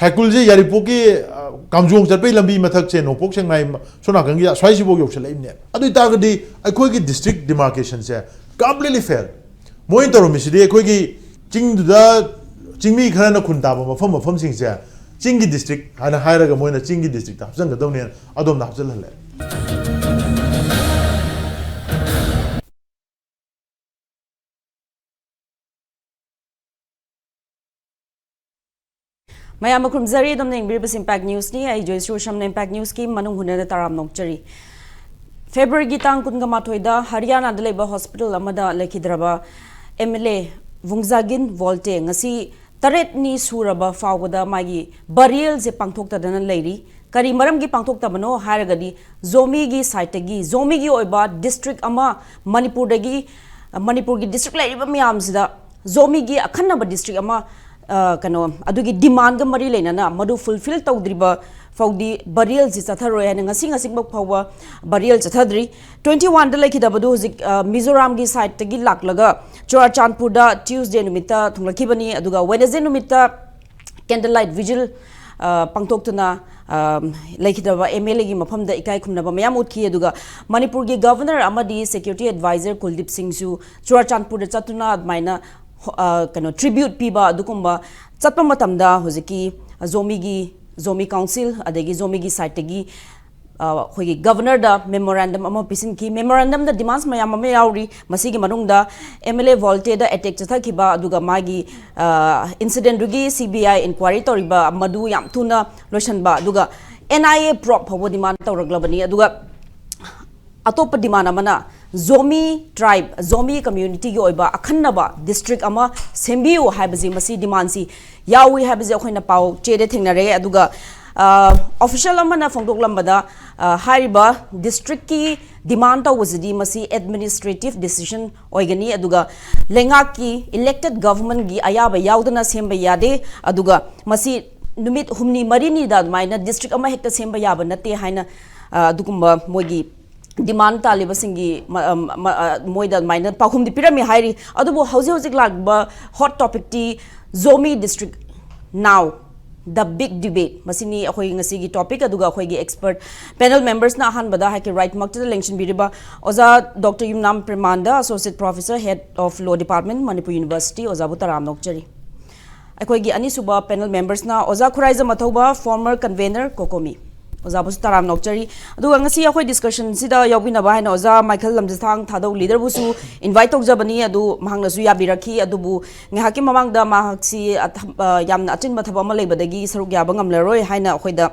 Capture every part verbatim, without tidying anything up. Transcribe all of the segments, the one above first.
ꯍꯩꯀꯨꯜꯁꯦ ꯌꯥꯏꯔꯤꯄꯣꯛꯀꯤ, ꯑ, ꯀꯥꯝꯖꯣꯡ ꯆꯠꯄꯒꯤ ꯂꯝꯕꯤ ꯃꯊꯛꯁꯦ, ꯅꯣꯡꯄꯣꯛ ꯁꯦꯛꯃꯥꯏ ꯁꯣꯝ ꯅꯥꯀꯟꯒꯤ ꯑꯁ꯭ꯋꯥꯏꯁꯤꯐꯥꯎ ꯌꯧꯁꯜꯂꯛꯏꯕꯅꯦ꯫ ꯑꯗꯨ ꯑꯣꯏꯇꯥꯔꯒꯗꯤ ꯑꯩꯈꯣꯏꯒꯤ district demarcation ꯁꯦ completely fail꯫ ꯃꯣꯏꯅ ꯇꯧꯔꯝꯃꯤꯁꯤꯗꯤ ꯑꯩꯈꯣꯏꯒꯤ ꯆꯤꯡꯗꯨꯗ ꯆꯤꯡꯃꯤ ꯈꯔꯅ ꯈꯨꯟ ꯇꯥꯕ ꯃꯐꯝ ꯃꯐꯝꯁꯤꯡꯁꯦ ꯆꯤꯡꯒꯤ district ꯍꯥꯏꯅ ꯍꯥꯏꯔꯒ ꯃꯣꯏꯅ ꯆꯤꯡꯒꯤ district ꯇ ꯍꯥꯞꯆꯤꯟꯒꯗꯧꯅꯦꯅ ꯑꯗꯣꯝꯗ ꯍꯥꯞꯆꯤꯜꯍꯜꯂꯦ꯫ ꯃꯌꯥꯝ ꯈꯨꯔꯨꯝꯖꯔꯤ꯫ ꯑꯗꯣꯝꯅ ꯌꯦꯡꯕꯤꯔꯤꯕꯁꯤ Impact News ꯅꯤ꯫ ꯑꯩ ꯖꯣꯏꯁ꯭ꯔꯤ ꯁꯝꯅ Impact News ꯀꯤ ꯃꯅꯨꯡ ꯍꯨꯠꯅꯗ ꯇꯔꯥꯝ ꯅꯣꯛꯆꯔꯤ꯫ February ꯒꯤ ꯇꯥꯡ ꯀꯨꯟꯒ ꯃꯥꯊꯣꯏꯗ ꯍꯔꯤꯌꯥꯅꯥꯗ ꯂꯩꯕ hospital ꯑꯃꯗ ꯂꯩꯈꯤꯗ꯭ꯔꯕ M L A ꯚꯨꯡꯖꯥꯒꯤꯟ ꯚꯣꯜꯇꯦ ꯉꯁꯤ ꯇꯔꯦꯠꯅꯤ ꯁꯨꯔꯕ ꯐꯥꯎꯕꯗ ꯃꯥꯒꯤ burial ꯁꯦ ꯄꯥꯡꯊꯣꯛꯇꯗꯅ ꯂꯩꯔꯤ꯫ ꯀꯔꯤ ꯃꯔꯝꯒꯤ ꯄꯥꯡꯊꯣꯛꯇꯕꯅꯣ ꯍꯥꯏꯔꯒꯗꯤ, ꯖꯣꯃꯤꯒꯤ side ꯇꯒꯤ, ꯖꯣꯃꯤꯒꯤ ꯑꯣꯏꯕ district ꯑꯃ ꯃꯅꯤꯄꯨꯔꯗꯒꯤ, ꯃꯅꯤꯄꯨꯔꯒꯤ district ꯂꯩꯔꯤꯕ ꯃꯌꯥꯝꯁꯤꯗ ꯖꯣꯃꯤꯒꯤ ꯑꯈꯟꯅꯕ district ꯑꯃ, ꯑ, ꯀꯩꯅꯣ, ꯑꯗꯨꯒꯤ demand ꯒ ꯃꯔꯤ ꯂꯩꯅꯅ ꯃꯗꯨ fulfill ꯇꯧꯗ꯭ꯔꯤꯕ ꯐꯥꯎꯗꯤ burial ꯁꯤ ꯆꯠꯊꯔꯣꯏ ꯍꯥꯏꯅ ꯉꯁꯤ ꯉꯁꯤꯃꯛ ꯐꯥꯎꯕ burial ꯆꯠꯊꯗ꯭ꯔꯤ꯫ Twenty one ꯗ ꯂꯩꯈꯤꯗꯕꯗꯨ ꯍꯧꯖꯤꯛ, ꯑ, ꯃꯤꯖꯣꯔꯥꯝꯒꯤ side ꯇꯒꯤ ꯂꯥꯛꯂꯒ ꯆꯨꯔꯥꯆꯥꯟꯄꯨꯔꯗ Tuesday ꯅꯨꯃꯤꯠꯇ ꯊꯨꯡꯂꯛꯈꯤꯕꯅꯤ꯫ ꯑꯗꯨꯒ Wednesday ꯅꯨꯃꯤꯠꯇ candle light vigil, ꯑ, ꯄꯥꯡꯊꯣꯛꯇꯨꯅ, ꯑ, ꯂꯩꯈꯤꯗꯕ M L A ꯒꯤ ꯃꯐꯝꯗ ꯏꯀꯥꯏ ꯈꯨꯝꯅꯕ ꯃꯌꯥꯝ ꯎꯠꯈꯤ꯫ ꯑꯗꯨꯒ ꯃꯅꯤꯄꯨꯔꯒꯤ Governor ꯑꯃꯗꯤ Security Advisor ꯀꯨꯜꯗꯤꯞ ꯁꯤꯡꯁꯨ ꯆꯨꯔꯥꯆꯥꯟꯄꯨꯔꯗ ꯆꯠꯇꯨꯅ ꯑꯗꯨꯃꯥꯏꯅ ꯍꯣ-, ꯑ, ꯀꯩꯅꯣ, tribute ꯄꯤꯕ ꯑꯗꯨꯒꯨꯝꯕ ꯆꯠꯄ ꯃꯇꯝꯗ ꯍꯧꯖꯤꯛꯀꯤ ꯖꯣꯃꯤꯒꯤ, ꯖꯣꯃꯤ council ꯑꯗꯒꯤ ꯖꯣꯃꯤꯒꯤ side ꯇꯒꯤ, ꯑ, ꯑꯩꯈꯣꯏꯒꯤ Governor ꯗ memorandum ꯑꯃ ꯄꯤꯁꯤꯟꯈꯤ꯫ Memorandum ꯗ demands ꯃꯌꯥꯝ ꯑꯃ ꯌꯥꯎꯔꯤ꯫ ꯃꯁꯤꯒꯤ ꯃꯅꯨꯡꯗ M L A ꯚꯣꯜꯇꯦꯗ attack ꯆꯠꯊꯈꯤꯕ, ꯑꯗꯨꯒ ꯃꯥꯒꯤ, ꯑ, incident ꯗꯨꯒꯤ C B I inquiry ꯇꯧꯔꯤꯕ ꯃꯗꯨ ꯌꯥꯝ ꯊꯨꯅ ꯂꯣꯏꯁꯤꯟꯕ, ꯑꯗꯨꯒ N I A probe ꯐꯥꯎꯕ demand ꯇꯧꯔꯛꯂꯕꯅꯤ꯫ ꯑꯗꯨꯒ ꯑꯇꯣꯞꯄ demand ꯑꯃꯅ ꯖꯣꯃꯤ tribe, ꯖꯣꯃꯤ community ꯒꯤ ꯑꯣꯏꯕ ꯑꯈꯟꯅꯕ district ꯑꯃ ꯁꯦꯝꯕꯤꯌꯨ ꯍꯥꯏꯕꯁꯤ, ꯃꯁꯤ demand ꯁꯤ ꯌꯥꯎꯏ ꯍꯥꯏꯕꯁꯤ ꯑꯩꯈꯣꯏꯅ ꯄꯥꯎ ꯆꯦꯗ ꯊꯦꯡꯅꯔꯦ꯫ ꯑꯗꯨꯒ, ꯑ, official ꯑꯃꯅ ꯐꯣꯡꯗꯣꯛꯂꯝꯕꯗ, ꯑ, ꯍꯥꯏꯔꯤꯕ district ꯀꯤ demand ꯇꯧꯕꯁꯤꯗꯤ ꯃꯁꯤ administrative decision ꯑꯣꯏꯒꯅꯤ꯫ ꯑꯗꯨꯒ ꯂꯩꯉꯥꯛꯀꯤ elected government ꯀꯤ ꯑꯌꯥꯕ ꯌꯥꯎꯗꯅ ꯁꯦꯝꯕ ꯌꯥꯗꯦ꯫ ꯑꯗꯨꯒ ꯃꯁꯤ ꯅꯨꯃꯤꯠ ꯍꯨꯝꯅꯤ ꯃꯔꯤꯅꯤꯗ ꯑꯗꯨꯃꯥꯏꯅ district ꯑꯃ ꯍꯦꯛꯇ ꯁꯦꯝꯕ ꯌꯥꯕ ꯅꯠꯇꯦ ꯍꯥꯏꯅ, ꯑ, ꯑꯗꯨꯒꯨꯝꯕ ꯃꯣꯏꯒꯤ demand ꯇꯥꯜꯂꯤꯕꯁꯤꯡꯒꯤ ꯃ-, ꯑ, ꯃ-, ꯑ, ꯃꯣꯏꯗ ꯑꯗꯨꯃꯥꯏꯅ ꯄꯥꯎꯈꯨꯝꯗꯤ ꯄꯤꯔꯝꯃꯤ ꯍꯥꯏꯔꯤ꯫ ꯑꯗꯨꯕꯨ ꯍꯧꯖꯤꯛ ꯍꯧꯖꯤꯛ ꯂꯥꯛꯂꯤꯕ hot topic T Zomi district now The Big Debate, ꯃꯁꯤꯅꯤ ꯑꯩꯈꯣꯏ ꯉꯁꯤꯒꯤ topic꯫ ꯑꯗꯨꯒ ꯑꯩꯈꯣꯏꯒꯤ expert panel members ꯅ ꯑꯍꯥꯟꯕꯗ ꯍꯥꯏꯀꯤ right ꯃꯛꯇꯗ ꯂꯦꯡꯁꯤꯟꯕꯤꯔꯤꯕ ꯑꯣꯖꯥ doctor Yumnam Premananda, Associate Professor, Head of Law Department, Manipur University, ꯑꯣꯖꯥꯕꯨ ꯇꯔꯥꯝꯅ ꯑꯣꯛꯆꯔꯤ꯫ ꯑꯩꯈꯣꯏꯒꯤ ꯑꯅꯤꯁꯨꯕ panel members ꯅ ꯑꯣꯖꯥ ꯈꯨꯔꯥꯏꯖꯝ ꯑꯊꯧꯕ, former convener, COCOMI, ꯑꯣꯖꯥꯕꯨꯁꯨ ꯇꯔꯥꯝꯅ ꯑꯣꯛꯆꯔꯤ꯫ ꯑꯗꯨꯒ ꯉꯁꯤ ꯑꯩꯈꯣꯏ discussion ꯁꯤꯗ ꯌꯥꯎꯕꯤꯅꯕ ꯍꯥꯏꯅ ꯑꯣꯖꯥ ꯃꯥꯏꯀꯦꯜ ꯂꯝꯖꯤꯊꯥꯡ ꯊꯥꯗꯧ leader ꯕꯨꯁꯨ invite ꯇꯧꯖꯕꯅꯤ, ꯑꯗꯨ ꯃꯍꯥꯛꯅꯁꯨ ꯌꯥꯕꯤꯔꯛꯈꯤ꯫ ꯑꯗꯨꯕꯨ ꯉꯥꯏꯍꯥꯛꯀꯤ ꯃꯃꯥꯡꯗ ꯃꯍꯥꯛꯁꯤ ꯑꯊ-, ꯑ, ꯌꯥꯝꯅ ꯑꯆꯤꯟꯕ ꯊꯕꯛ ꯑꯃ ꯂꯩꯕꯗꯒꯤ ꯁꯔꯨꯛ ꯌꯥꯕ ꯉꯝꯂꯔꯣꯏ ꯍꯥꯏꯅ ꯑꯩꯈꯣꯏꯗ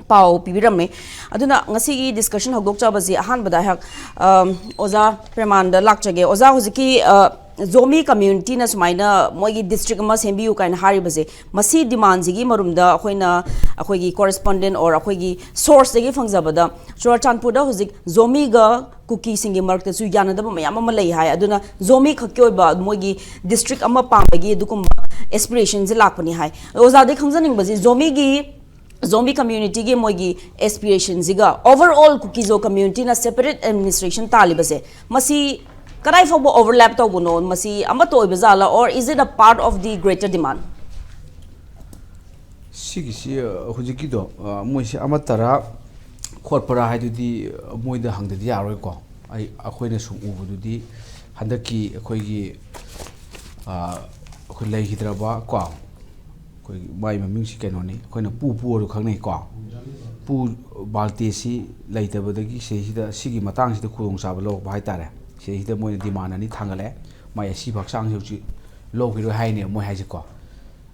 ꯄꯥꯎ ꯄꯤꯕꯤꯔꯝꯃꯦ꯫ ꯑꯗꯨꯅ ꯉꯁꯤꯒꯤ discussion ꯍꯧꯗꯣꯛꯆꯕꯁꯤ ꯑꯍꯥꯟꯕꯗ ꯑꯩꯍꯥꯛ, ꯑꯝ, ꯑꯣꯖꯥ ꯄ꯭ꯔꯦꯃꯥꯟꯗ ꯂꯥꯛꯆꯒꯦ꯫ ꯑꯣꯖꯥ, ꯍꯧꯖꯤꯛꯀꯤ, ꯑ, ꯖꯣꯃꯤ community ꯅ ꯁꯨꯃꯥꯏꯅ ꯃꯣꯏꯒꯤ district ꯑꯃ ꯁꯦꯝꯕꯤꯌꯨ ꯀꯥꯏꯅ ꯍꯥꯏꯔꯤꯕꯁꯦ, ꯃꯁꯤ demand ꯁꯤꯒꯤ ꯃꯔꯨꯝꯗ ꯑꯩꯈꯣꯏꯅ, ꯑꯩꯈꯣꯏꯒꯤ correspondent or ꯑꯩꯈꯣꯏꯒꯤ source ꯇꯒꯤ ꯐꯪꯖꯕꯗ, ꯆꯨꯔꯥꯆꯥꯟꯄꯨꯔꯗ ꯍꯧꯖꯤꯛ ꯖꯣꯃꯤꯒ ꯀꯨꯀꯤꯁꯤꯡꯒꯤ ꯃꯔꯛꯇꯁꯨ ꯌꯥꯅꯗꯕ ꯃꯌꯥꯝ ꯑꯃ ꯂꯩ ꯍꯥꯏ꯫ ꯑꯗꯨꯅ ꯖꯣꯃꯤ ꯈꯛꯀꯤ ꯑꯣꯏꯕ ꯃꯣꯏꯒꯤ district ꯑꯃ ꯄꯥꯝꯕꯒꯤ ꯑꯗꯨꯒꯨꯝꯕ aspiration ꯁꯦ ꯂꯥꯛꯄꯅꯤ ꯍꯥꯏ꯫ ꯑꯣꯖꯥꯗꯒꯤ ꯈꯪꯖꯅꯤꯡꯕꯁꯤ, ꯖꯣꯃꯤꯒꯤ, ꯖꯣꯃꯤ community ꯒꯤ ꯃꯣꯏꯒꯤ aspiration ꯁꯤꯒ overall ꯀꯨꯀꯤꯖꯣ community ꯅ separate administration ꯇꯥꯜꯂꯤꯕꯁꯦ, ꯃꯁꯤ ꯀꯗꯥꯏ ꯐꯥꯎꯕ overlap ꯇꯧꯕꯅꯣ? ꯃꯁꯤ ꯑꯃꯠꯇ ꯑꯣꯏꯕ ꯖꯥꯠꯂ, or is it a part of the greater demand? ꯁꯤꯒꯤꯁꯤ, ꯑ, ꯍꯧꯖꯤꯛꯀꯤꯗꯣ, ꯑ, ꯃꯣꯏꯁꯦ ꯑꯃꯠꯇꯔꯥ ꯈꯣꯠꯄꯔꯥ ꯍꯥꯏꯗꯨꯗꯤ ꯃꯣꯏꯗ ꯍꯪꯗꯗꯤ ꯌꯥꯔꯣꯏꯀꯣ꯫ ꯑꯩ, ꯑꯩꯈꯣꯏꯅ ꯁꯨꯝ ꯎꯕꯗꯨꯗꯤ ꯍꯟꯗꯛꯀꯤ ꯑꯩꯈꯣꯏꯒꯤ, ꯑ, ꯑꯩꯈꯣꯏ ꯂꯩꯈꯤꯗ꯭ꯔꯕ ꯀꯣ, ꯑꯩꯈꯣꯏꯒꯤ ꯃꯥꯏ ꯃꯃꯤꯡꯁꯤ ꯀꯩꯅꯣꯅꯤ, ꯑꯩꯈꯣꯏꯅ ꯄꯨ ꯄꯨ ꯑꯗꯨ ꯈꯪꯅꯩꯀꯣ꯫ ꯄꯨ ꯕꯥꯜꯇꯦꯁꯤ ꯂꯩꯇꯕꯗꯒꯤ ꯁꯤꯁꯤꯗ, ꯁꯤꯒꯤ ꯃꯇꯥꯡꯁꯤꯗ ꯈꯨꯗꯣꯡꯆꯥꯕ ꯂꯧꯔꯛꯄ ꯍꯥꯏꯇꯥꯔꯦ꯫ ꯁꯤꯁꯤꯗ ꯃꯣꯏꯅ demand ꯑꯅꯤ ꯊꯥꯡꯒꯠꯂꯛꯑꯦ, ꯃꯥꯏ ꯑꯁꯤꯕ ꯍꯛꯆꯥꯡꯁꯦ ꯍꯧꯖꯤꯛ ꯂꯧꯈꯤꯔꯣꯏ ꯍꯥꯏꯅꯦꯕ ꯃꯣꯏ ꯍꯥꯏꯁꯦꯀꯣ꯫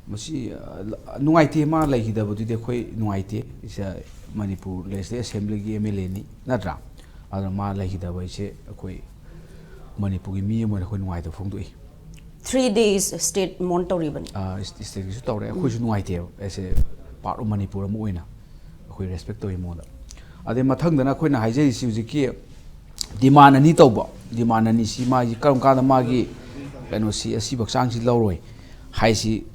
ꯃꯁꯤ, ꯑ, ꯅꯨꯡꯉꯥꯏꯇꯦ, ꯃꯥ ꯂꯩꯈꯤꯗꯕꯗꯨꯗꯤ ꯑꯩꯈꯣꯏ ꯅꯨꯡꯉꯥꯏꯇꯦ꯫ ꯏꯁ, ꯃꯅꯤꯄꯨꯔ Legislative Assembly ꯒꯤ M L A ꯅꯤ, ꯅꯠꯇ꯭ꯔꯥ? ꯑꯗꯨꯅ ꯃꯥ ꯂꯩꯈꯤꯗꯕ ꯍꯥꯏꯁꯦ ꯑꯩꯈꯣꯏ ꯃꯅꯤꯄꯨꯔꯒꯤ ꯃꯤ ꯑꯃ ꯑꯣꯏꯅ ꯑꯩꯈꯣꯏ ꯅꯨꯡꯉꯥꯏꯇꯕ ꯐꯣꯡꯗꯣꯛꯏ꯫ Three days state mourn ꯇꯧꯔꯤꯕꯅꯤ꯫ ꯑ, ꯏꯁ-, state ꯀꯤꯁꯨ ꯇꯧꯔꯦ, ꯑꯩꯈꯣꯏꯁꯨ ꯅꯨꯡꯉꯥꯏꯇꯦꯕ, as a part of Manipur ꯑꯃ ꯑꯣꯏꯅ ꯑꯩꯈꯣꯏ respect ꯇꯧꯋꯤ ꯃꯉꯣꯟꯗ꯫ ꯑꯗꯩ ꯃꯊꯪꯗꯅ ꯑꯩꯈꯣꯏꯅ ꯍꯥꯏꯖꯔꯤꯁꯤ ꯍꯧꯖꯤꯛꯀꯤ demand ꯑꯅꯤ ꯇꯧꯕ, demand ꯑꯅꯤꯁꯤ ꯃꯥꯒꯤ ꯀꯔꯝ ꯀꯥꯟꯗ ꯃꯥꯒꯤ ꯀꯩꯅꯣꯁꯤ, ꯑꯁꯤꯕ ꯍꯛꯆꯥꯡꯁꯤ ꯂꯧꯔꯣꯏ ꯍꯥꯏꯁꯤ,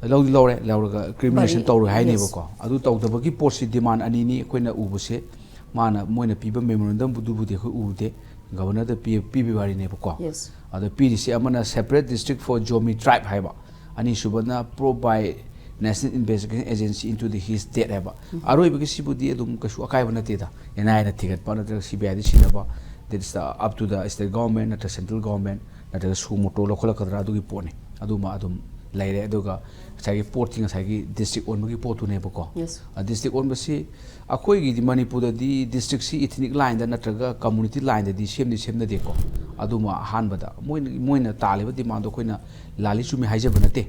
ꯂꯧꯗꯤ ꯂꯧꯔꯦ, ꯂꯧꯔꯒ criminalization ꯇꯧꯔꯣꯏ ꯍꯥꯏꯅꯦꯕꯀꯣ꯫ ꯑꯗꯨ ꯇꯧꯗꯕꯒꯤ ꯄꯣꯠꯁꯤ demand ꯑꯅꯤꯅꯤ ꯑꯩꯈꯣꯏꯅ ꯎꯕꯁꯦ꯫ ꯃꯥꯅ, ꯃꯣꯏꯅ ꯄꯤꯕ memorandum ꯗꯨꯕꯨꯗꯤ ꯑꯩꯈꯣꯏ ꯎꯗꯦ, Governor ꯗ ꯄꯤ-, ꯄꯤꯕꯒꯤ ꯋꯥꯔꯤꯅꯦꯕꯀꯣ꯫ Yes. ꯑꯗ ꯄꯤꯔꯤꯁꯦ ꯑꯃꯅ separate district for Zomi tribe ꯍꯥꯏꯕ, ꯑꯅꯤꯁꯨꯕꯅ pro by National Investigation Agency into the his death ꯍꯥꯏꯕ꯫ ꯑꯔꯣꯏꯕꯒꯤ ꯁꯤꯕꯨꯗꯤ ꯑꯗꯨꯝ ꯀꯩꯁꯨ ꯑꯀꯥꯏꯕ ꯅꯠꯇꯦꯗ꯫ ꯑꯦꯟ ꯑꯥꯏ ꯑꯦꯅ ꯊꯤꯒꯠꯄ ꯅꯠꯇ꯭ꯔꯒ ꯁꯤ ꯕꯤ ꯑꯥꯏꯗ ꯁꯤꯟꯅꯕ, that's the up to the state government ꯅꯠꯇ꯭ꯔꯒ central government ꯅꯠꯇ꯭ꯔꯒ suo motu ꯂꯧꯈꯠꯂꯛꯀꯗ꯭ꯔꯥ, ꯑꯗꯨꯒꯤ ꯄꯣꯠꯅꯤ꯫ ꯑꯗꯨꯃ ꯑꯗꯨꯝ ꯂꯩꯔꯦ꯫ ꯑꯗꯨꯒ ꯉꯁꯥꯏꯒꯤ ꯄꯣꯠꯀꯤ, ꯉꯁꯥꯏꯒꯤ district ꯑꯣꯟꯕꯒꯤ ꯄꯣꯠꯇꯨꯅꯦꯕꯀꯣ꯫ Yes. District ꯑꯣꯟꯕꯁꯤ ꯑꯩꯈꯣꯏꯒꯤꯗꯤ ꯃꯅꯤꯄꯨꯔꯗꯗꯤ districtꯁꯤ ethnic lineꯗ ꯅꯠꯇ꯭ꯔꯒ community lineꯗꯗꯤ ꯁꯦꯝꯗꯤ ꯁꯦꯝꯅꯗꯦꯀꯣ꯫ ꯑꯗꯨꯃ ꯑꯍꯥꯟꯕꯗ ꯃꯣꯏꯅ, ꯃꯣꯏꯅ ꯇꯥꯜꯂꯤꯕ demandꯗꯣ ꯑꯩꯈꯣꯏꯅ ꯂꯥꯜꯂꯤ ꯆꯨꯝꯃꯤ ꯍꯥꯏꯖꯕ ꯅꯠꯇꯦ꯫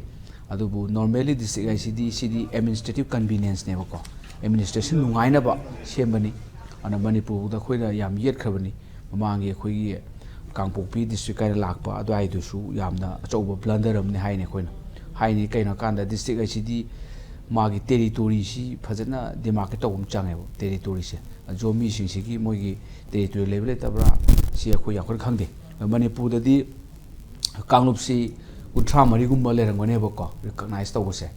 ꯑꯗꯨꯕꯨ normally district ꯍꯥꯏꯁꯤꯗꯤ ꯁꯤꯗꯤ administrative convenienceꯅꯦꯕꯀꯣ, administration ꯅꯨꯡꯉꯥꯏꯅꯕ ꯁꯦꯝꯕꯅꯤ꯫ ꯑꯗꯨꯅ ꯃꯅꯤꯄꯨꯔꯗ ꯑꯩꯈꯣꯏꯅ ꯌꯥꯝ ꯌꯦꯠꯈ꯭ꯔꯕꯅꯤ꯫ ꯃꯃꯥꯡꯒꯤ ꯑꯩꯈꯣꯏꯒꯤ ꯀꯥꯡꯄꯣꯛꯄꯤ district ꯀꯥꯏꯅ ꯂꯥꯛꯄ ꯑꯗꯨꯋꯥꯏꯗꯨꯁꯨ ꯌꯥꯝꯅ ꯑꯆꯧꯕ blunder ꯑꯃꯅꯤ ꯍꯥꯏꯅꯤ ꯑꯩꯈꯣꯏꯅ꯫ ꯍꯥꯏꯅꯤ ꯀꯩꯅꯣ ꯍꯥꯏꯀꯥꯟꯗ district ꯍꯥꯏꯁꯤꯗꯤ ꯃꯥꯒꯤ territoryꯁꯤ ꯐꯖꯅ demarcate ꯇꯧꯕ ꯑꯃ ꯆꯪꯉꯦꯕ꯫ Territoryꯁꯦ ꯖꯣꯃꯤꯁꯤꯡꯁꯤꯒꯤ ꯃꯣꯏꯒꯤ territory ꯂꯩꯕ ꯂꯩꯇꯕ꯭ꯔꯥ, ꯁꯤ ꯑꯩꯈꯣꯏ ꯌꯥꯝ ꯀꯟꯅ ꯈꯪꯗꯦ꯫ ꯃꯅꯤꯄꯨꯔꯗꯗꯤ ꯀꯥꯡꯂꯨꯞꯁꯤ ꯀꯨꯟꯊ꯭ꯔꯥ ꯃꯔꯤꯒꯨꯝꯕ ꯂꯩꯔꯝꯒꯅꯦꯕꯀꯣ recognize ꯇꯧꯕꯁꯦ꯫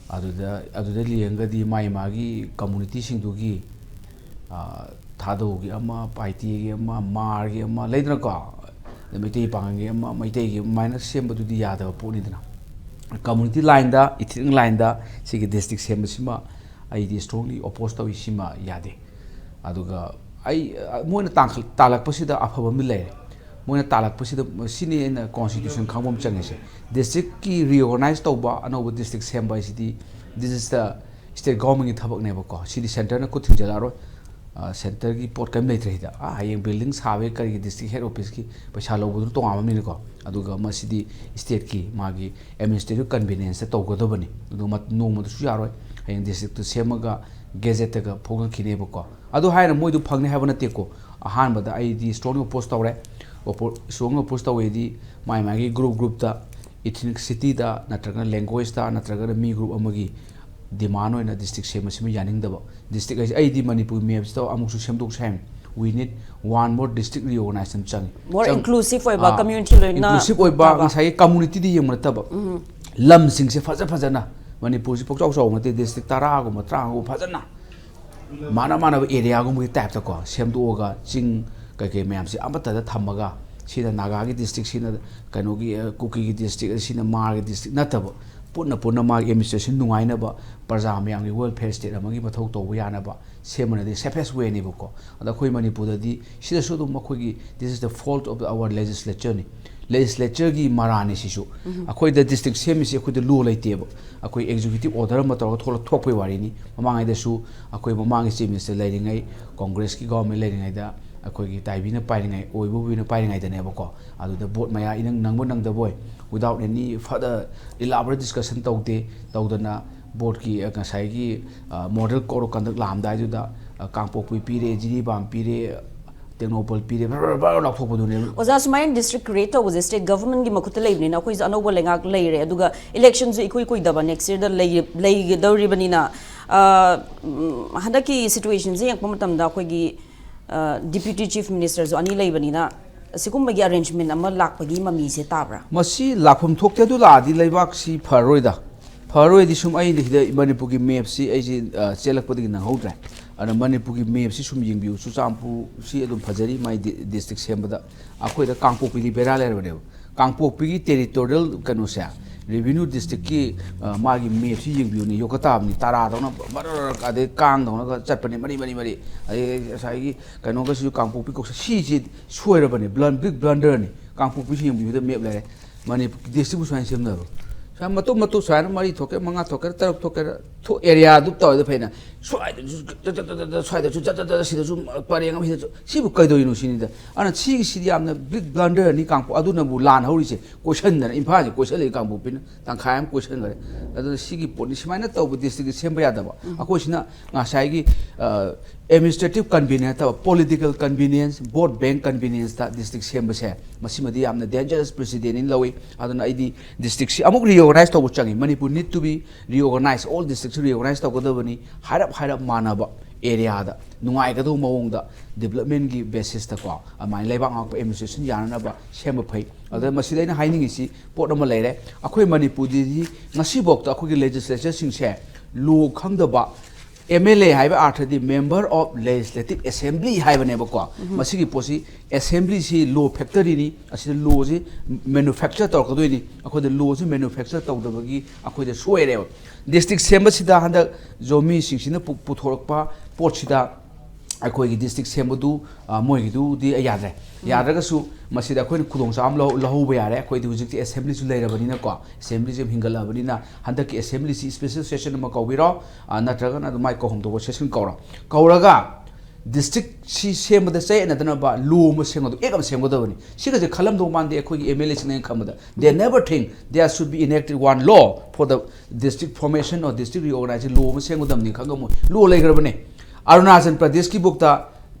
ꯑꯗꯨꯗ, ꯑꯗꯨꯗ ꯌꯦꯡꯉꯒꯗꯤ ꯃꯥꯒꯤ ꯃꯥꯒꯤ communityꯁꯤꯡꯗꯨꯒꯤ, ꯑꯥ, ꯊꯥꯗꯧꯒꯤ ꯑꯃ, ꯄꯥꯏꯇꯦꯒꯤ ꯑꯃ, ꯃꯥꯔꯒꯤ ꯑꯃ ꯂꯩꯗꯅꯀꯣ, ꯑꯗꯩ ꯃꯩꯇꯩ ꯄꯥꯉꯜꯒꯤ ꯑꯃ, ꯃꯩꯇꯩꯒꯤ ꯑꯗꯨꯃꯥꯏꯅ ꯁꯦꯝꯕꯗꯨꯗꯤ ꯌꯥꯗꯕ ꯄꯣꯠꯅꯤꯗꯅ꯫ Community lineꯗ, ethnic lineꯗ ꯁꯤꯒꯤ district ꯁꯦꯝꯕꯁꯤꯃ ꯑꯩꯗꯤ strongly oppose ꯇꯧꯏ, ꯁꯤꯃ ꯌꯥꯗꯦ꯫ ꯑꯗꯨꯒ ꯑꯩ, ꯃꯣꯏꯅ ꯇꯥꯡꯈꯠ-, ꯇꯥꯜꯂꯛꯄꯁꯤꯗ ꯑꯐꯕ ꯑꯃꯗꯤ ꯂꯩꯔꯦ꯫ ꯃꯣꯏꯅ ꯇꯥꯜꯂꯛꯄꯁꯤꯗ, ꯁꯤꯅꯤ ꯑꯩꯅ constitution ꯈꯪꯕ ꯑꯃ ꯆꯪꯉꯤꯁꯦ꯫ Districtꯀꯤ reorganize ꯇꯧꯕ, ꯑꯅꯧꯕ district ꯁꯦꯝꯕ ꯍꯥꯏꯁꯤꯗꯤ this is the state governmentꯀꯤ ꯊꯕꯛꯅꯦꯕꯀꯣ꯫ ꯁꯤꯗꯤ centreꯅ ꯈꯨꯠ ꯊꯤꯡꯖꯤꯜꯂꯛꯑꯔꯣꯏ꯫ ꯑ, centreꯒꯤ ꯄꯣꯠ ꯀꯔꯤꯝ ꯂꯩꯇ꯭ꯔꯦ ꯁꯤꯗ꯫ ꯑꯥ, ꯍꯌꯦꯡ building ꯁꯥꯕꯒꯤ ꯀꯔꯤꯒꯤ district head officeꯀꯤ ꯄꯩꯁꯥ ꯂꯧꯕꯗꯨꯅ ꯇꯣꯉꯥꯟꯕ ꯑꯃꯅꯤꯅꯀꯣ꯫ ꯑꯗꯨꯒ ꯃꯁꯤꯗꯤ stateꯀꯤ ꯃꯥꯒꯤ administrative convenienceꯇ ꯇꯧꯒꯗꯕꯅꯤ꯫ ꯑꯗꯨ ꯃ-, ꯅꯣꯡꯃꯗꯁꯨ ꯌꯥꯔꯣꯏ꯫ ꯍꯌꯦꯡ districtꯇꯨ ꯁꯦꯝꯃꯒ gazetteꯇꯒ ꯐꯣꯡꯉꯛꯈꯤꯅꯦꯕꯀꯣ꯫ ꯑꯗꯨ ꯍꯥꯏꯅ ꯃꯣꯏꯗꯨ ꯐꯪꯅꯤ ꯍꯥꯏꯕ ꯅꯠꯇꯦꯀꯣ꯫ ꯑꯍꯥꯟꯕꯗ ꯑꯩꯗꯤ strongly oppose ꯇꯧꯔꯦ꯫ Oppo-, strongly oppose ꯇꯧꯋꯦꯗꯤ ꯃꯥꯏ ꯃꯥꯒꯤ group groupꯇ, ethnicityꯗ ꯅꯠꯇ꯭ꯔꯒꯅ languageꯇ ꯅꯠꯇ꯭ꯔꯒꯅ ꯃꯤ group ꯑꯃꯒꯤ demand ꯑꯣꯏꯅ district ꯁꯦꯝꯕꯁꯤꯃ ꯌꯥꯅꯤꯡꯗꯕ꯫ District ꯍꯥꯏꯁꯦ ꯑꯩꯗꯤ ꯃꯅꯤꯄꯨꯔ mapꯁꯤꯗ ꯑꯃꯨꯛꯁꯨ ꯁꯦꯝꯗꯣꯛꯁꯦ ꯍꯥꯏꯕꯅꯤ꯫ We need one more district reorganization ꯑꯃ ꯆꯪꯉꯤ꯫ More ꯆꯪ-, inclusive ꯑꯣꯏꯕ, ꯑꯥ, community ꯂꯣꯏꯅ inclusive ꯑꯣꯏꯕ, ꯇꯥꯕ꯫ ꯉꯁꯥꯏꯒꯤ communityꯗ ꯌꯦꯡꯕ ꯅꯠꯇꯕ, ꯂꯝꯁꯤꯡꯁꯦ ꯐꯖ ꯐꯖꯅ, ꯃꯅꯤꯄꯨꯔꯁꯤ ꯄꯣꯛꯆꯥꯎ ꯆꯥꯎꯕ ꯅꯠꯇꯦ, district ꯇꯔꯥꯒꯨꯝꯕ ꯇꯔꯥꯃꯉꯥꯒꯨꯝꯕ ꯐꯖꯅ ꯃꯥꯟꯅ ꯃꯥꯟꯅꯕ areaꯒꯨꯝꯕꯒꯤ typeꯇꯀꯣ ꯁꯦꯝꯗꯣꯛꯑꯒ ꯆꯤꯡ ꯀꯩꯀꯩ ꯃꯌꯥꯝꯁꯦ ꯑꯃꯠꯇꯗ ꯊꯝꯃꯒ, ꯁꯤꯅ ꯅꯥꯒꯥꯒꯤ district, ꯁꯤꯅ ꯀꯩꯅꯣꯒꯤ, ꯑ, ꯀꯨꯀꯤꯒꯤ district, ꯁꯤꯅ ꯃꯥꯔꯒꯤ district ꯅꯠꯇꯕ, ꯄꯨꯟꯅ ꯄꯨꯟꯅ ꯃꯥꯒꯤ administration ꯅꯨꯡꯉꯥꯏꯅꯕ, ꯄ꯭ꯔꯖꯥ ꯃꯌꯥꯝꯒꯤ welfare state ꯑꯃꯒꯤ ꯃꯊꯧ ꯇꯧꯕ ꯌꯥꯅꯕ ꯁꯦꯝꯕꯅꯗꯤ safest way ꯅꯦꯕꯀꯣ꯫ ꯑꯗ ꯑꯩꯈꯣꯏ ꯃꯅꯤꯄꯨꯔꯗꯗꯤ ꯁꯤꯗꯁꯨ ꯑꯗꯨꯝ ꯑꯩꯈꯣꯏꯒꯤ this is the fault of our legislature ꯅꯤ꯫ Legislature ꯒꯤ ꯃꯔꯥꯅꯤ ꯁꯤꯁꯨ꯫ ꯑꯩꯈꯣꯏꯗ district ꯁꯦꯝꯃꯤꯁꯤ ꯑꯩꯈꯣꯏꯗ law ꯂꯩꯇꯦꯕ꯫ ꯑꯩꯈꯣꯏ executive order ꯑꯃ ꯇꯧꯔꯒ ꯊꯣꯛꯂꯛ-, ꯊꯣꯛꯄꯩ ꯋꯥꯔꯤꯅꯤ꯫ ꯃꯃꯥꯡꯉꯩꯗꯁꯨ ꯑꯩꯈꯣꯏ ꯃꯃꯥꯡꯒꯤ chief minister ꯂꯩꯔꯤꯉꯩ, Congress ꯀꯤ government ꯂꯩꯔꯤꯉꯩꯗ ꯑꯩꯈꯣꯏꯒꯤ ꯇꯥꯏꯕꯤꯅ ꯄꯥꯏꯔꯤꯉꯩ, ꯑꯣꯏꯕꯕꯨꯅ ꯄꯥꯏꯔꯤꯉꯩꯗꯅꯦꯕꯀꯣ꯫ ꯑꯗꯨꯗ vote ꯃꯌꯥ ꯏꯅꯪ ꯅꯪꯕ ꯅꯪꯗꯕꯣꯏ, without any further elaborate discussion ꯇꯧꯗꯦ, ꯇꯧꯗꯅ vote ꯀꯤ, ꯑ, ꯉꯁꯥꯏꯒꯤ, ꯑ, model code of conduct ꯂꯥꯛꯑꯝꯗꯥꯏꯗꯨꯗ, ꯑ, ꯀꯥꯡꯄꯣꯛꯄꯤ ꯄꯤꯔꯦ, ꯖꯤꯔꯤꯕꯥꯝ ꯄꯤꯔꯦ, ꯇꯦꯡꯅꯧꯄꯜ ꯄꯤꯔꯦ, ꯕꯔ ꯕꯔ ꯕꯔ ꯂꯥꯎꯊꯣꯛꯄꯗꯨꯅꯦꯕ꯫ ꯑꯣꯖꯥ, ꯁꯨꯃꯥꯏꯅ district create ꯇꯧꯕꯁꯦ state government ꯀꯤ ꯃꯈꯨꯠꯇ ꯂꯩꯕꯅꯤꯅ ꯑꯩꯈꯣꯏꯁꯨ ꯑꯅꯧꯕ ꯂꯩꯉꯥꯛ ꯂꯩꯔꯦ, ꯑꯗꯨꯒ election ꯁꯨ ꯏꯀꯨꯏ ꯀꯨꯏꯗꯕ next year ꯗ ꯂꯩ-, ꯂꯩꯒꯗꯧꯔꯤꯕꯅꯤꯅ, ꯑ, ꯎꯝ, ꯍꯟꯗꯛꯀꯤ situation ꯁꯦ ꯌꯦꯡꯉꯛꯄ ꯃꯇꯝꯗ ꯑꯩꯈꯣꯏꯒꯤ, ꯑ, deputy chief minister ꯁꯨ ꯑꯅꯤ ꯂꯩꯕꯅꯤꯅ ꯑꯁꯤꯒꯨꯝꯕꯒꯤ arrangement ꯑꯃ ꯂꯥꯛꯄꯒꯤ ꯃꯃꯤꯁꯦ ꯇꯥꯕ꯭ꯔꯥ? ꯃꯁꯤ ꯂꯥꯛꯐꯝ ꯊꯣꯛꯇꯦ꯫ ꯑꯗꯨ ꯂꯥꯛꯑꯗꯤ ꯂꯩꯕꯥꯛꯁꯤ ꯐꯔꯣꯏꯗ꯫ ꯐꯔꯣꯏꯗꯤ ꯁꯨꯝ ꯑꯩꯅ ꯁꯤꯗ ꯃꯅꯤꯄꯨꯔꯒꯤ map ꯁꯤ ꯑꯩꯁꯤ, ꯑ, ꯆꯦꯜꯂꯛꯄꯗꯒꯤ ꯅꯪꯍꯧꯗ꯭ꯔꯦ꯫ ꯑꯗꯨꯅ ꯃꯅꯤꯄꯨꯔꯒꯤ map ꯁꯤ ꯁꯨꯝ ꯌꯦꯡꯕꯤꯌꯨ꯫ ꯆꯨꯔꯆꯥꯟꯄꯨꯔꯁꯤ ꯑꯗꯨꯝ ꯐꯖꯔꯤ, ꯃꯥꯏ ꯗꯤ-, district ꯁꯦꯝꯕꯗ꯫ ꯑꯩꯈꯣꯏꯗ ꯀꯥꯡꯄꯣꯛꯄꯤꯗꯤ ꯕꯦꯔꯥ ꯂꯩꯔꯕꯅꯦꯕ꯫ ꯀꯥꯡꯄꯣꯛꯄꯤꯒꯤ territorial ꯀꯩꯅꯣꯁꯦ, revenue district ꯀꯤ, ꯑ, ꯃꯥꯒꯤ map ꯁꯤ ꯌꯦꯡꯕꯤꯌꯨꯅꯦ, ꯌꯣꯠꯀ ꯇꯥꯕꯅꯤ, ꯇꯔꯥꯗꯧꯅ ꯕꯔꯔ ꯑꯗꯩ ꯀꯥꯡꯗꯧꯅꯒ ꯆꯠꯄꯅꯦ, ꯃꯔꯤ, ꯃꯔꯤ, ꯃꯔꯤ꯫ ꯑꯗꯩ ꯉꯁꯥꯏꯒꯤ ꯀꯩꯅꯣꯒꯁꯨ ꯀꯥꯡꯄꯣꯛꯄꯤ ꯀꯧꯁ-, ꯁꯤꯁꯤ ꯁꯣꯏꯔꯕꯅꯦ, blunt-, big blunder ꯅꯤ꯫ ꯀꯥꯡꯄꯣꯛꯄꯤꯁꯤ ꯌꯦꯡꯕꯤꯌꯨꯗ map ꯂꯩꯔꯦ꯫ ꯃꯅꯤꯄꯨꯔ district ꯄꯨ ꯁꯨꯃꯥꯏꯅ ꯁꯦꯝꯅꯕ꯭ꯔꯣ? ꯁꯨꯃꯥꯏꯅ ꯃꯇꯨꯝ ꯃꯇꯨꯝ ꯁꯨꯃꯥꯏꯅ ꯃꯔꯤ ꯊꯣꯛꯀꯦꯔꯥ, ꯃꯉꯥ ꯊꯣꯛꯀꯦꯔꯥ, ꯇꯔꯨꯛ ꯊꯣꯛꯀꯦꯔꯥ, ꯊꯣꯛ-, area ꯗꯨ ꯇꯧꯔꯗꯤ ꯐꯩꯅ꯫ ꯁ꯭ꯋꯥꯏꯗꯁꯨ ꯆꯠ-, ꯆꯠ-, ꯆꯠ-, ꯆꯠ-, ꯁ꯭ꯋꯥꯏꯗꯁꯨ ꯆꯠ-, ꯆꯠ-, ꯆꯠ-, ꯁꯤꯗꯁꯨ ꯄꯔꯦꯡ ꯑꯃ, ꯁꯤꯗꯁꯨ꯫ ꯁꯤꯕꯨ ꯀꯩꯗꯧꯔꯤꯅꯣ ꯁꯤꯅꯤꯗ꯫ ꯑꯗꯨꯅ ꯁꯤꯒꯤꯁꯤꯗꯤ ꯌꯥꯝꯅ big blunder ꯅꯤ ꯀꯥꯡꯄꯣꯛ-, ꯑꯗꯨꯅꯕꯨ ꯂꯥꯟ ꯍꯧꯔꯤꯁꯦ꯫ ꯀꯣꯏꯁꯟꯗꯅ ꯏꯝꯐꯥꯜꯁꯦ ꯀꯣꯏꯁꯜꯂꯛꯏ ꯀꯥꯡꯄꯣꯛꯄꯤꯅ꯫ ꯇꯪꯈꯥꯏ ꯑꯃ ꯀꯣꯏꯁꯟꯈ꯭ꯔꯦ꯫ ꯑꯗꯨꯅ ꯁꯤꯒꯤ ꯄꯣꯠꯅꯤ, ꯁꯨꯃꯥꯏꯅ ꯇꯧꯕ district ꯁꯦꯝꯕ ꯌꯥꯗꯕ꯫ ꯑꯩꯈꯣꯏꯁꯤꯅ ꯉꯁꯥꯏꯒꯤ, ꯑ, administrative convenience ꯅꯠꯇꯕ political convenience, vote bank convenience ꯇ district ꯁꯦꯝꯕꯁꯦ, ꯃꯁꯤꯃꯗꯤ ꯌꯥꯝꯅ dangerous precedent ꯅꯤ ꯂꯧꯏ꯫ ꯑꯗꯨꯅ ꯑꯩꯗꯤ district ꯁꯤ ꯑꯃꯨꯛ reorganize ꯇꯧꯕ ꯆꯪꯉꯤ꯫ Manipur need to be reorganized, all district ꯁꯨ reorganize ꯇꯧꯒꯗꯕꯅꯤ꯫ ꯍꯥꯏꯔꯞ ꯍꯥꯏꯔꯞ ꯃꯥꯟꯅꯕ area ꯗ, ꯅꯨꯡꯉꯥꯏꯒꯗꯧꯕ ꯃꯑꯣꯡꯗ, development ꯀꯤ basis ꯇꯀꯣ, ꯑꯗꯨꯃꯥꯏꯅ ꯂꯩꯕꯥꯛ ꯉꯥꯛꯄ administration ꯌꯥꯅꯅꯕ ꯁꯦꯝꯕ ꯐꯩ꯫ ꯑꯗ ꯃꯁꯤꯗ ꯑꯩꯅ ꯍꯥꯏꯅꯤꯡꯉꯤꯁꯤ ꯄꯣꯠ ꯑꯃ ꯂꯩꯔꯦ꯫ ꯑꯩꯈꯣꯏ ꯃꯅꯤꯄꯨꯔꯗꯗꯤ ꯉꯁꯤꯐꯥꯎꯗ ꯑꯩꯈꯣꯏꯒꯤ legislature ꯁꯤꯡꯁꯦ law ꯈꯪꯗꯕ, ꯑꯦꯝ ꯑꯦꯜ ꯑꯦ ꯍꯥꯏꯕ ꯑꯥꯔꯊꯗꯤ Member of Legislative Assembly ꯍꯥꯏꯕꯅꯦꯕꯀꯣ꯫ ꯃꯁꯤꯒꯤ ꯄꯣꯠꯁꯤ, ꯑꯦꯁꯦꯝꯕ꯭ꯂꯤꯁꯤ law factoryꯅꯤ, ꯑꯁꯤꯗ lawꯁꯤ manufacture ꯇꯧꯔꯛꯀꯗꯣꯏꯅꯤ꯫ ꯑꯩꯈꯣꯏꯗ lawꯁꯤ manufacture ꯇꯧꯗꯕꯒꯤ ꯑꯩꯈꯣꯏꯗ ꯁꯣꯏꯔꯦꯕ꯫ District ꯁꯦꯝꯕꯁꯤꯗ ꯍꯟꯗꯛ ꯖꯣꯃꯤꯁꯤꯡꯁꯤꯅ ꯄꯨ-, ꯄꯨꯊꯣꯔꯛꯄ ꯄꯣꯠꯁꯤꯗ ꯑꯩꯈꯣꯏꯒꯤ district ꯁꯦꯝꯕꯗꯨ, ꯑ, ꯃꯣꯏꯒꯤꯗꯨꯗꯤ ꯌꯥꯗ꯭ꯔꯦ꯫ ꯌꯥꯗ꯭ꯔꯒꯁꯨ ꯃꯁꯤꯗ ꯑꯩꯈꯣꯏꯅ ꯈꯨꯗꯣꯡꯆꯥꯕ ꯑꯃ ꯂꯧ-, ꯂꯧꯍꯧꯕ ꯌꯥꯔꯦ꯫ ꯑꯩꯈꯣꯏꯗꯤ ꯍꯧꯖꯤꯛꯇꯤ ꯑꯦꯁꯦꯝꯕ꯭ꯂꯤꯁꯨ ꯂꯩꯔꯕꯅꯤꯅꯀꯣ, ꯑꯦꯁꯦꯝꯕ꯭ꯂꯤꯁꯤ ꯑꯃ ꯍꯤꯡꯒꯠꯂꯛꯑꯕꯅꯤꯅ, ꯍꯟꯗꯛꯀꯤ ꯑꯦꯁꯦꯝꯕ꯭ꯂꯤꯁꯤ special session ꯑꯃ ꯀꯧꯕꯤꯔꯣ, ꯑ, ꯅꯠꯇ꯭ꯔꯒꯅ ꯑꯗꯨꯃꯥꯏꯅ ꯀꯧꯍꯧꯗꯧꯕ session ꯀꯧꯔꯣ꯫ ꯀꯧꯔꯒ districtꯁꯤ ꯁꯦꯝꯕꯗ ꯆꯌꯦꯠꯅꯗꯅꯕ law ꯑꯃ ꯁꯦꯝꯒꯗꯕ, act ꯑꯃ ꯁꯦꯝꯒꯗꯕꯅꯤ꯫ ꯁꯤꯒꯁꯦ ꯈꯜꯂꯝꯗꯧ ꯃꯥꯟꯗꯦ ꯑꯩꯈꯣꯏꯒꯤ ꯑꯦꯝ ꯑꯦꯜ ꯑꯦꯁꯤꯡꯅ꯫ ꯑꯩꯅ ꯈꯟꯕꯗ, they never think there should be enacted one law for the district formation or district reorganization, law ꯑꯃ ꯁꯦꯝꯒꯗꯕꯅꯤ ꯈꯪꯉꯝꯃꯣꯏ꯫ Law ꯂꯩꯈ꯭ꯔꯕꯅꯦ꯫ Arunachal ꯄ꯭ꯔꯗꯦꯁꯀꯤꯐꯥꯎꯇ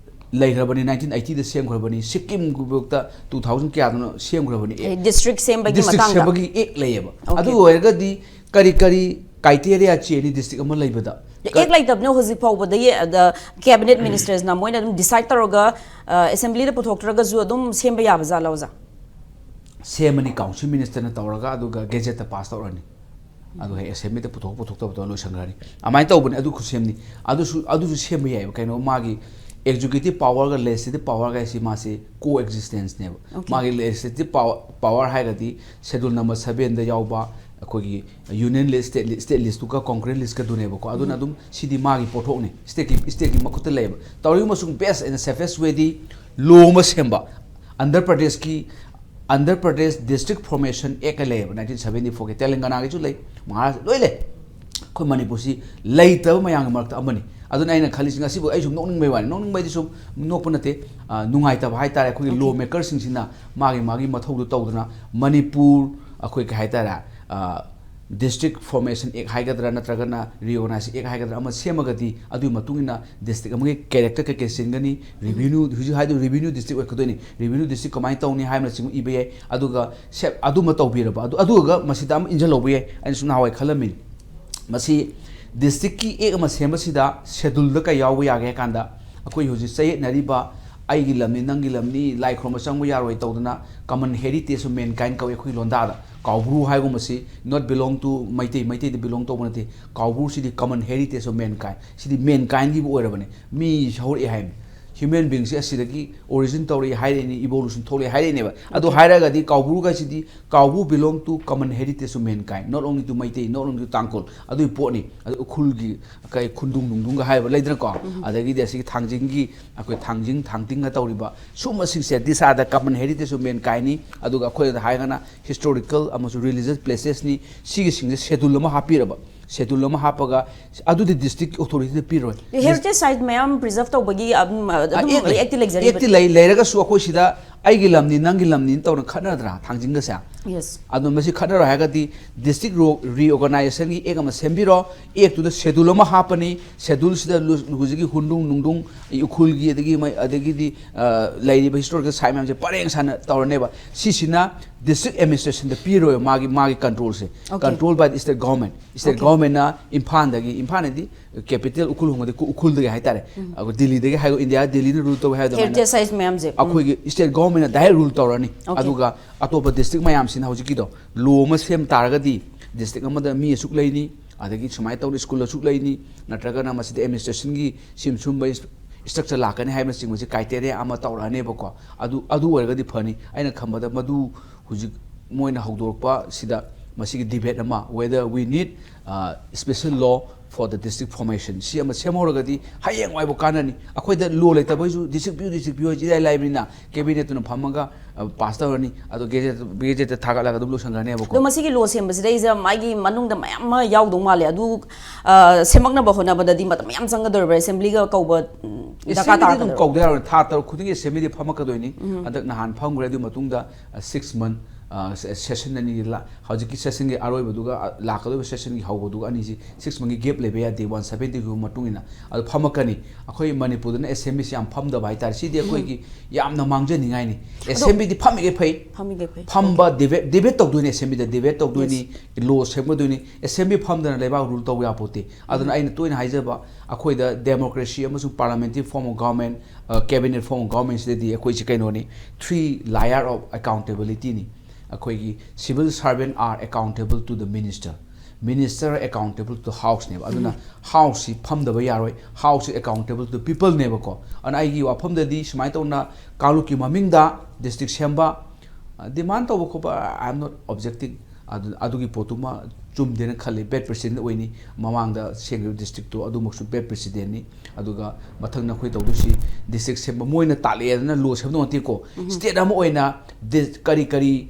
ꯂꯩꯈ꯭ꯔꯕꯅꯤ, nineteen eightyꯗ ꯁꯦꯝꯈ꯭ꯔꯕꯅꯤ, ꯁꯤꯛꯀꯤꯝꯒꯤꯐꯥꯎꯇ two thousand ꯀꯌꯥꯗꯅꯣ ꯁꯦꯝꯈ꯭ꯔꯕꯅꯤ꯫ ꯑꯦ, district ꯁꯦꯝꯕꯒꯤ district ꯃꯇꯥꯡꯗ? ꯁꯦꯝꯕꯒꯤ act ꯂꯩꯌꯦꯕ꯫ Okay꯫ ꯑꯗꯨ ꯑꯣꯏꯔꯒꯗꯤ ꯀꯔꯤ ꯀꯔꯤ criteria ꯆꯦꯟꯅꯤ district ꯑꯃ ꯂꯩꯕꯗ? Act ꯂꯩꯇꯕꯅ ꯍꯧꯖꯤꯛ ꯐꯥꯎꯕꯗ cabinet ministersꯅ ꯃꯣꯏꯅ ꯑꯗꯨꯝ decide ꯇꯧꯔꯒ, ꯑ, assemblyꯗ ꯄꯨꯊꯣꯛꯇ꯭ꯔꯒꯁꯨ ꯑꯗꯨꯝ ꯁꯦꯝꯕ ꯌꯥꯕ ꯖꯥꯠꯂꯣ, ꯑꯣꯖꯥ? ꯁꯦꯝꯃꯅꯤ, council ministerꯅ ꯇꯧꯔꯒ, ꯑꯗꯨꯒ gazetteꯇ pass ꯇꯧꯔꯅꯤ꯫ ꯑꯗꯨꯒ ꯍꯦꯛ assemblyꯗ ꯄꯨꯊꯣꯛ ꯄꯨꯊꯣꯛꯇꯕ ꯇꯧꯔ ꯂꯣꯏꯁꯟꯈ꯭ꯔꯅꯤ꯫ ꯑꯗꯨꯃꯥꯏꯅ ꯇꯧꯕꯅꯤ꯫ ꯑꯗꯨ ꯈꯨꯠꯁꯦꯝꯅꯤ꯫ ꯑꯗꯨꯁꯨ, ꯑꯗꯨꯁꯨ ꯁꯦꯝꯕ ꯌꯥꯏꯑꯕ꯫ ꯀꯩꯅꯣ, ꯃꯥꯒꯤ executive powerꯒ legislative powerꯒ ꯍꯥꯏꯁꯤ ꯃꯥꯁꯤ co-existenceꯅꯦꯕ꯫ Okay꯫ ꯃꯥꯒꯤ legislative power, power ꯍꯥꯏꯔꯒꯗꯤ schedule number sevenꯗ ꯌꯥꯎꯕ ꯑꯩꯈꯣꯏꯒꯤ union list, state list, state listꯇꯨꯒ concurrent listꯀꯗꯨꯅꯦꯕꯀꯣ꯫ ꯑꯗꯨꯅ ꯑꯗꯨꯝ ꯁꯤꯗꯤ ꯃꯥꯒꯤ ꯄꯣꯠꯊꯣꯛꯅꯤ, stateꯀꯤ, stateꯀꯤ ꯃꯈꯨꯠꯇ ꯂꯩꯌꯦꯕ꯫ ꯇꯧꯔꯤꯕ ꯑꯃꯁꯨꯡ best and safest wayꯗꯤ law ꯑꯃ ꯁꯦꯝꯕ꯫ ꯑꯟꯙ꯭ꯔ ꯄ꯭ꯔꯗꯦꯁꯀꯤ, Andhra Pradesh District Formation Act ꯍꯥꯏ ꯂꯩꯌꯦꯕ, nineteen seventy fourꯒꯤ꯫ ꯇꯦꯂꯪꯒꯅꯥꯒꯤꯁꯨ ꯂꯩ, ꯃꯍꯥꯔꯥꯁꯇ꯭ꯔ ꯂꯣꯏ ꯂꯩ꯫ ꯑꯩꯈꯣꯏ ꯃꯅꯤꯄꯨꯔꯁꯤ ꯂꯩꯇꯕ ꯃꯌꯥꯝꯒꯤ ꯃꯔꯛꯇ ꯑꯃꯅꯤ꯫ ꯑꯗꯨꯅ ꯑꯩꯅ ꯈꯜꯂꯤꯁꯤ, ꯉꯁꯤꯕꯨ ꯑꯩ ꯁꯨꯝ ꯅꯣꯛꯅꯤꯡꯕꯩ ꯋꯥꯅꯤ, ꯅꯣꯛꯅꯤꯡꯕꯩꯗꯤ ꯁꯨꯝ ꯅꯣꯛꯄ ꯅꯠꯇꯦ, ꯑ, ꯅꯨꯡꯉꯥꯏꯇꯕ ꯍꯥꯏꯇꯥꯔꯦ꯫ ꯑꯩꯈꯣꯏꯒꯤ law makerꯁꯤꯡꯁꯤꯅ ꯃꯥꯒꯤ ꯃꯥꯒꯤ ꯃꯊꯧꯗꯨ ꯇꯧꯗꯅ ꯃꯅꯤꯄꯨꯔ, ꯑꯩꯈꯣꯏ ꯀꯩ ꯍꯥꯏꯇꯥꯔꯦ, ꯑ, District Formation Act ꯍꯥꯏꯒꯗ꯭ꯔꯥ ꯅꯠꯇ꯭ꯔꯒꯅ Reorganization Act ꯍꯥꯏꯒꯗ꯭ꯔꯥ ꯑꯃ ꯁꯦꯝꯃꯒꯗꯤ, ꯑꯗꯨꯒꯤ ꯃꯇꯨꯡ ꯏꯟꯅ district ꯑꯃꯒꯤ character ꯀꯩꯀꯩ ꯆꯦꯟꯒꯅꯤ, revenue, ꯍꯧꯖꯤꯛ ꯍꯥꯏꯗꯣ revenue district ꯑꯣꯏꯔꯛꯀꯗꯣꯏꯅꯤ, revenue district ꯀꯃꯥꯏꯅ ꯇꯧꯅꯤ ꯍꯥꯏꯕꯅꯆꯤꯡꯕ ꯏꯕ ꯌꯥꯏ꯫ ꯑꯗꯨꯒ ꯁꯦ-, ꯑꯗꯨꯃ ꯇꯧꯕꯤꯔꯕ, ꯑꯗꯨ, ꯑꯗꯨꯒ ꯃꯁꯤꯗ ꯑꯃ ꯏꯟꯁꯤꯜꯍꯧꯕ ꯌꯥꯏ꯫ ꯑꯩꯅ ꯁꯨꯝ ꯅꯍꯥꯟꯋꯥꯏ ꯈꯜꯂꯝꯃꯤꯅꯤ, ꯃꯁꯤ districtꯀꯤ act ꯑꯃ ꯁꯦꯝꯕꯁꯤꯗ scheduleꯗ ꯀꯩ ꯌꯥꯎꯕ ꯌꯥꯒꯦ ꯍꯥꯏ ꯀꯥꯟꯗ, ꯑꯩꯈꯣꯏ ꯍꯧꯖꯤꯛ ꯆꯌꯦꯠꯅꯔꯤꯕ "ꯑꯩꯒꯤ ꯂꯝꯅꯤ, ꯅꯪꯒꯤ ꯂꯝꯅꯤ, ꯂꯥꯏ ꯈꯨꯔꯨꯝꯕ ꯆꯪꯕ ꯌꯥꯔꯣꯏ" ꯇꯧꯗꯅ, common heritage of mankind ꯀꯧꯏ ꯑꯩꯈꯣꯏꯒꯤ ꯂꯣꯟꯗꯥꯗ꯫ ꯀꯥꯎꯕ꯭ꯔꯨ ꯍꯥꯏꯒꯨꯝꯕꯁꯤ not belong to Meitei, ꯃꯩꯇꯩꯗ belong ꯇꯧꯕ ꯅꯠꯇꯦ꯫ ꯀꯥꯎꯕ꯭ꯔꯨꯁꯤꯗꯤ common heritage of mankind, ꯁꯤꯗꯤ mankindꯒꯤꯕꯨ ꯑꯣꯏꯔꯕꯅꯤ꯫ ꯃꯤ ꯍꯧꯔꯛꯑꯦ ꯍꯥꯏꯕꯅꯤ꯫ Human beingꯁꯤ ꯑꯁꯤꯗꯒꯤ origin ꯇꯧꯔꯛꯏ ꯍꯥꯏꯔꯛꯏꯅꯤ, evolution ꯊꯣꯛꯂꯛꯏ ꯍꯥꯏꯔꯛꯏꯅꯦꯕ꯫ ꯑꯗꯨ ꯍꯥꯏꯔꯒꯗꯤ ꯀꯥꯎꯕ꯭ꯔꯨꯒꯁꯤꯗꯤ, ꯀꯥꯎꯕ꯭ꯔꯨ belong to common heritage of mankind, not only to Meitei, not only to ꯇꯥꯡꯈꯨꯜ, ꯑꯗꯨꯒꯤ ꯄꯣꯠꯅꯤ꯫ ꯑꯗꯨ ꯎꯈ꯭ꯔꯨꯜꯒꯤ ꯀꯩ ꯈꯨꯟꯗꯨꯡ ꯅꯨꯡꯗꯨꯡꯒ ꯍꯥꯏꯕ ꯂꯩꯗꯅꯀꯣ, ꯑꯗꯒꯤꯗꯤ ꯑꯁꯤꯒꯤ ꯊꯥꯡꯖꯤꯡꯒꯤ, ꯑꯩꯈꯣꯏ ꯊꯥꯡꯖꯤꯡ ꯊꯥꯡꯇꯤꯡꯒ ꯇꯧꯔꯤꯕ ꯁꯨꯝꯕꯁꯤꯡꯁꯦ, these are the common heritage of mankindꯅꯤ꯫ ꯑꯗꯨꯒ ꯑꯩꯈꯣꯏꯗ ꯍꯥꯏꯔꯒꯅ historical ꯑꯃꯁꯨꯡ religious placesꯅꯤ꯫ ꯁꯤꯒꯤꯁꯤꯡꯁꯦ schedule ꯑꯃ ꯍꯥꯞꯄꯤꯔꯕ, schedule ꯑꯃ ꯍꯥꯞꯄꯒ ꯑꯗꯨꯗꯤ district authorityꯗ ꯄꯤꯔꯣꯏ꯫ Heritage site ꯃꯌꯥꯝ preserve ꯇꯧꯕꯒꯤ ꯑꯗꯨꯝ, ꯑꯗꯨꯝ act ꯂꯩ꯫ Actꯇꯤ ꯂꯩꯖꯔꯤꯕꯅꯤ꯫ Actꯇꯤ ꯂꯩ, ꯂꯩꯔꯒꯁꯨ ꯑꯩꯈꯣꯏ ꯁꯤꯗ ꯑꯩꯒꯤ ꯂꯝꯅꯤ, ꯅꯪꯒꯤ ꯂꯝꯅꯤ ꯇꯧꯅ ꯈꯠꯅꯗ꯭ꯔꯥ ꯊꯥꯡꯖꯤꯡꯒꯁꯦ? Yes꯫ ꯑꯗꯨ ꯃꯁꯤ ꯈꯠꯅꯔꯣꯏ ꯍꯥꯏꯔꯒꯗꯤ district ro-, reorganizationꯒꯤ act ꯑꯃ ꯁꯦꯝꯕꯤꯔꯣ, actꯇꯨꯗ schedule ꯑꯃ ꯍꯥꯞꯄꯅꯤ꯫ Scheduleꯁꯤꯗ ꯂꯨ-, ꯍꯧꯖꯤꯛꯀꯤ ꯍꯨꯟꯗꯨꯡ ꯅꯨꯡꯗꯨꯡ, ꯎꯈ꯭ꯔꯨꯜꯒꯤ, ꯑꯗꯒꯤ ꯃꯩ-, ꯑꯗꯒꯤꯗꯤ, ꯑ, ꯂꯩꯔꯤꯕ historical site ꯃꯌꯥꯝꯁꯦ ꯄꯔꯦꯡ ꯁꯥꯅ ꯇꯧꯔꯅꯦꯕ꯫ ꯁꯤꯁꯤꯅ district administrationꯗ ꯄꯤꯔꯣꯏ ꯃꯥꯒꯤ, ꯃꯥꯒꯤ controlꯁꯦ꯫ Okay꯫ Control by the state government꯫ State Okay꯫ Governmentꯅ ꯏꯝꯐꯥꯜꯗꯒꯤ, ꯏꯝꯐꯥꯜ ꯍꯥꯏꯗꯤ capital ꯎꯈ꯭ꯔꯨꯜ ꯍꯣꯡꯉꯗꯤ ꯎꯈ꯭ꯔꯨꯜꯗꯒꯤ ꯍꯥꯏꯇꯥꯔꯦ꯫ ꯑꯩꯈꯣꯏ ꯗꯤꯜꯂꯤꯗꯒꯤ ꯍꯥꯏꯔꯣ, ꯏꯟꯗꯤꯌꯥ ꯗꯤꯜꯂꯤꯅ rule ꯇꯧꯋꯦ ꯍꯥꯏꯕ ꯑꯗꯨꯃꯥꯏꯅ꯫ Heritage site ꯃꯌꯥꯝꯁꯦ꯫ ꯎꯝ꯫ ꯑꯩꯈꯣꯏꯒꯤ state governmentꯅ direct rule ꯇꯧꯔꯅꯤ꯫ Okay꯫ ꯑꯗꯨꯒ ꯑꯇꯣꯞꯄ district ꯃꯌꯥꯝꯁꯤꯅ ꯍꯧꯖꯤꯛꯀꯤꯗꯣ law ꯑꯃ ꯁꯦꯝ ꯇꯥꯔꯒꯗꯤ district ꯑꯃꯗ ꯃꯤ ꯑꯁꯨꯛ ꯂꯩꯅꯤ, ꯑꯗꯒꯤ ꯁꯨꯃꯥꯏꯅ ꯇꯧꯅ school ꯑꯁꯨꯛ ꯂꯩꯅꯤ, ꯅꯠꯇ꯭ꯔꯒꯅ ꯃꯁꯤꯗ administrationꯒꯤ ꯁꯤꯝ ꯁꯨꯝꯕ structure ꯂꯥꯛꯀꯅꯤ ꯍꯥꯏꯕꯅꯆꯤꯡꯕꯁꯤ criteria ꯑꯃ ꯇꯧꯔꯛꯑꯅꯦꯕꯀꯣ꯫ ꯑꯗꯨ, ꯑꯗꯨ ꯑꯣꯏꯔꯒꯗꯤ ꯐꯅꯤ꯫ ꯑꯩꯅ ꯈꯟꯕꯗ ꯃꯗꯨ ꯍꯧꯖꯤꯛ ꯃꯣꯏꯅ ꯍꯧꯗꯣꯔꯛꯄ ꯁꯤꯗ ꯃꯁꯤꯒꯤ debate ꯑꯃ, whether we need, uh, special law for the district formation, ꯁꯤ ꯑꯃ ꯁꯦꯝꯍꯧꯔꯒꯗꯤ ꯍꯌꯦꯡꯋꯥꯏꯕꯨ ꯀꯥꯟꯅꯅꯤ꯫ ꯑꯩꯈꯣꯏꯗ law ꯂꯩꯇꯕꯩꯁꯨ district ꯄꯤꯌꯨ, district ꯄꯤꯌꯨ ꯍꯥꯏꯁꯤ ꯏꯔꯥꯏ ꯂꯥꯏꯕꯅꯤꯅ, cabinetꯇꯨꯅ ꯐꯝꯃꯒ, ꯑ, pass ꯇꯧꯔꯅꯤ, ꯑꯗꯣ gazette, gazette ꯊꯥꯒꯠꯂꯒ ꯑꯗꯨꯝ ꯂꯣꯏꯁꯟꯈ꯭ꯔꯅꯦꯕꯀꯣ꯫ ꯑꯗꯣ ꯃꯁꯤꯒꯤ law ꯁꯦꯝꯕꯁꯤꯗꯩꯁꯤꯗ ꯃꯥꯒꯤ ꯃꯅꯨꯡꯗ ꯃꯌꯥꯝ ꯑꯃ ꯌꯥꯎꯗꯧ ꯃꯥꯜꯂꯦ꯫ ꯑꯗꯨ, ꯑ, ꯁꯦꯝꯃꯛꯅꯕ ꯍꯣꯠꯅꯕꯗꯗꯤ ꯃꯇꯝ ꯌꯥꯝ ꯆꯪꯒꯗꯧꯔꯤꯕ꯭ꯔꯥ? Assemblyꯒ ꯀꯧꯕ, ꯎꯝ, ꯗꯔꯀꯥꯔ Assemblyꯗꯤ ꯑꯗꯨꯝ ꯇꯥꯒꯗꯧꯔꯤꯕ꯭ꯔꯥ? ꯀꯧꯗ ꯌꯥꯔꯣꯏ꯫ ꯊꯥ ꯇꯔꯨꯛ ꯈꯨꯗꯤꯡꯒꯤ Assemblyꯗꯤ ꯐꯝꯃꯛꯀꯗꯣꯏꯅꯤ꯫ ꯎꯝ꯫ ꯍꯟꯗꯛ ꯅꯍꯥꯟ ꯐꯝꯈ꯭ꯔꯦ꯫ ꯑꯗꯨꯒꯤ ꯃꯇꯨꯡꯗ, ꯑ, six month, ꯑ, se-, session ꯑꯅꯤꯒꯤ ꯂꯥ-, ꯍꯧꯖꯤꯛꯀꯤ sessionꯒꯤ ꯑꯔꯣꯏꯕꯗꯨꯒ, ꯑ, ꯂꯥꯛꯀꯗꯧꯔꯤꯕ sessionꯒꯤ ꯍꯧꯕꯗꯨꯒ ꯑꯅꯤꯁꯤ six monthꯒꯤ gap ꯂꯩꯕ ꯌꯥꯗꯦ, one seventyꯒꯤ ꯃꯇꯨꯡ ꯏꯟꯅ꯫ ꯑꯗꯨ ꯐꯝꯃꯛꯀꯅꯤ꯫ ꯑꯩꯈꯣꯏ ꯃꯅꯤꯄꯨꯔꯗꯅ Assemblyꯁꯤ ꯌꯥꯝ ꯐꯝꯗꯕ ꯍꯥꯏꯇꯥꯔꯦ꯫ ꯁꯤꯗꯤ ꯑꯩꯈꯣꯏꯒꯤ ꯌꯥꯝꯅ ꯃꯥꯡꯖꯅꯤꯡꯉꯥꯏꯅꯤ꯫ ꯑꯗꯣ Assemblyꯗꯤ ꯐꯝꯃꯤꯈꯩ ꯐꯩ꯫ ꯐꯝꯃꯤꯈꯩ ꯐꯩ꯫ ꯐꯝꯕ, debate, debate ꯇꯧꯗꯣꯏꯅꯤ Assemblyꯗ, debate ꯇꯧꯗꯣꯏꯅꯤ, Yes꯫ Law ꯁꯦꯝꯒꯗꯣꯏꯅꯤ꯫ Assembly ꯐꯝꯗꯅ ꯂꯩꯕꯥꯛ rule ꯇꯧꯕ ꯌꯥꯄꯣꯠꯇꯦ꯫ ꯑꯗꯨꯅ ꯎꯝ꯫ ꯑꯩꯅ ꯇꯣꯏꯅ ꯍꯥꯏꯖꯕ, ꯑꯩꯈꯣꯏꯗ democracy ꯑꯃꯁꯨꯡ parliamentary form of government, ꯑ, cabinet form of governmentꯁꯤꯗꯗꯤ ꯑꯩꯈꯣꯏꯁꯤ ꯀꯩꯅꯣꯅꯤ, three layer of accountabilityꯅꯤ꯫ ꯑꯩꯈꯣꯏꯒꯤ civil servant are accountable to the minister, minister accountable to house ꯅꯦꯕ꯫ ꯑꯗꯨꯅ house ꯁꯤ ꯐꯝꯗꯕ ꯌꯥꯔꯣꯏ, house is accountable to people ꯅꯦꯕꯀꯣ꯫ ꯑꯗꯨꯅ ꯑꯩꯒꯤ ꯋꯥꯐꯝꯗꯗꯤ ꯁꯨꯃꯥꯏꯅ ꯇꯧꯅ ꯀꯥꯡꯂꯨꯞꯀꯤ ꯃꯃꯤꯡꯗ district ꯁꯦꯝꯕ, demand ꯇꯧꯕ ꯈꯣꯠꯄ, I am not objecting꯫ ꯑꯗꯨ, ꯑꯗꯨꯒꯤ ꯄꯣꯠꯇꯨꯃ ꯆꯨꯝꯗꯦꯅ ꯈꯜꯂꯤ꯫ Bad precedent ꯑꯣꯏꯅꯤ꯫ ꯃꯃꯥꯡꯗ ꯁꯦꯝꯈꯤꯕ district ꯇꯣ ꯑꯗꯨꯃꯛꯁꯨ bad precedent ꯅꯤ꯫ ꯑꯗꯨꯒ ꯃꯊꯪ ꯅꯈꯣꯏ ꯇꯧꯗꯣꯏꯁꯤ district ꯁꯦꯝꯕ, ꯃꯣꯏꯅ ꯇꯥꯛꯂꯛꯑꯦꯗꯅ law ꯁꯦꯝꯕꯗꯧ ꯅꯠꯇꯦꯀꯣ꯫ State ꯑꯃ ꯑꯣꯏꯅ ꯗꯤ-, ꯀꯔꯤ ꯀꯔꯤ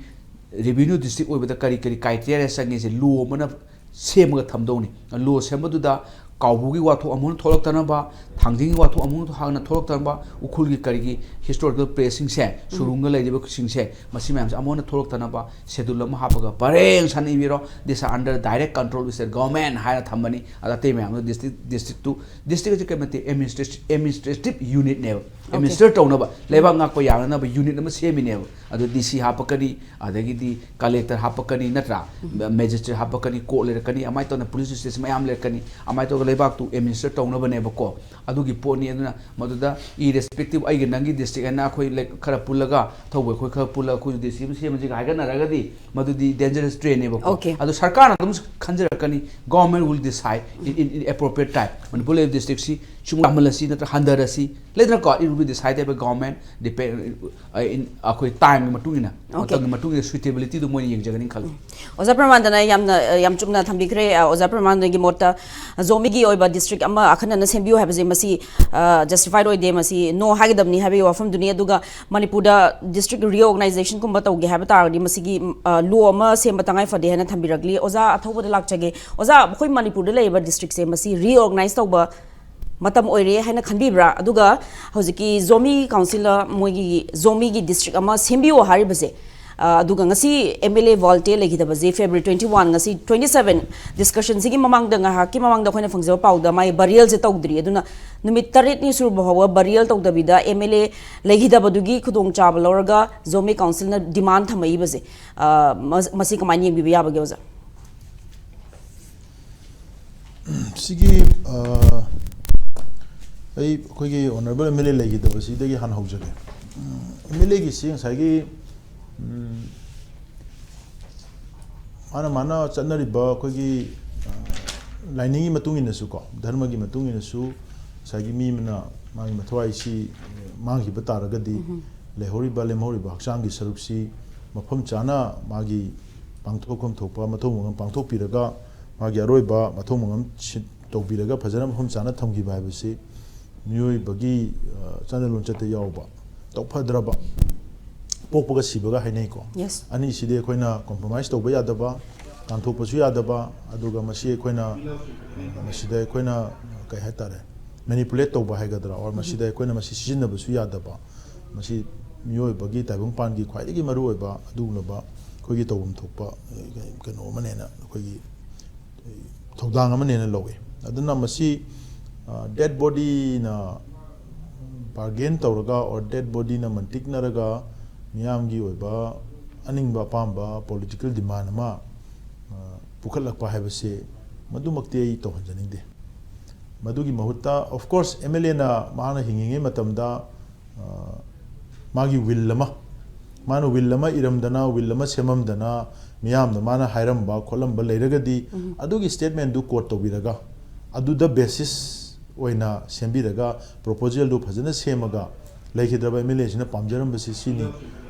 revenue district ꯑꯣꯏꯕꯗ ꯀꯔꯤ ꯀꯔꯤ criteria ꯆꯪꯉꯦꯁꯦ law ꯑꯃꯅ ꯁꯦꯝꯃꯒ ꯊꯝꯗꯧꯅꯤ꯫ Law ꯁꯦꯝꯕꯗꯨꯗ ꯀꯥꯎꯕꯨꯒꯤ ꯋꯥꯊꯣꯛ ꯑꯃꯨꯛ ꯍꯟꯅ ꯊꯣꯛꯂꯛꯇꯅꯕ, ꯊꯥꯡꯖꯤꯡꯒꯤ ꯋꯥꯊꯣꯛ ꯑꯃꯨꯛ ꯍꯟꯅ ꯊꯣꯛꯂꯛꯇꯅꯕ, ꯎꯈ꯭ꯔꯨꯜꯒꯤ ꯀꯔꯤꯒꯤ historical place ꯁꯤꯡꯁꯦ, ꯁꯨꯔꯨꯡꯒ ꯂꯩꯔꯤꯕꯁꯤꯡꯁꯦ, ꯃꯁꯤ ꯃꯌꯥꯝꯁꯦ ꯑꯃꯨꯛ ꯍꯟꯅ ꯊꯣꯛꯂꯛꯇꯅꯕ schedule ꯑꯃ ꯍꯥꯞꯄꯒ ꯄꯔꯦꯡ ꯁꯥꯟꯅ ꯏꯕꯤꯔꯣ꯫ These are under direct control of the government ꯍꯥꯏꯅ ꯊꯝꯕꯅꯤ꯫ ꯑꯗ ꯑꯇꯩ ꯃꯌꯥꯝꯗꯣ district, district ꯇꯨ, district ꯑꯁꯤ ꯀꯔꯤ ꯅꯠꯇꯦ, administration, administrative unit ꯅꯦꯕ꯫ Administer ꯇꯧꯅꯕ, ꯂꯩꯕꯥꯛ ꯉꯥꯛꯄ ꯌꯥꯅꯅꯕ unit ꯑꯃ ꯁꯦꯝꯃꯤꯅꯦꯕ꯫ ꯑꯗꯣ D C ꯍꯥꯞꯄꯛꯀꯅꯤ, ꯑꯗꯒꯤꯗꯤ collector ꯍꯥꯞꯄꯛꯀꯅꯤ, ꯅꯠꯇ꯭ꯔꯥ? Magistrate ꯍꯥꯞꯄꯛꯀꯅꯤ, court ꯂꯩꯔꯛꯀꯅꯤ, ꯑꯗꯨꯃꯥꯏꯅ ꯇꯧꯅ police station ꯃꯌꯥꯝ ꯂꯩꯔꯛꯀꯅꯤ, ꯑꯗꯨꯃꯥꯏꯅ ꯇꯧꯔꯒ ꯂꯩꯕꯥꯛꯇꯨ administer ꯇꯧꯅꯕꯅꯦꯕꯀꯣ꯫ ꯑꯗꯨꯒꯤ ꯄꯣꯠꯅꯤ꯫ ꯑꯗꯨꯅ ꯃꯗꯨꯗ irrespective, ꯑꯩꯒꯤ ꯅꯪꯒꯤ district ꯍꯥꯏꯅ ꯑꯩꯈꯣꯏ ꯂꯩ-, ꯈꯔ ꯄꯨꯜꯂꯒ, ꯊꯧꯕ ꯑꯩꯈꯣꯏ ꯈꯔ ꯄꯨꯜꯂꯒ ꯑꯩꯈꯣꯏꯁꯨ district ꯑꯃ ꯁꯦꯝꯃꯁꯤꯒ ꯍꯥꯏꯒꯠꯅꯔꯒꯗꯤ ꯃꯗꯨꯗꯤ dangerous trend ꯅꯦꯕꯀꯣ꯫ Okay. ꯑꯗꯣ ꯁꯔꯀꯥꯔꯅ ꯑꯗꯨꯝ ꯈꯟꯖꯔꯛꯀꯅꯤ, government will decide in, in, in appropriate time꯫ Manipur ꯂꯩꯔꯤꯕ district ꯁꯤ ꯁꯨꯝ ꯌꯥꯝꯍꯜꯂꯁꯤ ꯅꯠꯇ꯭ꯔꯒ ꯍꯟꯊꯔꯁꯤ, ꯂꯩꯗꯅꯀꯣ, it will be decided by government, depend, uh, in, ꯑꯩꯈꯣꯏ time ꯒꯤ ꯃꯇꯨꯡ ꯏꯟꯅ, Okay. ꯃꯇꯝꯒꯤ ꯃꯇꯨꯡ ꯏꯟꯅ suitability ꯗꯨ ꯃꯣꯏꯅ ꯌꯦꯡꯖꯒꯅꯤ ꯈꯜꯂꯤ꯫ ꯑꯣꯖꯥ ꯄ꯭ꯔꯃꯥꯟꯗꯅ ꯌꯥꯝꯅ, ꯑ, ꯌꯥꯝ ꯆꯨꯝꯅ ꯊꯝꯕꯤꯈ꯭ꯔꯦ꯫ ꯑ, ꯑꯣꯖꯥ ꯄ꯭ꯔꯃꯥꯟꯗꯒꯤ ꯃꯣꯠꯇ ꯖꯣꯃꯤꯒꯤ ꯑꯣꯏꯕ district ꯑꯃ ꯑꯈꯟꯅꯅ ꯁꯦꯝꯕꯤꯌꯨ ꯍꯥꯏꯕꯁꯦ ꯃꯁꯤ, ꯑ, justified ꯑꯣꯏꯗꯦ, ꯃꯁꯤ no ꯍꯥꯏꯒꯗꯕꯅꯤ ꯍꯥꯏꯕꯒꯤ ꯋꯥꯐꯝꯗꯨꯅꯤ꯫ ꯑꯗꯨꯒ ꯃꯅꯤꯄꯨꯔꯗ district reorganization ꯀꯨꯝꯕ ꯇꯧꯒꯦ ꯍꯥꯏꯕ ꯇꯥꯔꯒꯗꯤ ꯃꯁꯤꯒꯤ, ꯑ, law ꯑꯃ ꯁꯦꯝꯕ ꯇꯉꯥꯏ ꯐꯗꯦ ꯍꯥꯏꯅ ꯊꯝꯕꯤꯔꯛꯂꯤ꯫ ꯑꯣꯖꯥ ꯑꯊꯧꯕꯗ ꯂꯥꯛꯆꯒꯦ꯫ ꯑꯣꯖꯥ, ꯑꯩꯈꯣꯏ ꯃꯅꯤꯄꯨꯔꯗ ꯂꯩꯔꯤꯕ district ꯁꯦ ꯃꯁꯤ reorganize ꯇꯧꯕ ꯃꯇꯝ ꯑꯣꯏꯔꯦ ꯍꯥꯏꯅ ꯈꯟꯕꯤꯕ꯭ꯔꯥ? ꯑꯗꯨꯒ ꯍꯧꯖꯤꯛꯀꯤ ꯖꯣꯃꯤ council ꯃꯣꯏꯒꯤ ꯖꯣꯃꯤꯒꯤ district ꯑꯃ ꯁꯦꯝꯕꯤꯌꯣ ꯍꯥꯏꯔꯤꯕꯁꯦ, ꯑ, ꯑꯗꯨꯒ ꯉꯁꯤ M L A ꯋꯥꯜꯇꯦ ꯂꯩꯈꯤꯗꯕꯁꯦ February twenty one, ꯉꯁꯤ twenty seven, discussion ꯁꯤꯒꯤ ꯃꯃꯥꯡꯗ, ꯉꯥꯏꯍꯥꯛꯀꯤ ꯃꯃꯥꯡꯗ ꯑꯩꯈꯣꯏꯅ ꯐꯪꯖꯕ ꯄꯥꯎꯗ ꯃꯥꯒꯤ burial ꯁꯦ ꯇꯧꯗ꯭ꯔꯤ꯫ ꯑꯗꯨꯅ ꯅꯨꯃꯤꯠ ꯇꯔꯦꯠꯅꯤ ꯁꯨꯔꯕ ꯐꯥꯎꯕ burial ꯇꯧꯗꯕꯤꯗ M L A ꯂꯩꯈꯤꯗꯕꯗꯨꯒꯤ ꯈꯨꯗꯣꯡꯆꯥꯕ ꯂꯧꯔꯒ ꯖꯣꯃꯤ council ꯅ demand ꯊꯝꯃꯛꯏꯕꯁꯦ, ꯑ, ꯃꯁ-, ꯃꯁꯤ ꯀꯃꯥꯏꯅ ꯌꯦꯡꯕꯤꯕ ꯌꯥꯕꯒꯦ, ꯑꯣꯖꯥ? ꯁꯤꯒꯤ, ꯑ, ꯑꯩ ꯑꯩꯈꯣꯏꯒꯤ honourable M L A ꯂꯩꯈꯤꯗꯕꯁꯤꯗꯒꯤ ꯍꯥꯟꯅ ꯍꯧꯖꯒꯦ꯫ ꯎꯝ, M L A ꯒꯤꯁꯤ ꯉꯁꯥꯏꯒꯤ, ꯎꯝ, ꯃꯥꯅ ꯃꯥꯅ ꯆꯠꯅꯔꯤꯕ ꯑꯩꯈꯣꯏꯒꯤ, ꯑ, ꯂꯥꯏꯅꯤꯡꯒꯤ ꯃꯇꯨꯡ ꯏꯟꯅꯁꯨꯀꯣ, ꯙꯔꯃꯒꯤ ꯃꯇꯨꯡ ꯏꯟꯅꯁꯨ ꯉꯁꯥꯏꯒꯤ ꯃꯤ ꯑꯃꯅ ꯃꯥꯒꯤ ꯃꯊ꯭ꯋꯥꯏꯁꯤ ꯃꯥꯡꯈꯤꯕ ꯇꯥꯔꯒꯗꯤ ꯂꯩꯍꯧꯔꯤꯕ, ꯂꯦꯝꯍꯧꯔꯤꯕ ꯍꯛꯆꯥꯡꯒꯤ ꯁꯔꯨꯛꯁꯤ ꯃꯐꯝ ꯆꯥꯅ ꯃꯥꯒꯤ ꯄꯥꯡꯊꯣꯛꯐꯝ ꯊꯣꯛꯄ ꯃꯊꯧ ꯃꯉꯝ ꯄꯥꯡꯊꯣꯛꯄꯤꯔꯒ, ꯃꯥꯒꯤ ꯑꯔꯣꯏꯕ ꯃꯊꯧ ꯃꯉꯝ ꯁꯤ-, ꯇꯧꯕꯤꯔꯒ ꯐꯖꯅ ꯃꯐꯝ ꯆꯥꯅ ꯊꯝꯈꯤꯕ ꯍꯥꯏꯕꯁꯤ ꯃꯤꯑꯣꯏꯕꯒꯤ, ꯑ, ꯆꯥꯟꯅ ꯂꯣꯟꯆꯠꯇ ꯌꯥꯎꯕ ꯇꯧꯐꯗ꯭ꯔꯕ, ꯄꯣꯛꯄꯒ ꯁꯤꯕꯒ ꯍꯥꯏꯅꯩꯀꯣ꯫ Yes. ꯑꯅꯤꯁꯤꯗꯤ ꯑꯩꯈꯣꯏꯅ compromise ꯇꯧꯕ ꯌꯥꯗꯕ, ꯀꯥꯟꯊꯣꯛꯄꯁꯨ ꯌꯥꯗꯕ, ꯑꯗꯨꯒ ꯃꯁꯤ ꯑꯩꯈꯣꯏꯅ, ꯃꯁꯤꯗ ꯑꯩꯈꯣꯏꯅ ꯀꯩ ꯍꯥꯏꯇꯥꯔꯦ, manipulate ꯇꯧꯕ ꯍꯥꯏꯒꯗ꯭ꯔꯥ, or ꯃꯁꯤꯗ ꯑꯩꯈꯣꯏꯅ ꯃꯁꯤ ꯁꯤꯖꯤꯟꯅꯕꯁꯨ ꯌꯥꯗꯕ, ꯃꯁꯤ ꯃꯤꯑꯣꯏꯕꯒꯤ ꯇꯥꯏꯕꯪꯄꯥꯟꯒꯤ ꯈ꯭ꯋꯥꯏꯗꯒꯤ ꯃꯔꯨꯑꯣꯏꯕ ꯑꯗꯨꯒꯨꯝꯂꯕ ꯑꯩꯈꯣꯏꯒꯤ ꯇꯧꯐꯝ ꯊꯣꯛꯄ, ꯑ, ꯀꯩꯅꯣ ꯑꯃꯅꯦꯅ ꯑꯩꯈꯣꯏꯒꯤ ꯊꯧꯗꯥꯡ ꯑꯃꯅꯦꯅ ꯂꯧꯏ꯫ ꯑꯗꯨꯅ ꯃꯁꯤ, ꯑ, dead bodyꯅ bargain ꯇꯧꯔꯒ, or dead bodyꯅ ꯃꯟꯇꯤꯛꯅꯔꯒ ꯃꯤꯌꯥꯝꯒꯤ ꯑꯣꯏꯕ ꯑꯅꯤꯡꯕ ꯑꯄꯥꯝꯕ political demand ꯑꯃ, ꯑ, ꯄꯨꯈꯠꯂꯛꯄ ꯍꯥꯏꯕꯁꯦ ꯃꯗꯨꯃꯛꯇꯤ ꯑꯩ ꯇꯧꯍꯟꯖꯅꯤꯡꯗꯦ꯫ ꯃꯗꯨꯒꯤ ꯃꯍꯨꯠꯇ, of course, MLAꯅ ꯃꯍꯥꯛꯅ ꯍꯤꯡꯉꯤꯉꯩ ꯃꯇꯝꯗ, ꯑ, ꯃꯥꯒꯤ will ꯑꯃ, ꯃꯥꯅ will ꯑꯃ ꯏꯔꯝꯗꯅ, will ꯑꯃ ꯁꯦꯝꯃꯝꯗꯅ, ꯃꯤꯌꯥꯝꯅ ꯃꯥꯅ ꯍꯥꯏꯔꯝꯕ ꯈꯣꯠꯂꯝꯕ ꯂꯩꯔꯒꯗꯤ, ꯑꯗꯨꯒꯤ statementꯗꯨ quote ꯇꯧꯕꯤꯔꯒ, ꯑꯗꯨꯗ basis ꯑꯣꯏꯅ ꯁꯦꯝꯕꯤꯔꯒ, proposalꯗꯨ ꯐꯖꯅ ꯁꯦꯝꯃꯒ, ꯂꯩꯈꯤꯗ꯭ꯔꯕ MLAꯁꯤꯅ ꯄꯥꯝꯖꯔꯝꯕꯁꯤ ꯁꯤꯅꯤ,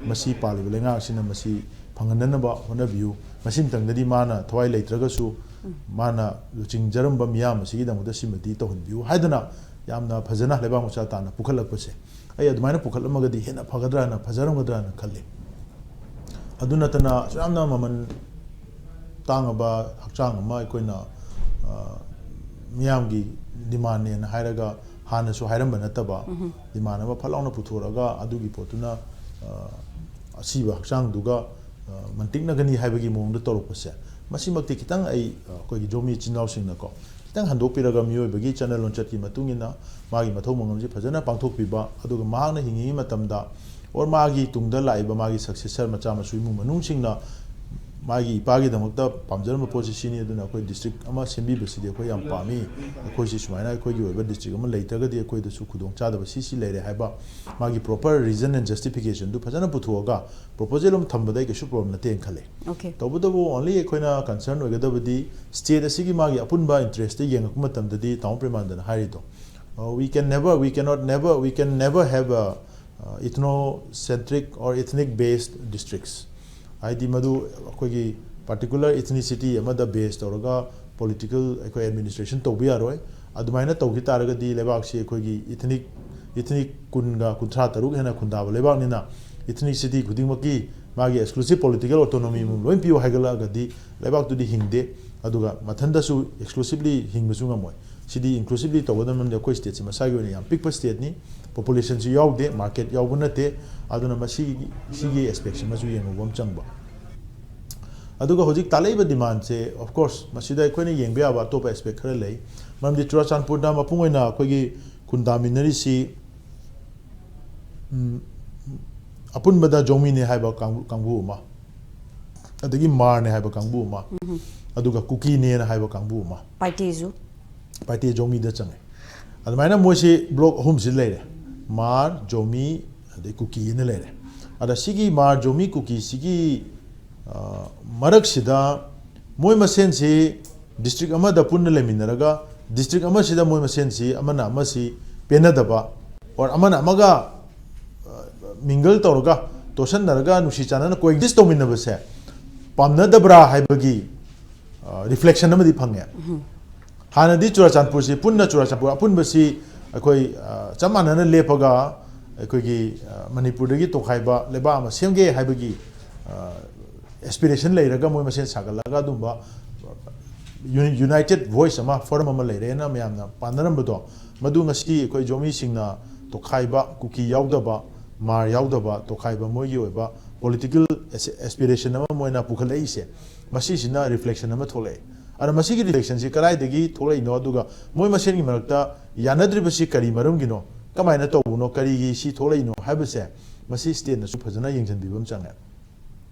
ꯃꯁꯤ ꯄꯥꯜꯂꯤꯕ ꯂꯩꯉꯥꯛꯁꯤꯅ ꯃꯁꯤ ꯐꯪꯍꯟꯅꯅꯕ ꯍꯣꯠꯅꯕꯤꯌꯨ, ꯃꯁꯤꯃꯇꯪꯗꯗꯤ ꯃꯥꯅ ꯊꯋꯥꯏ ꯂꯩꯇ꯭ꯔꯒꯁꯨ, ꯃꯥꯅ ꯂꯨꯆꯤꯡꯖꯔꯝꯕ ꯃꯤꯌꯥꯝ ꯑꯁꯤꯒꯤꯗꯃꯛꯇ ꯁꯤꯃꯗꯤ ꯇꯧꯍꯟꯕꯤꯌꯨ ꯍꯥꯏꯗꯅ ꯌꯥꯝꯅ ꯐꯖꯅ ꯂꯩꯕꯥꯛ ꯃꯆꯥ ꯇꯥꯅ ꯄꯨꯈꯠꯂꯛꯄꯁꯦ, ꯑꯩ ꯑꯗꯨꯃꯥꯏꯅ ꯄꯨꯈꯠꯂꯝꯃꯒꯗꯤ ꯍꯦꯟꯅ ꯐꯒꯗ꯭ꯔꯥꯅ, ꯐꯖꯔꯝꯒꯗ꯭ꯔꯥꯅ ꯈꯜꯂꯤ꯫ ꯑꯗꯨ ꯅꯠꯇꯅ ꯑꯁꯨꯛ ꯌꯥꯝꯅ ꯃꯃꯜ ꯇꯥꯡꯉꯕ ꯍꯛꯆꯥꯡ ꯑꯃ ꯑꯩꯈꯣꯏꯅ, ꯑ, ꯃꯤꯌꯥꯝꯒꯤ demandꯅꯦꯅ ꯍꯥꯏꯔꯒ, ꯍꯥꯟꯅꯁꯨ ꯍꯥꯏꯔꯝꯕ ꯅꯠꯇꯕ demand ꯑꯃ ꯐꯠ ꯂꯥꯎꯅ ꯄꯨꯊꯣꯔꯛꯑꯒ, ꯑꯗꯨꯒꯤ ꯄꯣꯠꯇꯨꯅ, ꯑ, ꯑꯁꯤꯕ ꯍꯛꯆꯥꯡꯗꯨꯒ, ꯑ, ꯃꯟꯇꯤꯛꯅꯒꯅꯤ ꯍꯥꯏꯕꯒꯤ ꯃꯑꯣꯡꯗ ꯇꯧꯔꯛꯄꯁꯦ, ꯃꯁꯤꯃꯛꯇꯤ ꯈꯤꯇꯪ ꯑꯩ, ꯑ, ꯑꯩꯈꯣꯏꯒꯤ ꯖꯣꯃꯤ ꯏꯆꯤꯟ ꯏꯅꯥꯎꯁꯤꯡꯅꯀꯣ, ꯈꯤꯇꯪ ꯍꯟꯗꯣꯛꯄꯤꯔꯒ, ꯃꯤꯑꯣꯏꯕꯒꯤ ꯆꯠꯅ ꯂꯣꯟꯆꯠꯀꯤ ꯃꯇꯨꯡ ꯏꯟꯅ ꯃꯥꯒꯤ ꯃꯊꯧ ꯃꯉꯝꯁꯤ ꯐꯖꯅ ꯄꯥꯡꯊꯣꯛꯄꯤꯕ, ꯑꯗꯨꯒ ꯃꯍꯥꯛꯅ ꯍꯤꯡꯉꯤꯉꯩ ꯃꯇꯝꯗ, or ꯃꯥꯒꯤ ꯇꯨꯡꯗ ꯂꯥꯛꯏꯕ ꯃꯥꯒꯤ successor, ꯃꯆꯥ ꯃꯁꯨ, ꯏꯃꯨꯡ ꯃꯅꯨꯡꯁꯤꯡꯅ ꯃꯥꯒꯤ ꯏꯄꯥꯒꯤꯗꯃꯛꯇ ꯄꯥꯝꯖꯔꯝꯕ ꯄꯣꯠꯁꯤ ꯁꯤꯅꯤ, ꯑꯗꯨꯅ ꯑꯩꯈꯣꯏ ꯗꯤꯁꯇ꯭ꯔꯤꯛ ꯑꯃ ꯁꯦꯝꯕꯤꯕꯁꯤꯗꯤ ꯑꯩꯈꯣꯏ ꯌꯥꯝ ꯄꯥꯝꯃꯤ, ꯑꯩꯈꯣꯏꯁꯤ ꯁꯨꯃꯥꯏꯅ ꯑꯩꯈꯣꯏꯒꯤ ꯑꯣꯏꯕ ꯗꯤꯁꯇ꯭ꯔꯤꯛ ꯑꯃ ꯂꯩꯇ꯭ꯔꯒꯗꯤ ꯑꯩꯈꯣꯏꯗꯁꯨ ꯈꯨꯗꯣꯡꯆꯥꯗꯕ ꯁꯤ ꯁꯤ ꯂꯩꯔꯦ ꯍꯥꯏꯕ ꯃꯥꯒꯤ proper reason and justification ꯗꯨ ꯐꯖꯅ ꯄꯨꯊꯣꯛꯑꯒ proposal ꯑꯃ ꯊꯝꯕꯗ ꯑꯩ ꯀꯩꯁꯨ problem ꯅꯠꯇꯦꯅ ꯈꯜꯂꯦ꯫ Okay. ꯇꯧꯕꯇꯕꯨ only ꯑꯩꯈꯣꯏꯅ concern ꯑꯣꯏꯒꯗꯕꯗꯤ state ꯑꯁꯤꯒꯤ ꯃꯥꯒꯤ ꯑꯄꯨꯟꯕ interest ꯇ ꯌꯦꯡꯉꯛꯄ ꯃꯇꯝꯗꯗꯤ ꯇꯥꯃꯣ ꯄ꯭ꯔꯦꯃꯥꯅꯟꯗꯅ ꯍꯥꯏꯔꯤꯗꯣ, uh, we can never, we cannot never, we can never have a, uh, ethnocentric or ethnic based districts. ꯍꯥꯏꯗꯤ ꯃꯗꯨ ꯑꯩꯈꯣꯏꯒꯤ particular ethnicity ꯑꯃꯗ base ꯇꯧꯔꯒ political ꯑꯩꯈꯣꯏ administration ꯇꯧꯕ ꯌꯥꯔꯣꯏ꯫ ꯑꯗꯨꯃꯥꯏꯅ ꯇꯧꯈꯤ ꯇꯥꯔꯒꯗꯤ ꯂꯩꯕꯥꯛꯁꯤ ꯑꯩꯈꯣꯏꯒꯤ ethnic, ethnic ꯀꯨꯟꯒ ꯀꯨꯟꯊ꯭ꯔꯥ ꯇꯔꯨꯛ ꯍꯦꯟꯅ ꯈꯨꯟꯗꯥꯕ ꯂꯩꯕꯥꯛꯅꯤꯅ ethnicity ꯈꯨꯗꯤꯡꯃꯛꯀꯤ ꯃꯥꯒꯤ exclusive political autonomy ꯑꯃ ꯂꯣꯏ ꯄꯤꯌꯨ ꯍꯥꯏꯒꯠꯂꯛꯑꯒꯗꯤ ꯂꯩꯕꯥꯛꯇꯨꯗꯤ ꯍꯤꯡꯗꯦ, ꯑꯗꯨꯒ ꯃꯊꯟꯇꯁꯨ exclusively ꯍꯤꯡꯕꯁꯨ ꯉꯝꯃꯣꯏ꯫ ꯁꯤꯗꯤ inclusively ꯇꯧꯒꯗꯕꯅꯤ꯫ ꯑꯩꯈꯣꯏ state ꯁꯤ ꯃꯁꯥꯒꯤ ꯑꯣꯏꯅ ꯌꯥꯝ ꯄꯤꯛꯄ state ꯅꯤ, population ꯁꯨ ꯌꯥꯎꯗꯦ, market ꯌꯥꯎꯕ ꯅꯠꯇꯦ, ꯑꯗꯨꯅ ꯃꯁꯤꯒꯤ, ꯁꯤꯒꯤ aspect ꯁꯤꯃꯁꯨ ꯌꯦꯡꯍꯧꯕ ꯑꯃ ꯆꯪꯕ꯫ ꯑꯗꯨꯒ ꯍꯧꯖꯤꯛ ꯇꯥꯛꯂꯛꯏꯕ demand ꯁꯦ, of course, ꯃꯁꯤꯗ ꯑꯩꯈꯣꯏꯅ ꯌꯦꯡꯕ ꯌꯥꯕ ꯑꯇꯣꯞꯄ aspect ꯈꯔ ꯂꯩ꯫ ꯃꯔꯝꯗꯤ ꯆꯨꯔꯥꯆꯥꯟꯄꯨꯔꯗ ꯃꯄꯨꯡ ꯑꯣꯏꯅ ꯑꯩꯈꯣꯏꯒꯤ ꯈꯨꯟꯗꯥꯃꯤꯟꯅꯔꯤꯁꯤ, ꯎꯝ, ꯑꯄꯨꯟꯕꯗ ꯖꯣꯃꯤꯅꯦ ꯍꯥꯏꯕ ꯀꯥꯡꯕꯨ, ꯀꯥꯡꯕꯨ ꯑꯃ, ꯑꯗꯒꯤ ꯃꯥꯔꯅꯦ ꯍꯥꯏꯕ ꯀꯥꯡꯕꯨ ꯑꯃ, ꯑꯗꯨꯒ ꯀꯨꯀꯤꯅꯦꯅ ꯍꯥꯏꯕ ꯀꯥꯡꯕꯨ ꯑꯃ, ꯄꯥꯏꯇꯦꯁꯨ꯫ ꯄꯥꯏꯇꯦ ꯖꯣꯃꯤꯗ ꯆꯪꯉꯦ꯫ ꯑꯗꯨꯃꯥꯏꯅ ꯃꯣꯏꯁꯤ block ꯑꯍꯨꯝꯁꯤ ꯂꯩꯔꯦ, ꯃꯥꯔ, ꯖꯣꯃꯤ, ꯑꯗꯩ ꯀꯨꯀꯤ ꯑꯅ ꯂꯩꯔꯦ꯫ ꯑꯗ ꯁꯤꯒꯤ ꯃꯥꯔ, ꯖꯣꯃꯤ, ꯀꯨꯀꯤ ꯁꯤꯒꯤ, ꯑ, ꯃꯔꯛꯁꯤꯗ ꯃꯣꯏ ꯃꯁꯦꯟꯁꯤ district ꯑꯃꯗ ꯄꯨꯟꯅ ꯂꯩꯃꯤꯟꯅꯔꯒ district ꯑꯃꯁꯤꯗ ꯃꯣꯏ ꯃꯁꯦꯟꯁꯤ ꯑꯃꯅ ꯑꯃꯁꯤ ꯄꯦꯟꯅꯗꯕ, or ꯑꯃꯅ ꯑꯃꯒ, ꯑ, mingle ꯇꯧꯔꯒ, ꯇꯣꯠꯁꯟꯅꯔꯒ, ꯅꯨꯡꯁꯤ ꯆꯥꯟꯅꯅ coexist ꯇꯧꯃꯤꯟꯅꯕꯁꯦ ꯄꯥꯝꯅꯗꯕ꯭ꯔꯥ ꯍꯥꯏꯕꯒꯤ, ꯑ, reflection ꯑꯃꯗꯤ ꯐꯪꯉꯦ꯫ ꯍꯥꯟꯅꯗꯤ ꯆꯨꯔꯥꯆꯥꯟꯄꯨꯔꯁꯤ ꯄꯨꯟꯅ, ꯆꯨꯔꯥꯆꯥꯟꯄꯨꯔ ꯑꯄꯨꯟꯕꯁꯤ ꯑꯩꯈꯣꯏ, ꯑ, ꯆꯞ ꯃꯥꯟꯅꯅ ꯂꯦꯞꯄꯒ ꯑꯩꯈꯣꯏꯒꯤ, ꯑ, ꯃꯅꯤꯄꯨꯔꯗꯒꯤ ꯇꯣꯈꯥꯏꯕ ꯂꯩꯕꯥꯛ ꯑꯃ ꯁꯦꯝꯒꯦ ꯍꯥꯏꯕꯒꯤ, ꯑ, aspiration ꯂꯩꯔꯒ ꯃꯣꯏ ꯃꯁꯦꯟ ꯁꯥꯒꯠꯂꯒ ꯑꯗꯨꯝꯕ, uni-, united voice ꯑꯃ, forum ꯑꯃ ꯂꯩꯔꯦꯅ ꯃꯌꯥꯝꯅ ꯄꯥꯝꯅꯔꯝꯕꯗꯣ, ꯃꯗꯨ ꯉꯁꯤ ꯑꯩꯈꯣꯏ ꯖꯣꯃꯤꯁꯤꯡꯅ ꯇꯣꯈꯥꯏꯕ, ꯀꯨꯀꯤ ꯌꯥꯎꯗꯕ, ꯃꯥꯔ ꯌꯥꯎꯗꯕ, ꯇꯣꯈꯥꯏꯕ ꯃꯣꯏꯒꯤ ꯑꯣꯏꯕ political as-, aspiration ꯑꯃ ꯃꯣꯏꯅ ꯄꯨꯈꯠꯂꯛꯏꯁꯦ, ꯃꯁꯤꯁꯤꯅ reflection ꯑꯃ ꯊꯣꯛꯂꯛꯑꯦ꯫ ꯑꯗ ꯃꯁꯤꯒꯤ reflection ꯁꯤ ꯀꯗꯥꯏꯗꯒꯤ ꯊꯣꯛꯂꯛꯏꯅꯣ, ꯑꯗꯨꯒ ꯃꯣꯏ ꯃꯁꯦꯟꯒꯤ ꯃꯔꯛꯇ ꯌꯥꯅꯗ꯭ꯔꯤꯕꯁꯤ ꯀꯔꯤ ꯃꯔꯝꯒꯤꯅꯣ, ꯀꯃꯥꯏꯅ ꯇꯧꯕꯅꯣ, ꯀꯔꯤꯒꯤ ꯁꯤ ꯊꯣꯛꯂꯛꯏꯅꯣ ꯍꯥꯏꯕꯁꯦ ꯃꯁꯤ state ꯅꯁꯨ ꯐꯖꯅ ꯌꯦꯡꯁꯤꯟꯕꯤꯕ ꯑꯃ ꯆꯪꯉꯦ꯫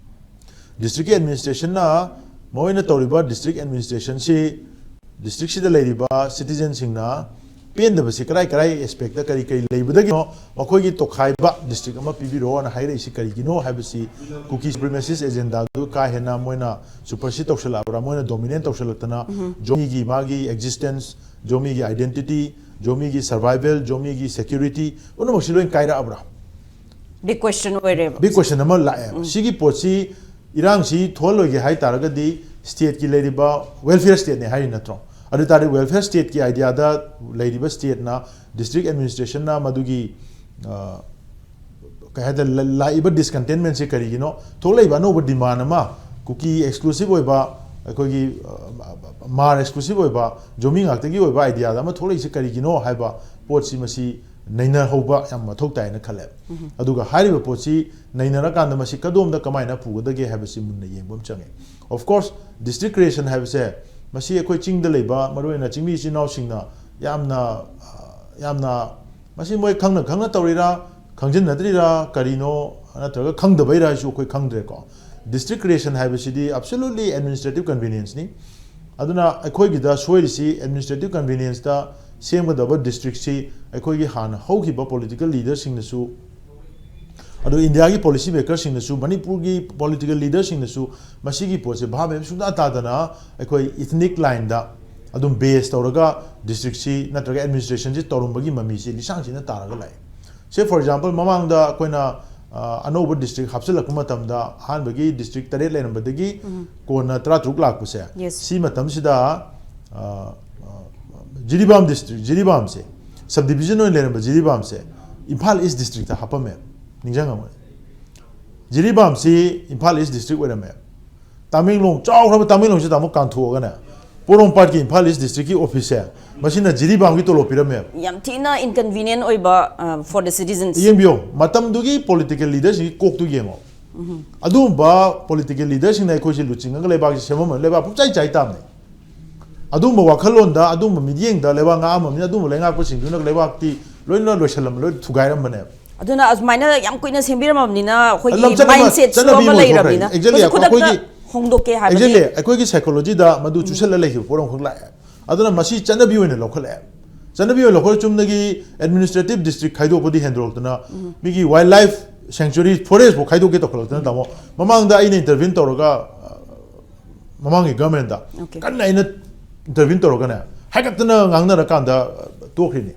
ꯗꯤꯁꯇ꯭ꯔꯤꯛꯀꯤ ꯑꯦꯗꯃꯤꯅꯤꯁꯇ꯭ꯔꯦꯁꯟꯅ ꯃꯣꯏꯅ ꯇꯧꯔꯤꯕ ꯗꯤꯁꯇ꯭ꯔꯤꯛ ꯑꯦꯗꯃꯤꯅꯤꯁꯇ꯭ꯔꯦꯁꯟꯁꯤ ꯗꯤꯁꯇ꯭ꯔꯤꯛꯁꯤꯗ ꯂꯩꯔꯤꯕ ꯁꯤꯇꯤꯖꯟꯁꯤꯡꯅ ꯄꯦꯟꯗꯕꯁꯤ ꯀꯔꯥꯏ ꯀꯔꯥꯏ ꯑꯦꯁꯄꯦꯛꯇ ꯀꯔꯤ ꯀꯔꯤ ꯂꯩꯕꯗꯒꯤꯅꯣ, ꯃꯈꯣꯏꯒꯤ ꯇꯣꯈꯥꯏꯕ ꯗꯤꯁꯇ꯭ꯔꯤꯛ ꯑꯃ ꯄꯤꯕꯤꯔꯛꯑꯣꯅ ꯍꯥꯏꯔꯛꯏꯁꯤ ꯀꯔꯤꯒꯤꯅꯣ ꯍꯥꯏꯕꯁꯤ ꯀꯨꯀꯤ ꯁꯨꯄ꯭ꯔꯤꯃꯦꯁꯤꯁ ꯑꯦꯖꯦꯟꯗꯥꯗꯨ ꯀꯥ ꯍꯦꯟꯅ ꯃꯣꯏꯅ ꯁꯨꯄꯔꯁꯤꯠ ꯇꯧꯁꯜꯂꯛꯑꯕ꯭ꯔꯥ, ꯃꯣꯏꯅ ꯗꯣꯃꯤꯅꯦꯠ ꯇꯧꯁꯜꯂꯛꯇꯅ ꯖꯣꯃꯤꯒꯤ ꯃꯥꯒꯤ ꯑꯦꯛꯖꯤꯁꯇꯦꯟꯁ, ꯖꯣꯃꯤꯒꯤ ꯑꯥꯏꯗꯦꯟꯇꯤꯇꯤ, ꯖꯣꯃꯤꯒꯤ ꯁꯔꯚꯥꯏꯚꯦꯜ, ꯖꯣꯃꯤꯒꯤ ꯁꯦꯀ꯭ꯌꯨꯔꯤꯇꯤ ꯄꯨꯝꯅꯃꯛꯁꯤ ꯂꯣꯏ ꯀꯥꯏꯔꯛꯑꯕ꯭ꯔꯥ? ꯕꯤꯛ ꯀ꯭ꯋꯦꯁꯟ ꯑꯣꯏꯔꯦꯕ꯫ ꯕꯤꯛ ꯀ꯭ꯋꯦꯁꯟ ꯑꯃ ꯂꯥꯛꯑꯦꯕ꯫ ꯁꯤꯒꯤ ꯄꯣꯠꯁꯤ ꯏꯔꯥꯡꯁꯤ ꯊꯣꯛꯍꯜꯂꯣꯏꯒꯦ ꯍꯥꯏ ꯇꯥꯔꯒꯗꯤ ꯁ꯭ꯇꯦꯠꯀꯤ ꯂꯩꯔꯤꯕ ꯋꯦꯜꯐꯤꯌꯔ ꯁ꯭ꯇꯦꯠꯅꯦ ꯍꯥꯏꯔꯤ ꯅꯠꯇ꯭ꯔꯣ? ꯑꯗꯨ ꯇꯥꯔꯗꯤ ꯋꯦꯜꯐꯤꯌꯔ ꯁ꯭ꯇꯦꯠꯀꯤ ꯑꯥꯏꯗꯤꯌꯥꯗ ꯂꯩꯔꯤꯕ ꯁ꯭ꯇꯦꯠꯅ ꯗꯤꯁꯇ꯭ꯔꯤꯛ ꯑꯦꯗꯃꯤꯅꯤꯁꯇ꯭ꯔꯦꯁꯟꯅ ꯃꯗꯨꯒꯤ ꯑ, ꯀꯩ ꯍꯥꯏꯇꯥꯔꯦ, ꯂ- ꯂꯥꯛꯏꯕ ꯗꯤꯁꯀꯟꯇꯦꯟꯃꯦꯟꯁꯤ ꯀꯔꯤꯒꯤꯅꯣ? ꯊꯣꯛꯂꯛꯏꯕ ꯑꯅꯧꯕ ꯗꯤꯃꯥꯟ ꯑꯃ ꯀꯨꯀꯤ ꯑꯦꯛꯁꯀ꯭ꯂꯨꯁꯤꯞ ꯑꯣꯏꯕ, ꯑꯩꯈꯣꯏꯒꯤ ꯃꯥꯔ ꯑꯦꯛꯁꯀ꯭ꯂꯨꯁꯤꯞ ꯑꯣꯏꯕ, ꯖꯣꯃꯤ ꯉꯥꯛꯇꯒꯤ ꯑꯣꯏꯕ ꯑꯥꯏꯗꯤꯌꯥꯗ ꯑꯃ ꯊꯣꯛꯂꯛꯏꯁꯤ ꯀꯔꯤꯒꯤꯅꯣ ꯍꯥꯏꯕ ꯄꯣꯠꯁꯤ ꯃꯁꯤ ꯅꯩꯅꯍꯧꯕ ꯌꯥꯝ ꯃꯊꯧ ꯇꯥꯏꯅ ꯈꯜꯂꯦ꯫ ꯑꯗꯨꯒ ꯍꯥꯏꯔꯤꯕ ꯄꯣꯠꯁꯤ ꯅꯩꯅꯔꯀꯥꯟꯗ ꯃꯁꯤ ꯀꯗꯣꯝꯗ ꯀꯃꯥꯏꯅ ꯄꯨꯒꯗꯒꯦ ꯍꯥꯏꯕꯁꯤ ꯃꯨꯟꯅ ꯌꯦꯡꯕ ꯑꯃ ꯆꯪꯉꯦ꯫ Of course, ꯗꯤꯁꯇ꯭ꯔꯤꯛ ꯀ꯭ꯔꯤꯌꯦꯁꯟ ꯍꯥꯏꯕꯁꯦ ꯃꯁꯤ ꯑꯩꯈꯣꯏ ꯆꯤꯡꯗ ꯂꯩꯕ ꯃꯔꯨꯑꯣꯏꯅ ꯆꯤꯡꯃꯤ ꯏꯆꯤꯟ ꯏꯅꯥꯎꯁꯤꯡꯅ ꯌꯥꯝꯅ, ꯑ, ꯌꯥꯝꯅ, ꯃꯁꯤ ꯃꯣꯏ ꯈꯪꯅ ꯈꯪꯅ ꯇꯧꯔꯤꯔꯥ, ꯈꯪꯖꯤꯟꯅꯗ꯭ꯔꯤꯔꯥ, ꯀꯔꯤꯅꯣ, ꯅꯠꯇ꯭ꯔꯒ ꯈꯪꯗꯕꯩꯔꯥ ꯍꯥꯏꯁꯨ ꯑꯩꯈꯣꯏ ꯈꯪꯗ꯭ꯔꯦꯀꯣ꯫ ꯗꯤꯁꯇ꯭ꯔꯤꯛ ꯀ꯭ꯔꯤꯌꯦꯁꯟ ꯍꯥꯏꯕꯁꯤꯗꯤ absolutely administrative convenienceꯅꯤ꯫ ꯑꯗꯨꯅ ꯑꯩꯈꯣꯏꯒꯤꯗ ꯁꯣꯏꯔꯤꯁꯤ ꯑꯦꯗꯃꯤꯅꯤꯁꯇ꯭ꯔꯦꯇꯤꯚ ꯀꯟꯚꯤꯅꯤꯌꯦꯟꯁꯇ ꯁꯦꯝꯒꯗꯕ ꯗꯤꯁꯇ꯭ꯔꯤꯛꯁꯤ ꯑꯩꯈꯣꯏꯒꯤ ꯍꯥꯟꯅ ꯍꯧꯈꯤꯕ ꯄꯣꯂꯤꯇꯤꯀꯦꯜ ꯂꯤꯗꯔꯁꯤꯡꯅꯁꯨ, ꯑꯗꯨ ꯏꯟꯗꯤꯌꯥꯒꯤ ꯄꯣꯂꯤꯁꯤ ꯃꯦꯀꯔꯁꯤꯡꯅꯁꯨ, ꯃꯅꯤꯄꯨꯔꯒꯤ ꯄꯣꯂꯤꯇꯤꯀꯦꯜ ꯂꯤꯗꯔꯁꯤꯡꯅꯁꯨ ꯃꯁꯤꯒꯤ ꯄꯣꯠꯁꯦ ꯚꯥꯕ ꯃꯦꯟ ꯁꯨꯡꯇꯥ ꯇꯥꯗꯅ ꯑꯩꯈꯣꯏ ꯏꯊꯅꯤꯛ ꯂꯥꯏꯟꯗ ꯑꯗꯨꯝ ꯕꯦꯁ ꯇꯧꯔꯒ ꯗꯤꯁꯇ꯭ꯔꯤꯛꯁꯤ ꯅꯠꯇ꯭ꯔꯒ ꯑꯦꯗꯃꯤꯅꯤꯁꯇ꯭ꯔꯦꯁꯟꯁꯤ ꯇꯧꯔꯝꯕꯒꯤ ꯃꯃꯤꯁꯤ ꯂꯤꯁꯥꯡꯁꯤꯟꯅ ꯇꯥꯔꯒ ꯂꯥꯛꯑꯦ꯫ Say for example, ꯃꯃꯥꯡꯗ ꯑꯩꯈꯣꯏꯅ, ꯑ, ꯑꯅꯧꯕ ꯗꯤꯁꯇ꯭ꯔꯤꯛ ꯍꯥꯞꯆꯤꯜꯂꯛꯄ ꯃꯇꯝꯗ ꯑꯍꯥꯟꯕꯒꯤ ꯗꯤꯁꯇ꯭ꯔꯤꯛ ꯇꯔꯦꯠ ꯂꯩꯔꯝꯕꯗꯒꯤ ꯀꯣꯟꯅ ꯇꯔꯥꯇꯔꯨꯛ ꯂꯥꯛꯄꯁꯦ, Yes. ꯁꯤ ꯃꯇꯝꯁꯤꯗ, ꯑ, ꯑ, ꯖꯤꯔꯤꯕꯥꯝ ꯗꯤꯁꯇ꯭ꯔꯤꯛ, ꯖꯤꯔꯤꯕꯥꯝꯁꯦ, ꯁꯕ ꯗꯤꯕꯤꯖꯟ ꯑꯣꯏꯅ ꯂꯩꯔꯝꯕ ꯖꯤꯔꯤꯕꯥꯝꯁꯦ ꯏꯝꯐꯥꯜ ꯏꯁ ꯗꯤꯁꯇ꯭ꯔꯤꯛꯇ ꯍꯥꯞꯄꯝꯃꯦ, ꯅꯤꯡꯁꯤꯡꯉꯝꯒꯅꯤ꯫ ꯖꯤꯔꯤꯕꯥꯝꯁꯤ ꯏꯝꯐꯥꯜ ꯏꯁ ꯗꯤꯁꯇ꯭ꯔꯤꯛ ꯑꯣꯏꯔꯝꯃꯦ꯫ ꯇꯥꯃꯦꯡꯂꯣꯡ, ꯆꯥꯎꯈ꯭ꯔꯕ ꯇꯥꯃꯦꯡꯂꯣꯡꯁꯤꯗ ꯑꯃꯨꯛ ꯀꯥꯟꯊꯣꯛꯑꯒꯅꯦ, ꯄꯣꯔꯣꯝꯄꯥꯠꯀꯤ ꯏꯝꯐꯥꯜ ꯏꯁ ꯗꯤꯁꯇ꯭ꯔꯤꯛꯀꯤ ꯑꯣꯐꯤꯁꯁꯦ ꯃꯁꯤꯅ ꯖꯤꯔꯤꯕꯥꯝꯒꯤ ꯇꯣꯂꯣꯞ ꯄꯤꯔꯝꯃꯦꯕ꯫ ꯌꯥꯝ ꯊꯤꯅ inconvenient ꯑꯣꯏꯕ, uh, for the citizens. ꯌꯦꯡꯕꯤꯌꯣ, ꯃꯇꯝꯗꯨꯒꯤ ꯄꯣꯂꯤꯇꯤꯀꯦꯜ ꯂꯤꯗꯔꯁꯤꯡꯒꯤ ꯀꯣꯛꯇꯨ ꯌꯦꯡꯉꯣ꯫ ꯑꯗꯨꯒꯨꯝꯕ ꯄꯣꯂꯤꯇꯤꯀꯦꯜ ꯂꯤꯗꯔꯁꯤꯡꯅ ꯑꯩꯈꯣꯏꯁꯦ ꯂꯨꯆꯤꯡꯉꯒ ꯂꯩꯕꯥꯛꯁꯦ ꯁꯦꯝꯃꯝꯕꯅ ꯂꯩꯕꯥꯛ ꯄꯨꯝꯆꯥꯏ ꯆꯥꯏ ꯇꯥꯕꯅꯤ꯫ ꯑꯗꯨꯒꯨꯝꯕ ꯋꯥꯈꯜꯂꯣꯟꯗ, ꯑꯗꯨꯒꯨꯝꯕ ꯃꯤꯠꯌꯦꯡꯗ ꯂꯩꯕꯥꯛ ꯉꯥꯛꯑꯝꯃꯕꯅꯤꯅ ꯑꯗꯨꯒꯨꯝꯕ ꯂꯩꯉꯥꯛꯄꯁꯤꯡꯗꯨꯅ ꯂꯩꯕꯥꯛꯇꯤ ꯂꯣꯏꯅ ꯂꯣꯏꯁꯜꯂꯝꯕ, ꯂꯣꯏ ꯊꯨꯒꯥꯏꯔꯝꯕꯅꯦꯕ꯫ ꯑꯗꯨꯅ ꯑꯁꯨꯃꯥꯏꯅ ꯌꯥꯝ ꯀꯨꯏꯅ ꯁꯦꯝꯕꯤꯔꯝꯃꯕꯅꯤꯅ ꯑꯩꯈꯣꯏꯒꯤ ꯂꯝꯆꯠ ꯑꯃ- ꯃꯥꯏꯟꯁꯦꯠꯁꯨ ꯆꯠꯅꯕꯤ ꯑꯃ ꯑꯃ ꯂꯩꯔꯕꯅꯤꯅ ꯑꯣꯟꯊꯣꯛꯈ꯭ꯔꯦ꯫ Exactly, ꯑꯩꯈꯣꯏꯁꯨ ꯈꯨꯗꯛꯇ ꯑꯩꯈꯣꯏꯒꯤ- ꯍꯣꯡꯗꯣꯛꯀꯦ ꯍꯥꯏꯕꯗꯤ ꯑꯦꯛꯖꯦꯛꯂꯤ, ꯑꯩꯈꯣꯏꯒꯤ ꯁꯥꯏꯀꯣꯂꯣꯖꯤꯗ ꯃꯗꯨ ꯆꯨꯁꯜꯂ ꯂꯩꯈꯤꯕ ꯄꯣꯠ ꯑꯃꯈꯛ ꯂꯥꯛꯑꯦ꯫ ꯑꯗꯨꯅ ꯃꯁꯤ ꯆꯠꯅꯕꯤ ꯑꯣꯏꯅ ꯂꯧꯈꯠꯂꯛꯑꯦ꯫ ꯆꯠꯅꯕꯤ ꯑꯣꯏꯅ ꯂꯧꯈꯠꯂ ꯆꯨꯝꯅꯒꯤ ꯑꯦꯗꯃꯤꯅꯤꯁꯇ꯭ꯔꯦꯇꯤꯚ ꯗꯤꯁꯇ꯭ꯔꯤꯛ ꯈꯥꯏꯗꯣꯛꯄꯗꯤ ꯍꯦꯟꯗꯣꯔꯛꯇꯅ ꯃꯤꯒꯤ ꯋꯥꯏꯜ ꯂꯥꯏꯐ ꯁꯦꯡꯆꯨꯔꯤ, ꯐꯣꯔꯦꯁꯄꯨ ꯈꯥꯏꯗꯣꯛꯀꯦ ꯇꯧꯈꯠꯂꯛꯇꯅ, ꯇꯥꯃꯣ꯫ ꯃꯃꯥꯡꯗ ꯑꯩꯅ ꯏꯟꯇꯔꯚꯤꯌꯨ ꯇꯧꯔꯒ, ꯑ, ꯃꯃꯥꯡꯒꯤ ꯒꯚꯔꯟꯃꯦꯟꯗ Okay. ꯀꯟꯅ ꯑꯩꯅ ꯏꯟꯇꯔꯚꯤꯌꯨ ꯇꯧꯔꯒꯅꯦ, ꯍꯥꯏꯒꯠꯇꯅ ꯉꯥꯡꯅꯔꯀꯥꯟꯗ, ꯑ, ꯇꯣꯛꯈ꯭ꯔꯤꯅꯤ꯫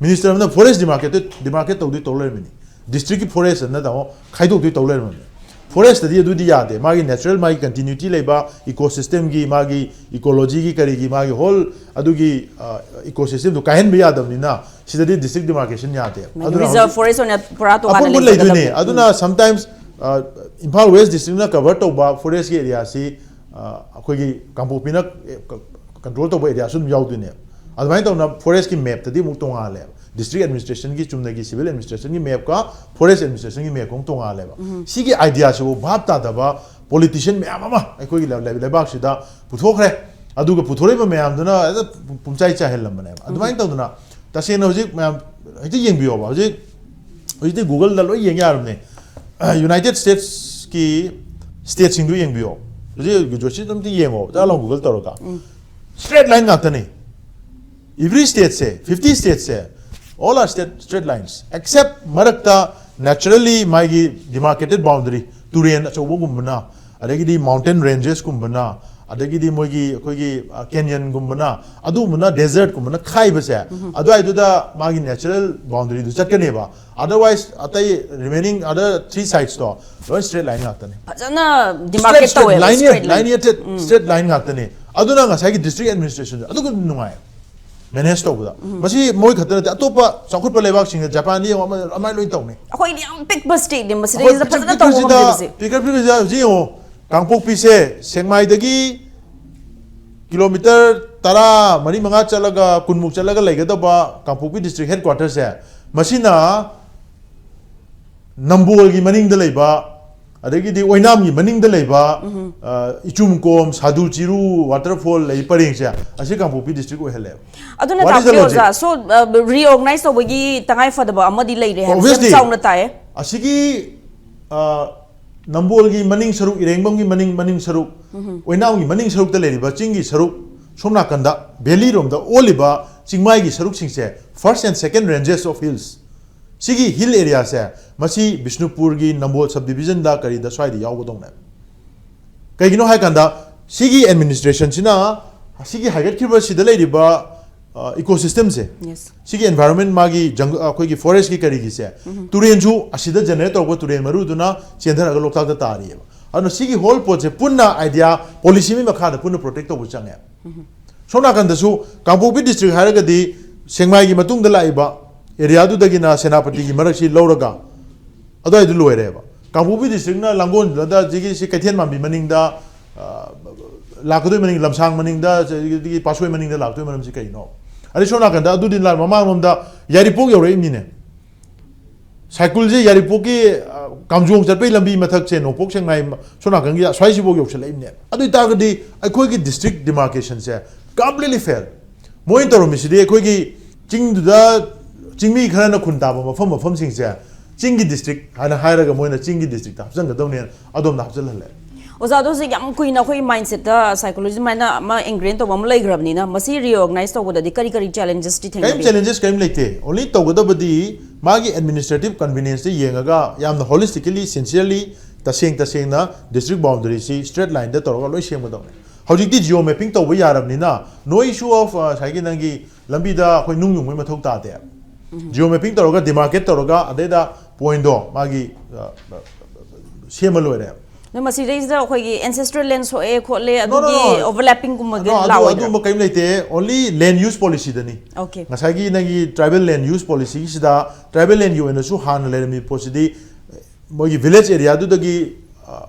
ꯃꯤꯅꯤꯁꯇꯔ ꯑꯃꯅ ꯐꯣꯔꯦꯁ ꯗꯤꯃꯥꯔꯀꯦꯇꯦꯠ ꯗꯤꯃꯥꯔꯀꯦꯠ ꯇꯧꯗꯣꯏ ꯇꯧ ꯂꯩꯔꯝꯃꯤꯅꯤ꯫ ꯗꯤꯁꯇ꯭ꯔꯤꯛꯀꯤ ꯐꯣꯔꯦꯁ ꯑꯅ, ꯇꯥꯃꯣ, ꯈꯥꯏꯗꯣꯛꯇꯣꯏ ꯇꯧ ꯂꯩꯔꯝꯃꯤꯅꯤ꯫ ꯐꯣꯔꯦꯁꯇꯗꯤ ꯑꯗꯨꯗꯤ ꯌꯥꯗꯦ꯫ ꯃꯥꯒꯤ ꯅꯦꯆꯔꯦꯜ, ꯃꯥꯒꯤ ꯀꯟꯇꯤꯅ꯭ꯌꯨꯇꯤ ꯂꯩꯕ ꯏꯀꯣꯁꯤꯁꯇꯦꯝꯒꯤ, ꯃꯥꯒꯤ ꯏꯀꯣꯂꯣꯖꯤꯒꯤ, ꯀꯔꯤꯒꯤ, ꯃꯥꯒꯤ ꯍꯣꯜ ꯑꯗꯨꯒꯤ ꯏꯀꯣꯁꯤꯁꯇꯦꯝꯗꯣ ꯀꯥꯏꯍꯟꯕ ꯌꯥꯗꯕꯅꯤꯅ ꯁꯤꯗꯗꯤ ꯗꯤꯁꯇ꯭ꯔꯤꯛ ꯗꯤꯃꯥꯔꯀꯦꯁꯟ ꯌꯥꯗꯦ꯫ ꯑꯗꯨꯅ ꯔꯤꯖꯔꯚ ꯍꯧꯖꯤꯛ ꯐꯣꯔꯦꯁ ꯑꯣꯏꯅ ꯄꯨꯔꯥ ꯇꯣꯉꯥꯟꯅ ꯑꯄꯨꯟꯕ ꯂꯩꯗꯣꯏꯅꯦ꯫ ꯂꯩꯖꯒꯗꯕꯅꯤ꯫ ꯑꯗꯨꯅ ꯁꯝꯇꯥꯏꯝꯁ ꯏꯝꯐꯥꯜ ꯋꯦꯁ ꯗꯤꯁꯇ꯭ꯔꯤꯛꯅ ꯀꯚꯔ ꯇꯧꯕ ꯐꯣꯔꯦꯁꯀꯤ ꯑꯦꯔꯤꯌꯥꯁꯤ, ꯑ, ꯑꯩꯈꯣꯏꯒꯤ ꯀꯥꯡꯄꯣꯛꯄꯤꯅ ꯀꯟꯇ꯭ꯔꯣꯜ ꯇꯧꯕ ꯑꯦꯔꯤꯌꯥꯁꯨ ꯑꯗꯨꯝ ꯌꯥꯎꯗꯣꯏꯅꯦꯕ꯫ ꯑꯗꯨꯃꯥꯏꯅ ꯇꯧꯅ ꯐꯣꯔꯦꯁꯀꯤ ꯃꯦꯞꯇꯗꯤ ꯑꯃꯨꯛ ꯇꯣꯉꯥꯜꯂꯦꯕ꯫ ꯗꯤꯁꯇ꯭ꯔꯤꯛ ꯑꯦꯗꯃꯤꯅꯤꯁꯇ꯭ꯔꯦꯁꯟꯒꯤ, ꯆꯨꯝꯅꯒꯤ ꯁꯤꯚꯤꯜ ꯑꯦꯗꯃꯤꯅꯤꯁꯇ꯭ꯔꯦꯁꯟꯒꯤ ꯃꯦꯞꯀ ꯐꯣꯔꯦꯁ ꯑꯦꯗꯃꯤꯅꯤꯁꯇ꯭ꯔꯦꯁꯟꯒꯤ ꯃꯦꯞꯀ ꯑꯃꯨꯛ ꯇꯣꯉꯥꯜꯂꯦꯕ꯫ ꯁꯤꯒꯤ ꯑꯥꯏꯗꯤꯌꯥꯁꯤꯕꯨ ꯚꯥꯞ ꯇꯥꯗꯕ ꯄꯣꯂꯤꯇꯤꯁꯤꯌꯟ ꯃꯌꯥꯝ ꯑꯃ ꯑꯩꯈꯣꯏꯒꯤ ꯂꯩ- ꯂꯩ- ꯂꯩꯕꯥꯛꯁꯤꯗ ꯄꯨꯊꯣꯛꯈ꯭ꯔꯦ꯫ ꯑꯗꯨꯒ ꯄꯨꯊꯣꯔꯛꯏꯕ ꯃꯌꯥꯝꯗꯨꯅ ꯍꯦꯛꯇ ꯄꯨꯝꯆꯥꯏ ꯆꯥꯏꯍꯜꯂꯝꯕꯅꯦꯕ꯫ ꯑꯗꯨꯃꯥꯏꯅ ꯇꯧꯗꯅ ꯇꯁꯦꯡꯅ ꯍꯧꯖꯤꯛ ꯃꯌꯥꯝ ꯍꯦꯛꯇ ꯌꯦꯡꯕꯤꯌꯣꯕ꯫ ꯍꯧꯖꯤꯛ ꯍꯧꯖꯤꯛꯇꯤ ꯒꯨꯒꯜꯗ ꯂꯣꯏ ꯌꯦꯡ ꯌꯥꯔꯕꯅꯦ꯫ ꯌꯨꯅꯥꯏꯇꯦꯠ ꯁ꯭ꯇꯦꯠꯁꯀꯤ ꯁ꯭ꯇꯦꯠꯁꯤꯡꯗꯨ ꯌꯦꯡꯕꯤꯌꯣ꯫ ꯍꯧꯖꯤꯛ ꯖꯣꯁꯤꯗ ꯑꯝꯇ ꯌꯦꯡꯉꯣ, ꯆꯠꯂꯣ ꯒꯨꯒꯜ ꯇꯧꯔꯒ꯫ ꯁ꯭ꯇ꯭ꯔꯦꯠ ꯂꯥꯏꯟ ꯉꯥꯛꯇꯅꯤ꯫ Every state say, fifty state say, all are state, straight lines, except ꯃꯔꯛꯇ naturally ꯃꯥꯒꯤ demarcated boundary, ꯇꯨꯔꯦꯟ ꯑꯆꯧꯕꯒꯨꯝꯕꯅ, ꯑꯗꯒꯤꯗꯤ mountain ranges ꯀꯨꯝꯕꯅ, ꯑꯗꯒꯤꯗꯤ ꯃꯣꯏꯒꯤ, ꯑꯩꯈꯣꯏꯒꯤ, ꯑ, canyon ꯒꯨꯝꯕꯅ, ꯑꯗꯨꯒꯨꯝꯕꯅ desert ꯀꯨꯝꯕꯅ ꯈꯥꯏꯕꯁꯦ, ꯑꯗꯨꯋꯥꯏꯗꯨꯗ ꯃꯥꯒꯤ natural boundary ꯗꯨ ꯆꯠꯀꯅꯦꯕ꯫ Otherwise ꯑꯇꯩ remaining other three sides ꯇꯣ ꯂꯣꯏ straight line ꯉꯥꯛꯇꯅꯤ꯫ ꯐꯖꯅ ꯗꯤꯃꯥꯔꯀꯦꯠ Straight, straight, ꯇꯧꯋꯦꯕ꯫ linear, Straight line꯫ linear straight, straight line ꯉꯥꯛꯇꯅꯤ꯫ ꯑꯗꯨꯅ ꯉꯁꯥꯏꯒꯤ district administration ꯁꯦ ꯑꯗꯨꯒ ꯅꯨꯡꯉꯥꯏ ꯃꯦꯅꯦꯖ ꯇꯧꯕꯗ꯫ ꯃꯁꯤ ꯃꯣꯏ ꯈꯛꯇ ꯅꯠꯇꯦ, ꯑꯇꯣꯞꯄ ꯆꯥꯎꯈꯠꯄ ꯂꯩꯕꯥꯛꯁꯤꯡꯗ, ꯖꯄꯥꯟꯗ ꯌꯦꯡꯉꯣ, ꯑꯃ- ꯑꯃꯥꯏ ꯂꯣꯏ ꯇꯧꯅꯤ꯫ ꯑꯩꯈꯣꯏꯗꯤ ꯌꯥꯝ ꯄꯤꯛꯄ ꯁ꯭ꯇꯦꯠꯅꯤ, ꯑꯩꯈꯣꯏ ꯃꯁꯤꯗꯩꯁꯤꯗ ꯄꯤꯛꯇ꯭ꯔꯨ ꯐꯖꯅ ꯇꯧꯕ ꯄꯤꯛꯄꯁꯤꯗ, ꯉꯝꯗꯦ ꯃꯁꯤ꯫ ꯄꯤꯛꯇ꯭ꯔꯨ ꯄꯤꯛꯄꯁꯤꯗ ꯍꯧꯖꯤꯛ ꯌꯦꯡꯉꯣ, ꯀꯥꯡꯄꯣꯛꯄꯤꯁꯦ ꯁꯦꯛꯃꯥꯏꯗꯒꯤ ꯀꯤꯂꯣꯃꯤꯇꯔ ꯇꯔꯥ ꯃꯔꯤ ꯃꯉꯥ ꯆꯠꯂꯒ, ꯀꯨꯟꯃꯨꯛ ꯆꯠꯂꯒ ꯂꯩꯒꯗꯕ ꯀꯥꯡꯄꯣꯛꯄꯤ district headquarter ꯁꯦ, ꯃꯁꯤꯅ ꯅꯝꯕꯣꯜꯒꯤ ꯃꯅꯤꯡꯗ ꯂꯩꯕ ꯑꯗꯒꯤꯗꯤ ꯑꯣꯏꯅꯥꯝꯒꯤ ꯃꯅꯤꯡꯗ ꯂꯩꯕ, ꯑ, ꯏꯆꯨꯝꯀꯣꯝ, ꯁꯥꯗꯨ ꯆꯤꯔꯨ waterfall ꯂꯩ ꯄꯔꯦꯡꯁꯦ, ꯑꯁꯤ ꯀꯥꯡꯄꯣꯛꯄꯤ district ꯑꯣꯏꯍꯜꯂꯦꯕ꯫ ꯑꯗꯨꯅ What is the ꯇꯥꯛꯄꯤꯌꯨ, logic? ꯑꯣꯖꯥ꯫ So, ꯑ, reorganize ꯇꯧꯕꯒꯤ ꯇꯉꯥꯏ ꯐꯗꯕ ꯑꯃꯗꯤ ꯂꯩꯔꯦ ꯍꯥꯏꯕꯁꯤ ꯌꯥꯝ Obviously, ꯆꯥꯎꯅ ꯇꯥꯏꯌꯦ꯫ ꯑꯁꯤꯒꯤ, ꯑ, ꯅꯝꯕꯣꯜꯒꯤ ꯃꯅꯤꯡ ꯁꯔꯨꯛ, ꯏꯔꯦꯡꯕꯝꯒꯤ ꯃꯅꯤꯡ, ꯃꯅꯤꯡ ꯁꯔꯨꯛ, ꯑꯣꯏꯅꯥꯝꯒꯤ ꯃꯅꯤꯡ ꯁꯔꯨꯛꯇ ꯂꯩꯔꯤꯕ ꯆꯤꯡꯒꯤ ꯁꯔꯨꯛ, ꯁꯣꯝ ꯅꯥꯀꯟꯗ valley ꯔꯣꯝꯗ ꯑꯣꯜꯂꯤꯕ ꯆꯤꯡꯃꯥꯏꯒꯤ ꯁꯔꯨꯛꯁꯤꯡꯁꯦ, first and second ranges of hills, ꯁꯤꯒꯤ hill area ꯁꯦ, ꯃꯁꯤ ꯕꯤꯁꯅꯨꯄꯨꯔꯒꯤ ꯅꯝꯕꯣꯜ subdivision ꯗ ꯀꯔꯤꯗ ꯁ꯭ꯋꯥꯏꯗ ꯌꯥꯎꯒꯗꯧꯅꯦ꯫ ꯀꯩꯒꯤꯅꯣ ꯍꯥꯏ ꯀꯥꯟꯗ, ꯁꯤꯒꯤ administration ꯁꯤꯅ ꯁꯤꯒꯤ ꯍꯥꯏꯒꯠꯈꯤꯕ ꯁꯤꯗ ꯂꯩꯔꯤꯕ, ꯑ, ecosystem ꯁꯦ, Yes. ꯁꯤꯒꯤ environment, ꯃꯥꯒꯤ ꯖꯪ-, ꯑꯩꯈꯣꯏꯒꯤ forest ꯀꯤ ꯀꯔꯤꯒꯤꯁꯦ, ꯇꯨꯔꯦꯟꯁꯨ ꯑꯁꯤꯗ generate ꯇꯧꯔꯛꯄ ꯇꯨꯔꯦꯟ ꯃꯔꯨꯗꯨꯅ ꯆꯦꯟꯊꯔꯒ ꯂꯣꯛꯇꯥꯛꯇ ꯇꯥꯔꯤꯑꯕ꯫ ꯑꯗꯨꯅ ꯁꯤꯒꯤ whole ꯄꯣꯠꯁꯦ ꯄꯨꯟꯅ idea, policy ꯑꯃꯒꯤ ꯃꯈꯥꯗ ꯄꯨꯟꯅ protect ꯇꯧꯕ ꯆꯪꯉꯦ꯫ ꯁꯣꯝ ꯅꯥꯀꯟꯗꯁꯨ ꯀꯥꯡꯄꯣꯛꯄꯤ district ꯍꯥꯏꯔꯒꯗꯤ ꯁꯦꯡꯃꯥꯏꯒꯤ ꯃꯇꯨꯡꯗ ꯂꯥꯛꯏꯕ area ꯗꯨꯗꯒꯤꯅ ꯁꯦꯅꯥꯄꯇꯤꯒꯤ ꯃꯔꯛꯁꯤ ꯂꯧꯔꯒ ꯑꯗꯨꯋꯥꯏꯗ ꯂꯣꯏꯔꯦꯕ꯫ ꯀꯥꯡꯄꯣꯛꯄꯤ district ꯅ ꯂꯥꯡꯒꯣꯜꯗ, ꯁꯤꯒꯤ, ꯁꯤ ꯀꯩꯊꯦꯜ ꯃꯥꯟꯕꯤ ꯃꯅꯤꯡꯗ, ꯑ, ꯂꯥꯛꯀꯗꯣꯏ ꯃꯅꯤꯡ, ꯂꯝꯁꯥꯡ ꯃꯅꯤꯡꯗ, ꯑꯗꯒꯤ ꯄꯥꯠꯁꯣꯏ ꯃꯅꯤꯡꯗ ꯂꯥꯛꯇꯣꯏ ꯃꯔꯝꯁꯤ ꯀꯩꯅꯣ? ꯑꯗꯩ ꯁꯣꯝ ꯅꯥꯀꯟꯗ ꯑꯗꯨꯗꯤ ꯂꯥ-, ꯃꯃꯥꯡꯂꯣꯝꯗ ꯌꯥꯏꯔꯤꯄꯣꯛ ꯌꯧꯔꯛꯏꯕꯅꯤꯅꯦ꯫ ꯁꯥꯏꯀꯨꯜꯁꯦ ꯌꯥꯏꯔꯤꯄꯣꯛꯀꯤ, ꯑ, ꯀꯥꯝꯖꯣꯡ ꯆꯠꯄꯩ ꯂꯝꯕꯤ ꯃꯊꯛꯁꯦ, ꯅꯣꯡꯄꯣꯛ ꯁꯦꯛꯃꯥꯏ ꯁꯣꯝ ꯅꯥꯀꯟꯒꯤ ꯑꯁ꯭ꯋꯥꯏꯁꯤꯐꯥꯎ ꯌꯧꯁꯜꯂꯛꯏꯕꯅꯦ꯫ ꯑꯗꯨ ꯑꯣꯏꯇꯥꯔꯒꯗꯤ ꯑꯩꯈꯣꯏꯒꯤ district demarcation ꯁꯦ completely fail꯫ ꯃꯣꯏꯅ ꯇꯧꯔꯝꯃꯤꯁꯤꯗꯤ ꯑꯩꯈꯣꯏꯒꯤ ꯆꯤꯡꯗꯨꯗ ꯆꯤꯡꯃꯤ ꯈꯔꯅ ꯈꯨꯟ ꯇꯥꯕ ꯃꯐꯝ ꯃꯐꯝꯁꯤꯡꯁꯦ ꯆꯤꯡꯒꯤ district ꯍꯥꯏꯅ ꯍꯥꯏꯔꯒ ꯃꯣꯏꯅ ꯆꯤꯡꯒꯤ district ꯇ ꯍꯥꯞꯆꯤꯟꯒꯗꯧꯅꯦꯅ ꯑꯗꯣꯝꯗ ꯍꯥꯞꯆꯤꯜꯍꯜꯂꯦ꯫ ꯑꯣꯖꯥ, ꯑꯗꯣ ꯍꯧꯖꯤꯛ ꯌꯥꯝ ꯀꯨꯏꯅ ꯑꯩꯈꯣꯏ mindset ꯇ psychology ꯑꯗꯨꯃꯥꯏꯅ ꯑꯃ ingrain ꯇꯧꯕ ꯑꯃ ꯂꯩꯈ꯭ꯔꯕꯅꯤꯅ, ꯃꯁꯤ reorganize ꯇꯧꯕꯗꯗꯤ ꯀꯔꯤ ꯀꯔꯤ challenges ꯇꯤ ꯀꯔꯤꯝ ꯊꯦꯡꯅꯕꯤ? Challenges ꯀꯔꯤꯝ ꯂꯩꯇꯦ꯫ Only ꯇꯧꯒꯗꯕꯗꯤ ꯃꯥꯒꯤ administrative convenience ꯇ ꯌꯦꯡꯉꯒ ꯌꯥꯝꯅ holistically, sincerely, ꯇꯁꯦꯡ ꯇꯁꯦꯡꯅ district boundary ꯁꯤ straight line ꯗ ꯇꯧꯔꯒ ꯂꯣꯏ ꯁꯦꯝꯒꯗꯧꯅꯦ꯫ ꯍꯧꯖꯤꯛꯇꯤ geo mapping ꯇꯧꯕ ꯌꯥꯔꯕꯅꯤꯅ, no issue of, ꯑ, ꯉꯁꯥꯏꯒꯤ ꯅꯪꯒꯤ ꯂꯝꯕꯤꯗ ꯑꯩꯈꯣꯏ ꯅꯨꯡ ꯌꯨꯡꯕꯒꯤ ꯃꯊꯧ ꯇꯥꯗꯦ꯫ Geo mapping ꯇꯧꯔꯒ, demarcate ꯇꯧꯔꯒ, ꯑꯗꯩꯗ point ꯗꯣ ꯃꯥꯒꯤ, ꯑ, ꯁꯦꯝꯃ ꯂꯣꯏꯔꯦ꯫ ꯑꯗꯣ ꯃꯁꯤꯗꯩꯁꯤꯗ ꯑꯩꯈꯣꯏꯒꯤ ancestral land ꯁꯣꯛꯑꯦ ꯈꯣꯠꯂꯦ, No, no, ꯑꯗꯨꯒꯤ no. Overlapping ꯒꯨꯝꯕꯒꯤ No, ꯑꯗꯨ, ꯂꯥꯛꯑꯣꯏꯗ꯭ꯔꯥ? ꯑꯗꯨꯒꯨꯝꯕ ꯀꯔꯤꯝ ꯂꯩꯇꯦ꯫ Only land use policy ꯗꯅꯤ꯫ Okay. ꯉꯁꯥꯏꯒꯤ ꯅꯪꯒꯤ tribal land use policy ꯒꯤꯁꯤꯗ, tribal land ꯒꯤ ꯑꯣꯏꯅꯁꯨ ꯍꯥꯟꯅ ꯂꯩꯔꯝꯃꯤꯕ ꯄꯣꯠꯁꯤꯗꯤ, ꯃꯣꯏꯒꯤ village area ꯗꯨꯗꯒꯤ, ꯑ,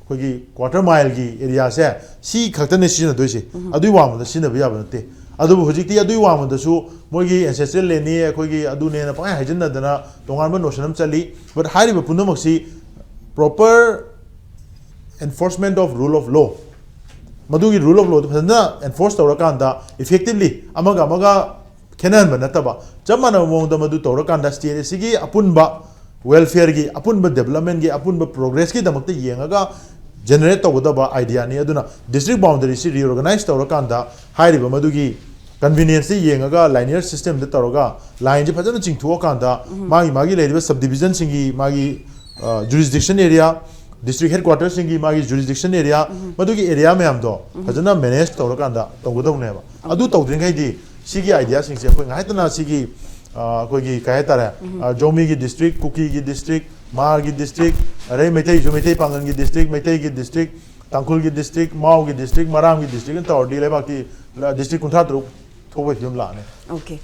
ꯑꯩꯈꯣꯏꯒꯤ quarter mile ꯒꯤ area ꯁꯦ ꯁꯤ ꯈꯛꯇꯅꯦ ꯁꯤꯖꯤꯟꯅꯗꯣꯏꯁꯦ꯫ ꯑꯗꯨꯒꯤ ꯋꯥꯡꯃꯗ ꯁꯤꯖꯤꯟꯅꯕ ꯌꯥꯕ ꯅꯠꯇꯦ꯫ ꯑꯗꯨꯕꯨ ꯍꯧꯖꯤꯛꯇꯤ ꯑꯗꯨꯒꯤ ꯋꯥꯡꯃꯗꯁꯨ ꯃꯣꯏꯒꯤ ancestral land ꯅꯤ, ꯑꯩꯈꯣꯏꯒꯤ ꯑꯗꯨꯅꯦꯅ ꯄꯪꯍꯥꯏ ꯍꯥꯏꯖꯤꯟꯅꯗꯅ ꯇꯣꯉꯥꯟꯕ notion ꯑꯃ ꯆꯠꯂꯤ꯫ But ꯍꯥꯏꯔꯤꯕ ꯄꯨꯝꯅꯃꯛꯁꯤ Proper enforcement of rule of law, ꯃꯗꯨꯒꯤ rule of lawꯗꯨ ꯐꯖꯅ enforce ꯇꯧꯔꯀꯥꯟꯗ effectively ꯑꯃꯒ ꯑꯃꯒ ꯈꯦꯠꯅꯍꯟꯕ ꯅꯠꯇꯕ ꯆꯞ ꯃꯥꯟꯅꯕ ꯃꯑꯣꯡꯗ ꯃꯗꯨ ꯇꯧꯔꯀꯥꯟꯗ state ꯑꯁꯤꯒꯤ ꯑꯄꯨꯟꯕ welfareꯒꯤ, ꯑꯄꯨꯟꯕ developmentꯀꯤ, ꯑꯄꯨꯟꯕ progressꯀꯤꯗꯃꯛꯇ ꯌꯦꯡꯉꯒ generate ꯇꯧꯒꯗꯕ ideaꯅꯤ꯫ ꯑꯗꯨꯅ district boundaryꯁꯤ reorganize ꯇꯧꯔꯀꯥꯟꯗ ꯍꯥꯏꯔꯤꯕ ꯃꯗꯨꯒꯤ convenienceꯁꯤ ꯌꯦꯡꯉꯒ linear systemꯗ ꯇꯧꯔꯒ lineꯁꯤ ꯐꯖꯅ ꯆꯤꯡꯊꯣꯛꯑꯀꯥꯟꯗ ꯃꯥꯒꯤ ꯃꯥꯒꯤ ꯂꯩꯔꯤꯕ subdivisionꯁꯤꯡꯒꯤ ꯃꯥꯒꯤ jurisdiction area, district headquarterꯁꯤꯡꯒꯤ ꯃꯥꯒꯤ jurisdiction area, ꯃꯗꯨꯒꯤ area ꯃꯌꯥꯝꯗꯣ ꯐꯖꯅ manage ꯇꯧꯔꯀꯥꯟꯗ ꯇꯧꯒꯗꯧꯅꯦꯕ꯫ ꯑꯗꯨ ꯇꯧꯗ꯭ꯔꯤꯉꯩꯗꯤ ꯁꯤꯒꯤ ideaꯁꯤꯡꯁꯦ ꯑꯩꯈꯣꯏ ꯉꯥꯏꯇꯅ ꯁꯤꯒꯤ ꯑ, ꯑꯩꯈꯣꯏꯒꯤ ꯀꯩ ꯍꯥꯏꯇꯥꯔꯦ, ꯑ, ꯖꯣꯃꯤꯒꯤ district, ꯀꯨꯀꯤꯒꯤ district, ꯃꯥꯔꯒꯤ district, ꯑꯗꯩ ꯃꯩꯇꯩꯁꯨ ꯃꯩꯇꯩ ꯄꯥꯉꯜꯒꯤ district, ꯃꯩꯇꯩꯒꯤ district, ꯇꯥꯡꯈꯨꯜꯒꯤ district, ꯃꯥꯎꯒꯤ district, ꯃꯔꯥꯝꯒꯤ district ꯅ ꯇꯧꯔꯗꯤ ꯂꯩꯕꯥꯛꯇꯤ, ꯑ, district ꯀꯨꯟꯊ꯭ꯔꯥ ꯇꯔꯨꯛ ꯊꯣꯛꯄꯒꯤ ꯐꯤꯕꯝ ꯂꯥꯛꯑꯅꯤ꯫ Okay.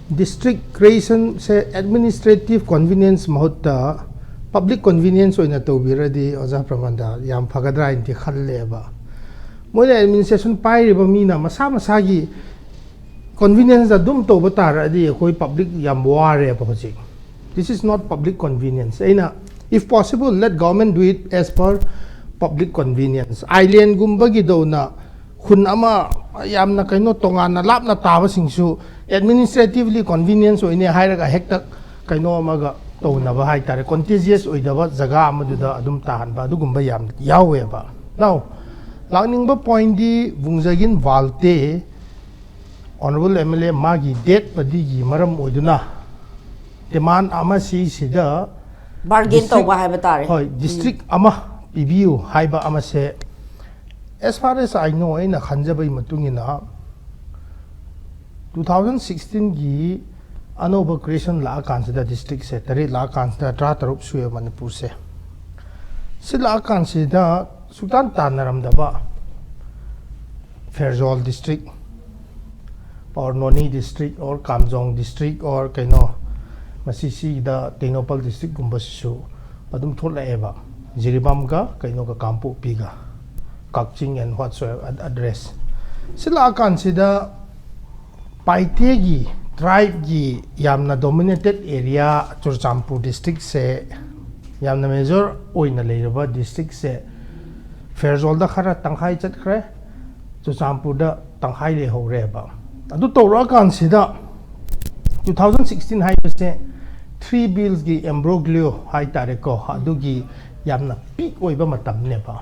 District creationꯁꯦ administrative convenience ꯃꯍꯨꯠꯇ public convenience ꯑꯣꯏꯅ ꯇꯧꯕꯤꯔꯗꯤ ꯑꯣꯖꯥ ꯄ꯭ꯔꯃꯥꯟꯗ ꯌꯥꯝ ꯐꯒꯗ꯭ꯔꯥ ꯍꯥꯏꯅꯗꯤ ꯈꯜꯂꯦꯕ꯫ ꯃꯣꯏꯅ administration ꯄꯥꯏꯔꯤꯕ ꯃꯤꯅ ꯃꯁꯥ ꯃꯁꯥꯒꯤ convenienceꯇ ꯑꯗꯨꯝ ꯇꯧꯕ ꯇꯥꯔꯗꯤ ꯑꯩꯈꯣꯏ public ꯌꯥꯝ ꯋꯥꯔꯦꯕ ꯍꯧꯖꯤꯛ꯫ This is not public convenience. ꯑꯩꯅ, if possible, let government do it as per public convenience. Islandꯒꯨꯝꯕꯒꯤꯗꯧꯅ ꯈꯨꯟ ꯑꯃ ꯌꯥꯝꯅ ꯀꯩꯅꯣ ꯇꯣꯉꯥꯟꯅ ꯂꯥꯞꯅ ꯇꯥꯕꯁꯤꯡꯁꯨ administratively convenience ꯑꯣꯏꯅꯦ ꯍꯥꯏꯔꯒ ꯍꯦꯛꯇ ꯀꯩꯅꯣ ꯑꯃꯒ ꯇꯧꯅꯕ ꯍꯥꯏꯇꯥꯔꯦ, contiguous ꯑꯣꯏꯗꯕ ꯖꯒꯥ ꯑꯃꯗꯨꯗ ꯑꯗꯨꯝ ꯇꯥꯍꯟꯕ ꯑꯗꯨꯒꯨꯝꯕ ꯌꯥꯝ ꯌꯥꯎꯋꯦꯕ꯫ Now, ꯂꯥꯛꯅꯤꯡꯕ pointꯗꯤ ꯕꯨꯡꯖꯥꯒꯤꯟ ꯕꯥꯜꯇꯦ Honourable MLA ꯃꯥꯒꯤ dead bodyꯒꯤ ꯃꯔꯝ ꯑꯣꯏꯗꯨꯅ demand ꯑꯃ ꯁꯤꯁꯤꯗ Bargain ꯇꯧꯕ ꯍꯥꯏꯕ ꯇꯥꯔꯦ꯫ ꯍꯣꯏ, district ꯑꯃ ꯄꯤꯕꯤꯌꯨ ꯍꯥꯏꯕ ꯑꯃꯁꯦ, as far as I know, ꯑꯩꯅ ꯈꯟꯖꯕꯒꯤ ꯃꯇꯨꯡ ꯏꯟꯅ two thousand sixteenꯒꯤ ꯑꯅꯧꯕ creation ꯂꯥꯛꯑꯀꯥꯟꯁꯤꯗ districtꯁꯦ ꯇꯔꯦꯠ ꯂꯥꯛꯑꯀꯥꯟꯁꯤꯗ ꯇꯔꯥ ꯇꯔꯨꯛ ꯁꯨꯑꯦ ꯃꯅꯤꯄꯨꯔꯁꯦ꯫ ꯁꯤ ꯂꯥꯛꯑꯀꯥꯟꯁꯤꯗ ꯁꯨꯛꯇꯥꯟ ꯇꯥꯟꯅꯔꯝꯗꯕ Pherzawl district or Noney district or Kamjong district or ꯀꯩꯅꯣ ꯃꯁꯤ ꯁꯤꯗ ꯇꯦꯡꯅꯧꯄꯜ districtꯀꯨꯝꯕꯁꯤꯁꯨ ꯑꯗꯨꯝ ꯊꯣꯛꯂꯛꯑꯦꯕ, ꯖꯤꯔꯤꯕꯥꯝꯒ ꯀꯩꯅꯣꯒ ꯀꯥꯡꯄꯣꯛꯄꯤꯒ, ꯀꯛꯆꯤꯡ and whatsoever address꯫ ꯁꯤ ꯂꯥꯛꯑꯀꯥꯟꯁꯤꯗ ꯄꯥꯏꯇꯦꯒꯤ tribeꯒꯤ ꯌꯥꯝꯅ dominated area ꯆꯨꯔꯆꯥꯟꯄꯨꯔ districtꯁꯦ ꯌꯥꯝꯅ ꯃꯦꯖꯔ ꯑꯣꯏꯅ ꯂꯩꯔꯕ ꯗꯤꯁꯇ꯭ꯔꯤꯛꯁꯦ ꯐꯦꯔꯖꯣꯜꯗ ꯈꯔ ꯇꯪꯈꯥꯏ ꯆꯠꯈ꯭ꯔꯦ, ꯆꯨꯔꯆꯥꯟꯄꯨꯔꯗ ꯇꯪꯈꯥꯏ ꯂꯩꯍꯧꯔꯦꯕ꯫ ꯑꯗꯨ ꯇꯧꯔꯛꯑꯀꯥꯟꯁꯤꯗ ꯇꯨ ꯊꯥꯎꯖꯟ ꯁꯤꯛꯁꯇꯤꯟ ꯍꯥꯏꯕꯁꯦ ꯊ꯭ꯔꯤ ꯕꯤꯜꯁꯀꯤ ꯑꯦꯝꯕ꯭ꯔꯣꯒ꯭ꯂꯤꯌꯣ ꯍꯥꯏ ꯇꯥꯔꯦꯀꯣ, ꯑꯗꯨꯒꯤ ꯌꯥꯝꯅ ꯄꯤꯛ ꯑꯣꯏꯕ ꯃꯇꯝꯅꯦꯕ꯫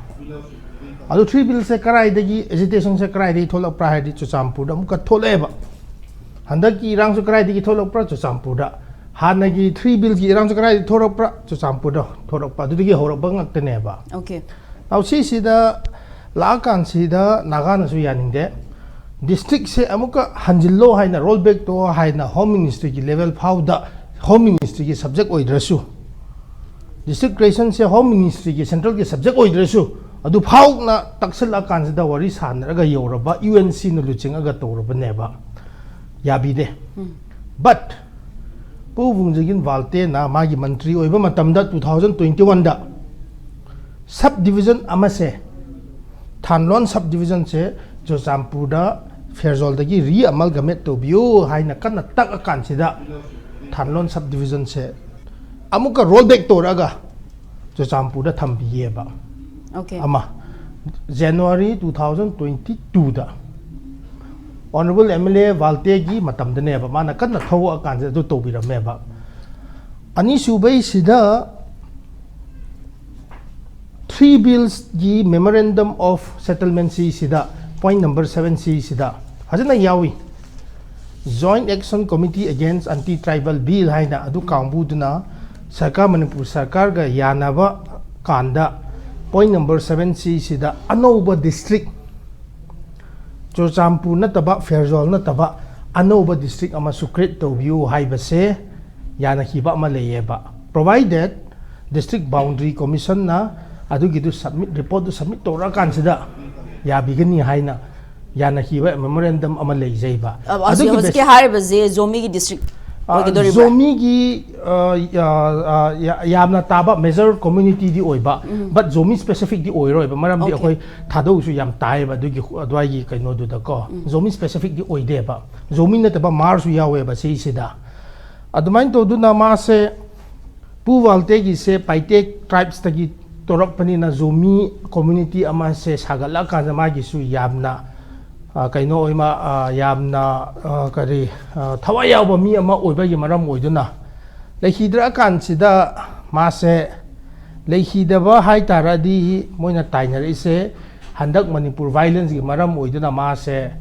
ꯑꯗꯨ ꯊ꯭ꯔꯤ ꯕꯤꯜꯁꯦ ꯀꯗꯥꯏꯗꯒꯤ, ꯑꯦꯖꯤꯇꯦꯁꯟꯁꯦ ꯀꯗꯥꯏꯗꯒꯤ ꯊꯣꯛꯂꯛꯄ꯭ꯔꯥ ꯍꯥꯏꯔꯗꯤ ꯆꯨꯔꯆꯥꯟꯄꯨꯔꯗ ꯑꯃꯨꯛꯀ ꯊꯣꯛꯂꯛꯑꯦꯕ꯫ ꯍꯟꯗꯛꯀꯤ ꯏꯔꯥꯡꯁꯨ ꯀꯗꯥꯏꯗꯒꯤ ꯊꯣꯛꯂꯛꯄ꯭ꯔꯥ? ꯆꯨꯔꯆꯥꯟꯄꯨꯔꯗ꯫ ꯍꯥꯟꯅꯒꯤ ꯊ꯭ꯔꯤ ꯕꯤꯜꯒꯤ ꯏꯔꯥꯡꯁꯨ ꯀꯗꯥꯏꯗꯒꯤ ꯊꯣꯛꯂꯛꯄ꯭ꯔꯥ? ꯆꯨꯔꯆꯥꯟꯄꯨꯔꯗ ꯊꯣꯛꯂꯛꯄ, ꯑꯗꯨꯗꯒꯤ ꯍꯧꯔꯛꯄ ꯉꯥꯛꯇꯅꯦꯕ꯫ Okay. ꯅꯥꯎ ꯁꯤꯁꯤꯗ ꯂꯥꯛꯑꯀꯥꯟꯁꯤꯗ ꯅꯥꯒꯥꯅꯁꯨ ꯌꯥꯅꯤꯡꯗꯦ, ꯗꯤꯁꯇ꯭ꯔꯤꯛꯁꯦ ꯑꯃꯨꯛꯀ ꯍꯟꯖꯤꯜꯂꯣ ꯍꯥꯏꯅ, ꯔꯣꯜ ꯕꯦꯛ ꯇꯧ ꯍꯥꯏꯅ ꯍꯣꯝ ꯃꯤꯅꯤꯁꯇ꯭ꯔꯤꯒꯤ ꯂꯦꯚꯦꯜ ꯐꯥꯎꯗ, ꯍꯣꯝ ꯃꯤꯅꯤꯁꯇ꯭ꯔꯤꯒꯤ ꯁꯕꯖꯦꯛ ꯑꯣꯏꯗ꯭ꯔꯁꯨ, ꯗꯤꯁꯇ꯭ꯔꯤꯛ ꯀ꯭ꯔꯤꯌꯦꯁꯟꯁꯦ ꯍꯣꯝ ꯃꯤꯅꯤꯁꯇ꯭ꯔꯤꯒꯤ, ꯁꯦꯟꯇ꯭ꯔꯦꯜꯒꯤ ꯁꯕꯖꯦꯛ ꯑꯣꯏꯗ꯭ꯔꯁꯨ, ꯑꯗꯨ ꯐꯥꯎꯅ ꯇꯛꯁꯤꯜꯂꯛꯑꯀꯥꯟꯁꯤꯗ ꯋꯥꯔꯤ ꯁꯥꯟꯅꯔꯒ ꯌꯧꯔꯕ, ꯌꯨ ꯑꯦꯟ ꯁꯤꯅ ꯂꯨꯆꯤꯡꯉꯒ ꯇꯧꯔꯕꯅꯦꯕ, ꯌꯥꯕꯤꯗꯦ꯫ But ꯄꯨ ꯕꯨꯡꯖꯒꯤꯟ ꯚꯥꯜꯇꯦꯅ ꯃꯥꯒꯤ ꯃꯟꯇ꯭ꯔꯤ ꯑꯣꯏꯕ ꯃꯇꯝꯗ ꯇꯨ ꯊꯥꯎꯖꯟ ꯇ꯭ꯋꯦꯟꯇꯤ ꯋꯥꯟꯗ ꯁꯕ ꯗꯤꯕꯤꯖꯟ ꯑꯃꯁꯦ, ꯊꯥꯟꯂꯣꯟ ꯁꯕ ꯗꯤꯕꯤꯖꯟꯁꯦ ꯆꯨꯔꯆꯥꯟꯄꯨꯔꯗ ꯐꯦꯔꯖꯣꯜꯗꯒꯤ ꯔꯤ ꯑꯃꯜꯒꯃꯦꯠ ꯇꯧꯕꯤꯌꯨ ꯍꯥꯏꯅ ꯀꯟꯅ ꯇꯛꯑꯀꯥꯟꯁꯤꯗ ꯊꯥꯟꯂꯣꯟ ꯁꯕ ꯗꯤꯕꯤꯖꯟꯁꯦ ꯑꯃꯨꯛꯀ ꯔꯣꯜ ꯕꯦꯛ ꯇꯧꯔꯛꯑꯒ ꯆꯨꯔꯆꯥꯟꯄꯨꯔꯗ ꯊꯝꯕꯤꯌꯦꯕ꯫ Okay. ꯑꯃ, ꯖꯅꯋꯥꯔꯤ ꯇꯨ ꯊꯥꯎꯖꯟ ꯇ꯭ꯋꯦꯟꯇꯤ ꯇꯨꯗ ꯑꯣꯅꯔꯦꯕꯜ ꯑꯦꯝ ꯑꯦꯜ ꯑꯦ ꯚꯥꯜꯇꯦꯒꯤ ꯃꯇꯝꯗꯅꯦꯕ, ꯃꯥꯅ ꯀꯟꯅ ꯊꯧꯔꯛꯑꯀꯥꯟꯁꯤꯗ ꯑꯗꯨ ꯇꯧꯕꯤꯔꯝꯃꯦꯕ꯫ ꯑꯅꯤꯁꯨꯕꯩꯁꯤꯗ ꯊ꯭ꯔꯤ ꯕꯤꯜꯁꯀꯤ memorandum of settlement ꯁꯤꯁꯤꯗ, point number seven ꯁꯤꯁꯤꯗ ꯐꯖꯅ ꯌꯥꯎꯏ, Joint Action Committee Against Anti Tribal Bill ꯍꯥꯏꯅ꯫ ꯑꯗꯨ ꯀꯥꯡꯕꯨꯗꯨꯅ ꯁꯔꯀꯥꯔ, ꯃꯅꯤꯄꯨꯔ ꯁꯔꯀꯥꯔꯒ ꯌꯥꯅꯕ ꯀꯥꯟꯗ point number seven ꯁꯤꯁꯤꯗ ꯑꯅꯧꯕ ꯗꯤꯁꯇ꯭ꯔꯤꯛ, ꯆꯨꯔꯆꯥꯟꯄꯨꯔ ꯅꯠꯇꯕ, ꯐꯦꯔꯖꯣꯜ ꯅꯠꯇꯕ ꯑꯅꯧꯕ ꯗꯤꯁꯇ꯭ꯔꯤꯛ ꯑꯃꯁꯨ ꯀ꯭ꯔꯤꯌꯦꯠ ꯇꯧꯕꯤꯌꯨ ꯍꯥꯏꯕꯁꯦ ꯌꯥꯅꯈꯤꯕ ꯑꯃ ꯂꯩꯌꯦꯕ, provided district boundary commissionꯅ ꯑꯗꯨꯒꯤꯗꯨ ꯁꯕꯃꯤꯠ, ꯔꯤꯄꯣꯔꯠꯇꯨ ꯁꯕꯃꯤꯠ ꯇꯧꯔꯛꯑꯀꯥꯟꯁꯤꯗ ꯌꯥꯕꯤꯒꯅꯤ ꯍꯥꯏꯅ ꯌꯥꯅꯈꯤꯕ memorandum ꯑꯃ ꯂꯩꯖꯩꯕ꯫ ꯑ, ꯍꯧꯖꯤꯛ ꯑꯗꯨꯒꯤ ꯍꯧꯖꯤꯛꯀꯤ base- ꯍꯥꯏꯔꯤꯕꯁꯦ ꯖꯣꯃꯤꯒꯤ ꯗꯤꯁꯇ꯭ꯔꯤꯛ ꯑ, ꯑꯣꯏꯒꯗꯧꯔꯤꯕ꯭ꯔꯥ? ꯖꯣꯃꯤꯒꯤ, ꯑ, ꯑ, ꯑ, ꯌꯥ-, ꯌꯥꯝꯅ ꯇꯥꯕ ꯃꯦꯖꯔ ꯀꯝꯃ꯭ꯌꯨꯅꯤꯇꯤꯗꯤ ꯑꯣꯏꯕ, but ꯖꯣꯃꯤ ꯁ꯭ꯄꯦꯁꯤꯐꯤꯛꯇꯤ ꯑꯣꯏꯔꯣꯏꯕ, ꯃꯔꯝꯗꯤ Okay. ꯑꯩꯈꯣꯏ ꯊꯥꯗꯧꯁꯨ ꯌꯥꯝ ꯇꯥꯏꯌꯦꯕ ꯑꯗꯨꯒꯤ, ꯑꯗꯨꯋꯥꯏꯒꯤ ꯀꯩꯅꯣꯗꯨꯗꯀꯣ꯫ ꯖꯣꯃꯤ ꯁ꯭ꯄꯦꯁꯤꯐꯤꯛꯇꯤ ꯑꯣꯏꯗꯦꯕ, ꯖꯣꯃꯤ ꯅꯠꯇꯕ ꯃꯥꯔꯁꯨ ꯌꯥꯎꯋꯦꯕ ꯁꯤꯁꯤꯗ꯫ ꯑꯗꯨꯃꯥꯏꯅ ꯇꯧꯗꯨꯅ ꯃꯥꯁꯦ ꯄꯨ ꯋꯥꯜꯇꯦꯒꯤꯁꯦ ꯄꯥꯏꯇꯦꯛ ꯇ꯭ꯔꯥꯏꯕꯁꯇꯒꯤ ꯇꯧꯔꯛꯄꯅꯤꯅ ꯖꯣꯃꯤ ꯀꯝꯃ꯭ꯌꯨꯅꯤꯇꯤ ꯑꯃꯁꯦ ꯁꯥꯒꯠꯂꯛꯑꯀꯥꯟꯗ ꯃꯥꯒꯤꯁꯨ ꯌꯥꯝꯅ ꯑ, ꯀꯩꯅꯣ ꯑꯣꯏꯃ ꯑ, ꯌꯥꯝꯅ ꯑ, ꯀꯔꯤ ꯑ, ꯊꯋꯥꯏ ꯌꯥꯎꯕ ꯃꯤ ꯑꯃ ꯑꯣꯏꯕꯒꯤ ꯃꯔꯝ ꯑꯣꯏꯗꯨꯅ ꯂꯩꯈꯤꯗ꯭ꯔꯀꯥꯟꯁꯤꯗ ꯃꯥꯁꯦ ꯂꯩꯈꯤꯗꯕ ꯍꯥꯏ ꯇꯥꯔꯗꯤ ꯃꯣꯏꯅ ꯇꯥꯏꯅꯔꯛꯏꯁꯦ ꯍꯟꯗꯛ ꯃꯅꯤꯄꯨꯔ ꯚꯥꯏꯂꯦꯟꯁꯀꯤ ꯃꯔꯝ ꯑꯣꯏꯗꯨꯅ ꯃꯥꯁꯦ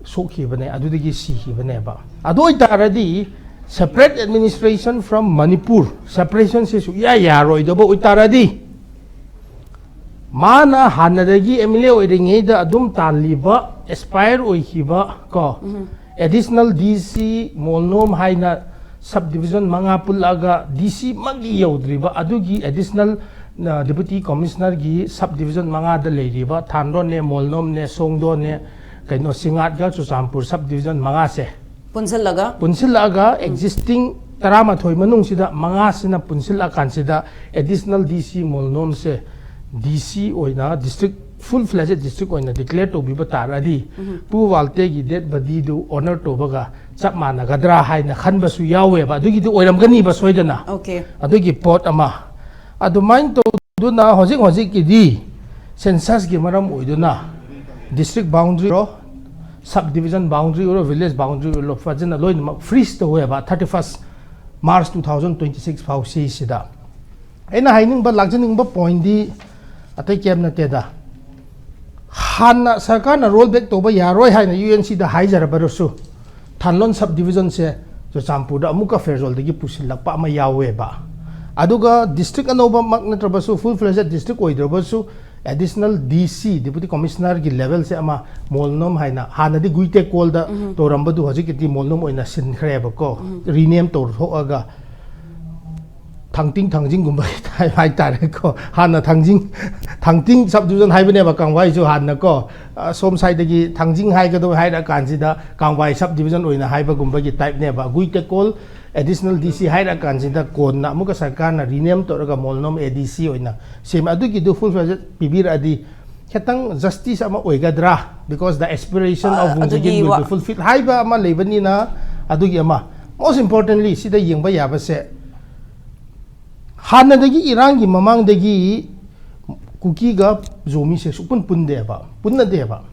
ꯁꯣꯛꯈꯤꯕꯅꯦ, ꯑꯗꯨꯗꯒꯤ ꯁꯤꯈꯤꯕꯅꯦꯕ꯫ ꯑꯗꯨ ꯑꯣꯏꯇꯥꯔꯗꯤ separate administration from ꯃꯅꯤꯄꯨꯔ, ꯁꯦꯄꯔꯦꯁꯟꯁꯦ ꯁꯨꯛꯌꯥ ꯌꯥꯔꯣꯏꯗꯕ ꯑꯣꯏꯇꯥꯔꯗꯤ ꯃꯥꯅ ꯍꯥꯟꯅꯗꯒꯤ ꯑꯦꯝ ꯑꯦꯜ ꯑꯦ ꯑꯣꯏꯔꯤꯉꯩꯗ ꯑꯗꯨꯝ ꯇꯥꯜꯂꯤꯕ ꯑꯦꯁꯄꯥꯌꯔ ꯑꯣꯏꯈꯤꯕ ꯀꯣ ꯑꯦꯗꯤꯁꯅꯦꯜ ꯗꯤ ꯁꯤ ꯃꯣꯜꯅꯣꯝ ꯍꯥꯏꯅ ꯁꯕ ꯗꯤꯕꯤꯖꯟ ꯃꯉꯥ ꯄꯨꯜꯂꯛꯑꯒ ꯗꯤ ꯁꯤ ꯃꯛꯇꯤ ꯌꯧꯗ꯭ꯔꯤꯕ ꯑꯗꯨꯒꯤ ꯑꯦꯗꯤꯁꯅꯦꯜ ꯗꯤꯄꯨꯇꯤ ꯀꯃꯤꯁꯅꯔꯒꯤ ꯁꯕ ꯗꯤꯕꯤꯖꯟ ꯃꯉꯥꯗ ꯂꯩꯔꯤꯕ ꯊꯥꯟꯗꯣꯟꯅꯦ, ꯃꯣꯜꯅꯣꯝꯅꯦ, ꯁꯣꯡꯗꯣꯟꯅꯦ, ꯀꯩꯅꯣ ꯁꯤꯡꯉꯥꯠꯒ ꯆꯨꯔꯆꯥꯟꯄꯨꯔ ꯁꯕ ꯗꯤꯕꯤꯖꯟ ꯃꯉꯥꯁꯦ ꯄꯨꯟꯁꯤꯜꯂꯒ ꯄꯨꯟꯁꯤꯜꯂꯛꯑꯒ ꯑꯦꯛꯖꯤꯁꯇꯤꯡ ꯇꯔꯥꯃꯥꯊꯣꯏ ꯃꯅꯨꯡꯁꯤꯗ ꯃꯉꯥꯁꯤꯅ ꯄꯨꯟꯁꯤꯜꯂꯛꯑꯀꯥꯟꯁꯤꯗ ꯑꯦꯗꯤꯁꯅꯦꯜ ꯗꯤ ꯁꯤ ꯃꯣꯜꯅꯣꯝꯁꯦ ꯗꯤ ꯁꯤ ꯑꯣꯏꯅ ꯗꯤꯁꯇ꯭ꯔꯤꯛ ꯐꯨꯜ ꯐ꯭ꯂꯦꯖꯦꯗ ꯗꯤꯁꯇ꯭ꯔꯤꯛ ꯑꯣꯏꯅ ꯗꯤꯀ꯭ꯂꯦꯌꯔ ꯇꯧꯕꯤꯕ ꯇꯥꯔꯗꯤ ꯄꯨ ꯋꯥꯜꯇꯦꯒꯤ ꯗꯦꯗ ꯕꯗꯤꯗꯨ ꯑꯣꯅꯔ ꯇꯧꯕꯒ ꯆꯞ ꯃꯥꯟꯅꯒꯗ꯭ꯔꯥ ꯍꯥꯏꯅ ꯈꯟꯕꯁꯨ ꯌꯥꯎꯋꯦꯕ꯫ ꯑꯗꯨꯒꯤꯗꯤ ꯑꯣꯏꯔꯝꯒꯅꯤꯕ ꯁꯣꯏꯗꯅ꯫ ꯑꯣꯀꯦ ꯑꯗꯨꯒꯤ ꯄꯣꯠ ꯑꯃ ꯑꯗꯨꯃꯥꯏꯅ ꯇꯧꯗꯨꯅ ꯍꯧꯖꯤꯛ ꯍꯧꯖꯤꯛꯀꯤꯗꯤ ꯁꯦꯟꯁꯁꯀꯤ ꯃꯔꯝ ꯑꯣꯏꯗꯨꯅ ꯗꯤꯁꯇ꯭ꯔꯤꯛ ꯕꯥꯎꯟꯗ꯭ꯔꯤ ꯑꯣꯏꯔꯣ, ꯁꯕ ꯗꯤꯕꯤꯖꯟ ꯕꯥꯎꯟꯗ꯭ꯔꯤ ꯑꯣꯏꯔꯣ, ꯚꯤꯂꯦꯖ ꯕꯥꯎꯟꯗ꯭ꯔꯤ ꯑꯣꯏꯔꯣ, ꯐꯖꯅ ꯂꯣꯏꯅꯃꯛ ꯐ꯭ꯔꯤꯖ ꯇꯧꯋꯦꯕ thirty first March two thousand twenty six ꯐꯥꯎ ꯁꯤꯁꯤꯗ꯫ ꯑꯩꯅ ꯍꯥꯏꯅꯤꯡꯕ ꯂꯥꯛꯆꯅꯤꯡꯕ ꯄꯣꯏꯟꯗꯤ ꯑꯇꯩ ꯀꯩꯝ ꯅꯠꯇꯦꯗ꯫ ꯍꯥꯟꯅ ꯁꯔꯀꯥꯔꯅ ꯔꯣꯜ ꯕꯦꯛ ꯇꯧꯕ ꯌꯥꯔꯣꯏ ꯍꯥꯏꯅ ꯌꯨ ꯑꯦꯟ ꯁꯤꯗ ꯍꯥꯏꯖꯔꯕꯔꯁꯨ ꯊꯥꯟꯂꯣꯟ ꯁꯕ ꯗꯤꯕꯤꯖꯟꯁꯦ ꯆꯨꯔꯆꯥꯟꯄꯨꯔꯗ ꯑꯃꯨꯛꯀ ꯐꯦꯔꯖꯣꯜꯗꯒꯤ ꯄꯨꯁꯤꯜꯂꯛꯄ ꯑꯃ ꯌꯥꯎꯋꯦꯕ꯫ ꯑꯗꯨꯒ ꯗꯤꯁꯇ꯭ꯔꯤꯛ ꯑꯅꯧꯕꯃꯛ ꯅꯠꯇ꯭ꯔꯕꯁꯨ ꯐꯨꯜ ꯐ꯭ꯂꯦꯖꯦꯗ ꯗꯤꯁꯇ꯭ꯔꯤꯛ ꯑꯣꯏꯗ꯭ꯔꯕꯁꯨ ꯑꯦꯗꯤꯁꯅꯦꯜ ꯗꯤ ꯁꯤ ꯗꯤꯄꯨꯇꯤ ꯀꯃꯤꯁꯅꯔꯒꯤ ꯂꯦꯚꯦꯜꯁꯦ ꯑꯃ ꯃꯣꯜꯅꯣꯝ ꯍꯥꯏꯅ ꯍꯥꯟꯅꯗꯤ ꯒꯨꯏꯇꯦꯀꯣꯜꯗ ꯇꯧꯔꯝꯕꯗꯨ ꯍꯧꯖꯤꯛꯀꯤꯗꯤ ꯃꯣꯜꯅꯣꯝ ꯑꯣꯏꯅ ꯁꯤꯟꯈ꯭ꯔꯦꯕꯀꯣ꯫ ꯔꯤꯅꯦꯝ ꯇꯧꯊꯣꯛꯑꯒ ꯊꯥꯡꯇꯤꯡ ꯊꯥꯡꯖꯤꯡꯒꯨꯝꯕ ꯍꯥꯏꯇꯥꯔꯦꯀꯣ꯫ ꯍꯥꯟꯅ ꯊꯥꯡꯖꯤꯡ ꯊꯥꯡꯇꯤꯡ ꯁꯕ ꯗꯤꯕꯤꯖꯟ ꯍꯥꯏꯕꯅꯦꯕ ꯀꯥꯡꯋꯥꯏꯁꯨ ꯍꯥꯟꯅꯀꯣ꯫ ꯑ, ꯁꯣꯝ ꯁꯥꯏꯗꯒꯤ ꯊꯥꯡꯖꯤꯡ ꯍꯥꯏꯒꯗꯧ ꯍꯥꯏꯔ ꯀꯥꯟꯁꯤꯗ ꯀꯥꯡꯋꯥꯏ ꯁꯕ ꯗꯤꯕꯤꯖꯟ ꯑꯣꯏꯅ ꯍꯥꯏꯕꯒꯨꯝꯕꯒꯤ ꯇꯥꯏꯞꯅꯦꯕ꯫ ꯒꯨꯏꯇꯦꯀꯣꯜ ꯑꯦꯗꯤꯁꯅꯦꯜ ꯗꯤ ꯁꯤ ꯍꯥꯏꯔ ꯀꯥꯟꯁꯤꯗ ꯀꯣꯟꯅ ꯑꯃꯨꯛꯀ ꯁꯔꯀꯥꯔꯅ ꯔꯤꯅꯦꯝ ꯇꯧꯔꯒ ꯃꯣꯜꯅꯣꯝ ꯑꯦ ꯗꯤ ꯁꯤ ꯑꯣꯏꯅ ꯁꯦꯝꯃꯦ꯫ ꯑꯗꯨꯒꯤꯗꯨ ꯐꯨꯜ ꯐ꯭ꯂꯦꯖꯦꯗ ꯄꯤꯕꯤꯔꯛꯑꯗꯤ ꯈꯤꯇꯪ ꯖꯁꯇꯤꯁ ꯑꯃ ꯑꯣꯏꯒꯗ꯭ꯔꯥ? Because the aspiration of ꯑ, ꯕꯨꯡꯖꯥꯒꯤꯟ ꯑꯗꯨꯒꯤ will ꯋꯥ- be fulfilled ꯍꯥꯏꯕ ꯑꯃ ꯂꯩꯕꯅꯤꯅ꯫ ꯑꯗꯨꯒꯤ ꯑꯃ most importantly ꯁꯤꯗ ꯌꯦꯡꯕ ꯌꯥꯕꯁꯦ ꯍꯥꯟꯅꯗꯒꯤ, ꯏꯔꯥꯡꯒꯤ ꯃꯃꯥꯡꯗꯒꯤ ꯀꯨꯀꯤꯒ ꯖꯣꯃꯤꯁꯦ ꯁꯨꯛꯄꯨꯟ ꯄꯨꯟꯗꯦꯕ, ꯄꯨꯟꯅꯗꯦꯕ꯫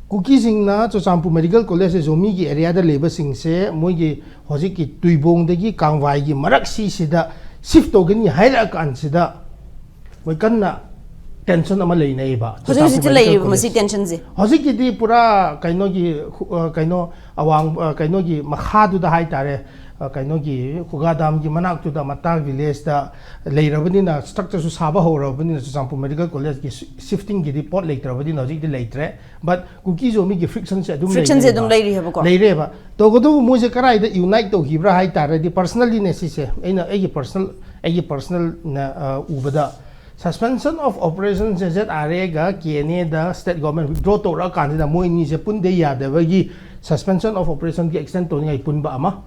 ꯀꯨꯀꯤꯁꯤꯡꯅ ꯆꯨꯔꯆꯥꯟꯄꯨꯔ ꯃꯦꯗꯤꯀꯦꯜ ꯀꯣꯂꯦꯖꯁꯦ ꯖꯣꯃꯤꯒꯤ ꯑꯦꯔꯤꯌꯥꯗ ꯂꯩꯕꯁꯤꯡꯁꯦ ꯃꯣꯏꯒꯤ ꯍꯧꯖꯤꯛꯀꯤ ꯇꯨꯏꯕꯣꯡꯗꯒꯤ ꯀꯥꯡꯕꯥꯏꯒꯤ ꯃꯔꯛꯁꯤꯁꯤꯗ ꯁꯤꯐ ꯇꯧꯒꯅꯤ ꯍꯥꯏꯔꯛꯑꯀꯥꯟꯁꯤꯗ ꯃꯣꯏ ꯀꯟꯅ ꯇꯦꯟꯁꯟ ꯑꯃ ꯂꯩꯅꯩꯕ꯫ ꯍꯧꯖꯤꯛ ꯍꯧꯖꯤꯛꯇꯤ ꯂꯩꯔꯤꯕ ꯃꯁꯤ ꯇꯦꯟꯁꯟꯁꯦ? ꯍꯧꯖꯤꯛꯀꯤꯗꯤ ꯄꯨꯔꯥ ꯀꯩꯅꯣꯒꯤ, ꯑ, ꯀꯩꯅꯣ ꯑꯋꯥꯡ, ꯑ, ꯀꯩꯅꯣꯒꯤ ꯃꯈꯥꯗꯨꯗ ꯍꯥꯏꯇꯥꯔꯦ, ꯑ, ꯀꯩꯅꯣꯒꯤ ꯈꯨꯒꯥ ꯗꯥꯝꯒꯤ ꯃꯅꯥꯛꯇꯨꯗ ꯃꯇꯥ ꯚꯤꯂꯦꯖꯇ ꯂꯩꯔꯕꯅꯤꯅ, ꯁ꯭ꯇ꯭ꯔꯛꯆꯔꯁꯨ ꯁꯥꯕ ꯍꯧꯔꯕꯅꯤꯅ, ꯆꯨꯔꯆꯥꯟꯄꯨꯔ ꯃꯦꯗꯤꯀꯦꯜ ꯀꯣꯂꯦꯖꯀꯤ ꯁꯤ-, ꯁꯤꯐꯇꯤꯡꯒꯤꯗꯤ ꯄꯣꯠ ꯂꯩꯇ꯭ꯔꯕꯅꯤꯅ ꯍꯧꯖꯤꯛꯇꯤ ꯂꯩꯇ꯭ꯔꯦ꯫ ꯕꯠ ꯀꯨꯀꯤ ꯖꯣꯃꯤꯒꯤ ꯐ꯭ꯔꯤꯛꯁꯟꯁꯦ ꯑꯗꯨꯝ ꯐ꯭ꯔꯤꯛꯁꯟꯁꯦ ꯑꯗꯨꯝ ꯂꯩꯔꯤꯕ꯫ ꯂꯩꯔꯤꯑꯕꯀꯣ? ꯂꯩꯔꯦꯕ꯫ ꯇꯧꯕꯇꯕꯨ ꯃꯣꯏꯁꯦ ꯀꯗꯥꯏꯗ ꯌꯨꯅꯥꯏꯠ ꯇꯧꯈꯤꯕ꯭ꯔꯥ ꯍꯥꯏ ꯇꯥꯔꯗꯤ, ꯄꯔꯁꯅꯦꯜꯂꯤꯅꯦ ꯁꯤꯁꯦ, ꯑꯩꯅ ꯑꯩꯒꯤ ꯄꯔꯁꯅꯦꯜ, ꯑꯩꯒꯤ ꯄꯔꯁꯅꯦꯜꯅ, ꯑ, ꯎꯕꯗ, suspension of operation ꯁꯦ ꯖꯦꯠ ꯑꯥꯔ ꯑꯦꯒ ꯀꯦ ꯑꯦꯟ ꯑꯦꯗ ꯁ꯭ꯇꯦꯠ ꯒꯣꯔꯃꯦꯟ ꯋꯤꯗ꯭ꯔꯣ ꯇꯧꯔꯛꯑꯀꯥꯟꯁꯤꯗ ꯃꯣꯏ ꯑꯅꯤꯁꯦ ꯄꯨꯟꯗ ꯌꯥꯗꯕꯒꯤ ꯁꯁꯄꯦꯟꯁꯟ ꯑꯣꯐ ꯑꯣꯄꯔꯦꯁꯟꯒꯤ ꯑꯦꯛꯁꯇꯦꯟ ꯇꯧꯅꯤꯡꯉꯥꯏ ꯄꯨꯟꯕ ꯑꯃ꯫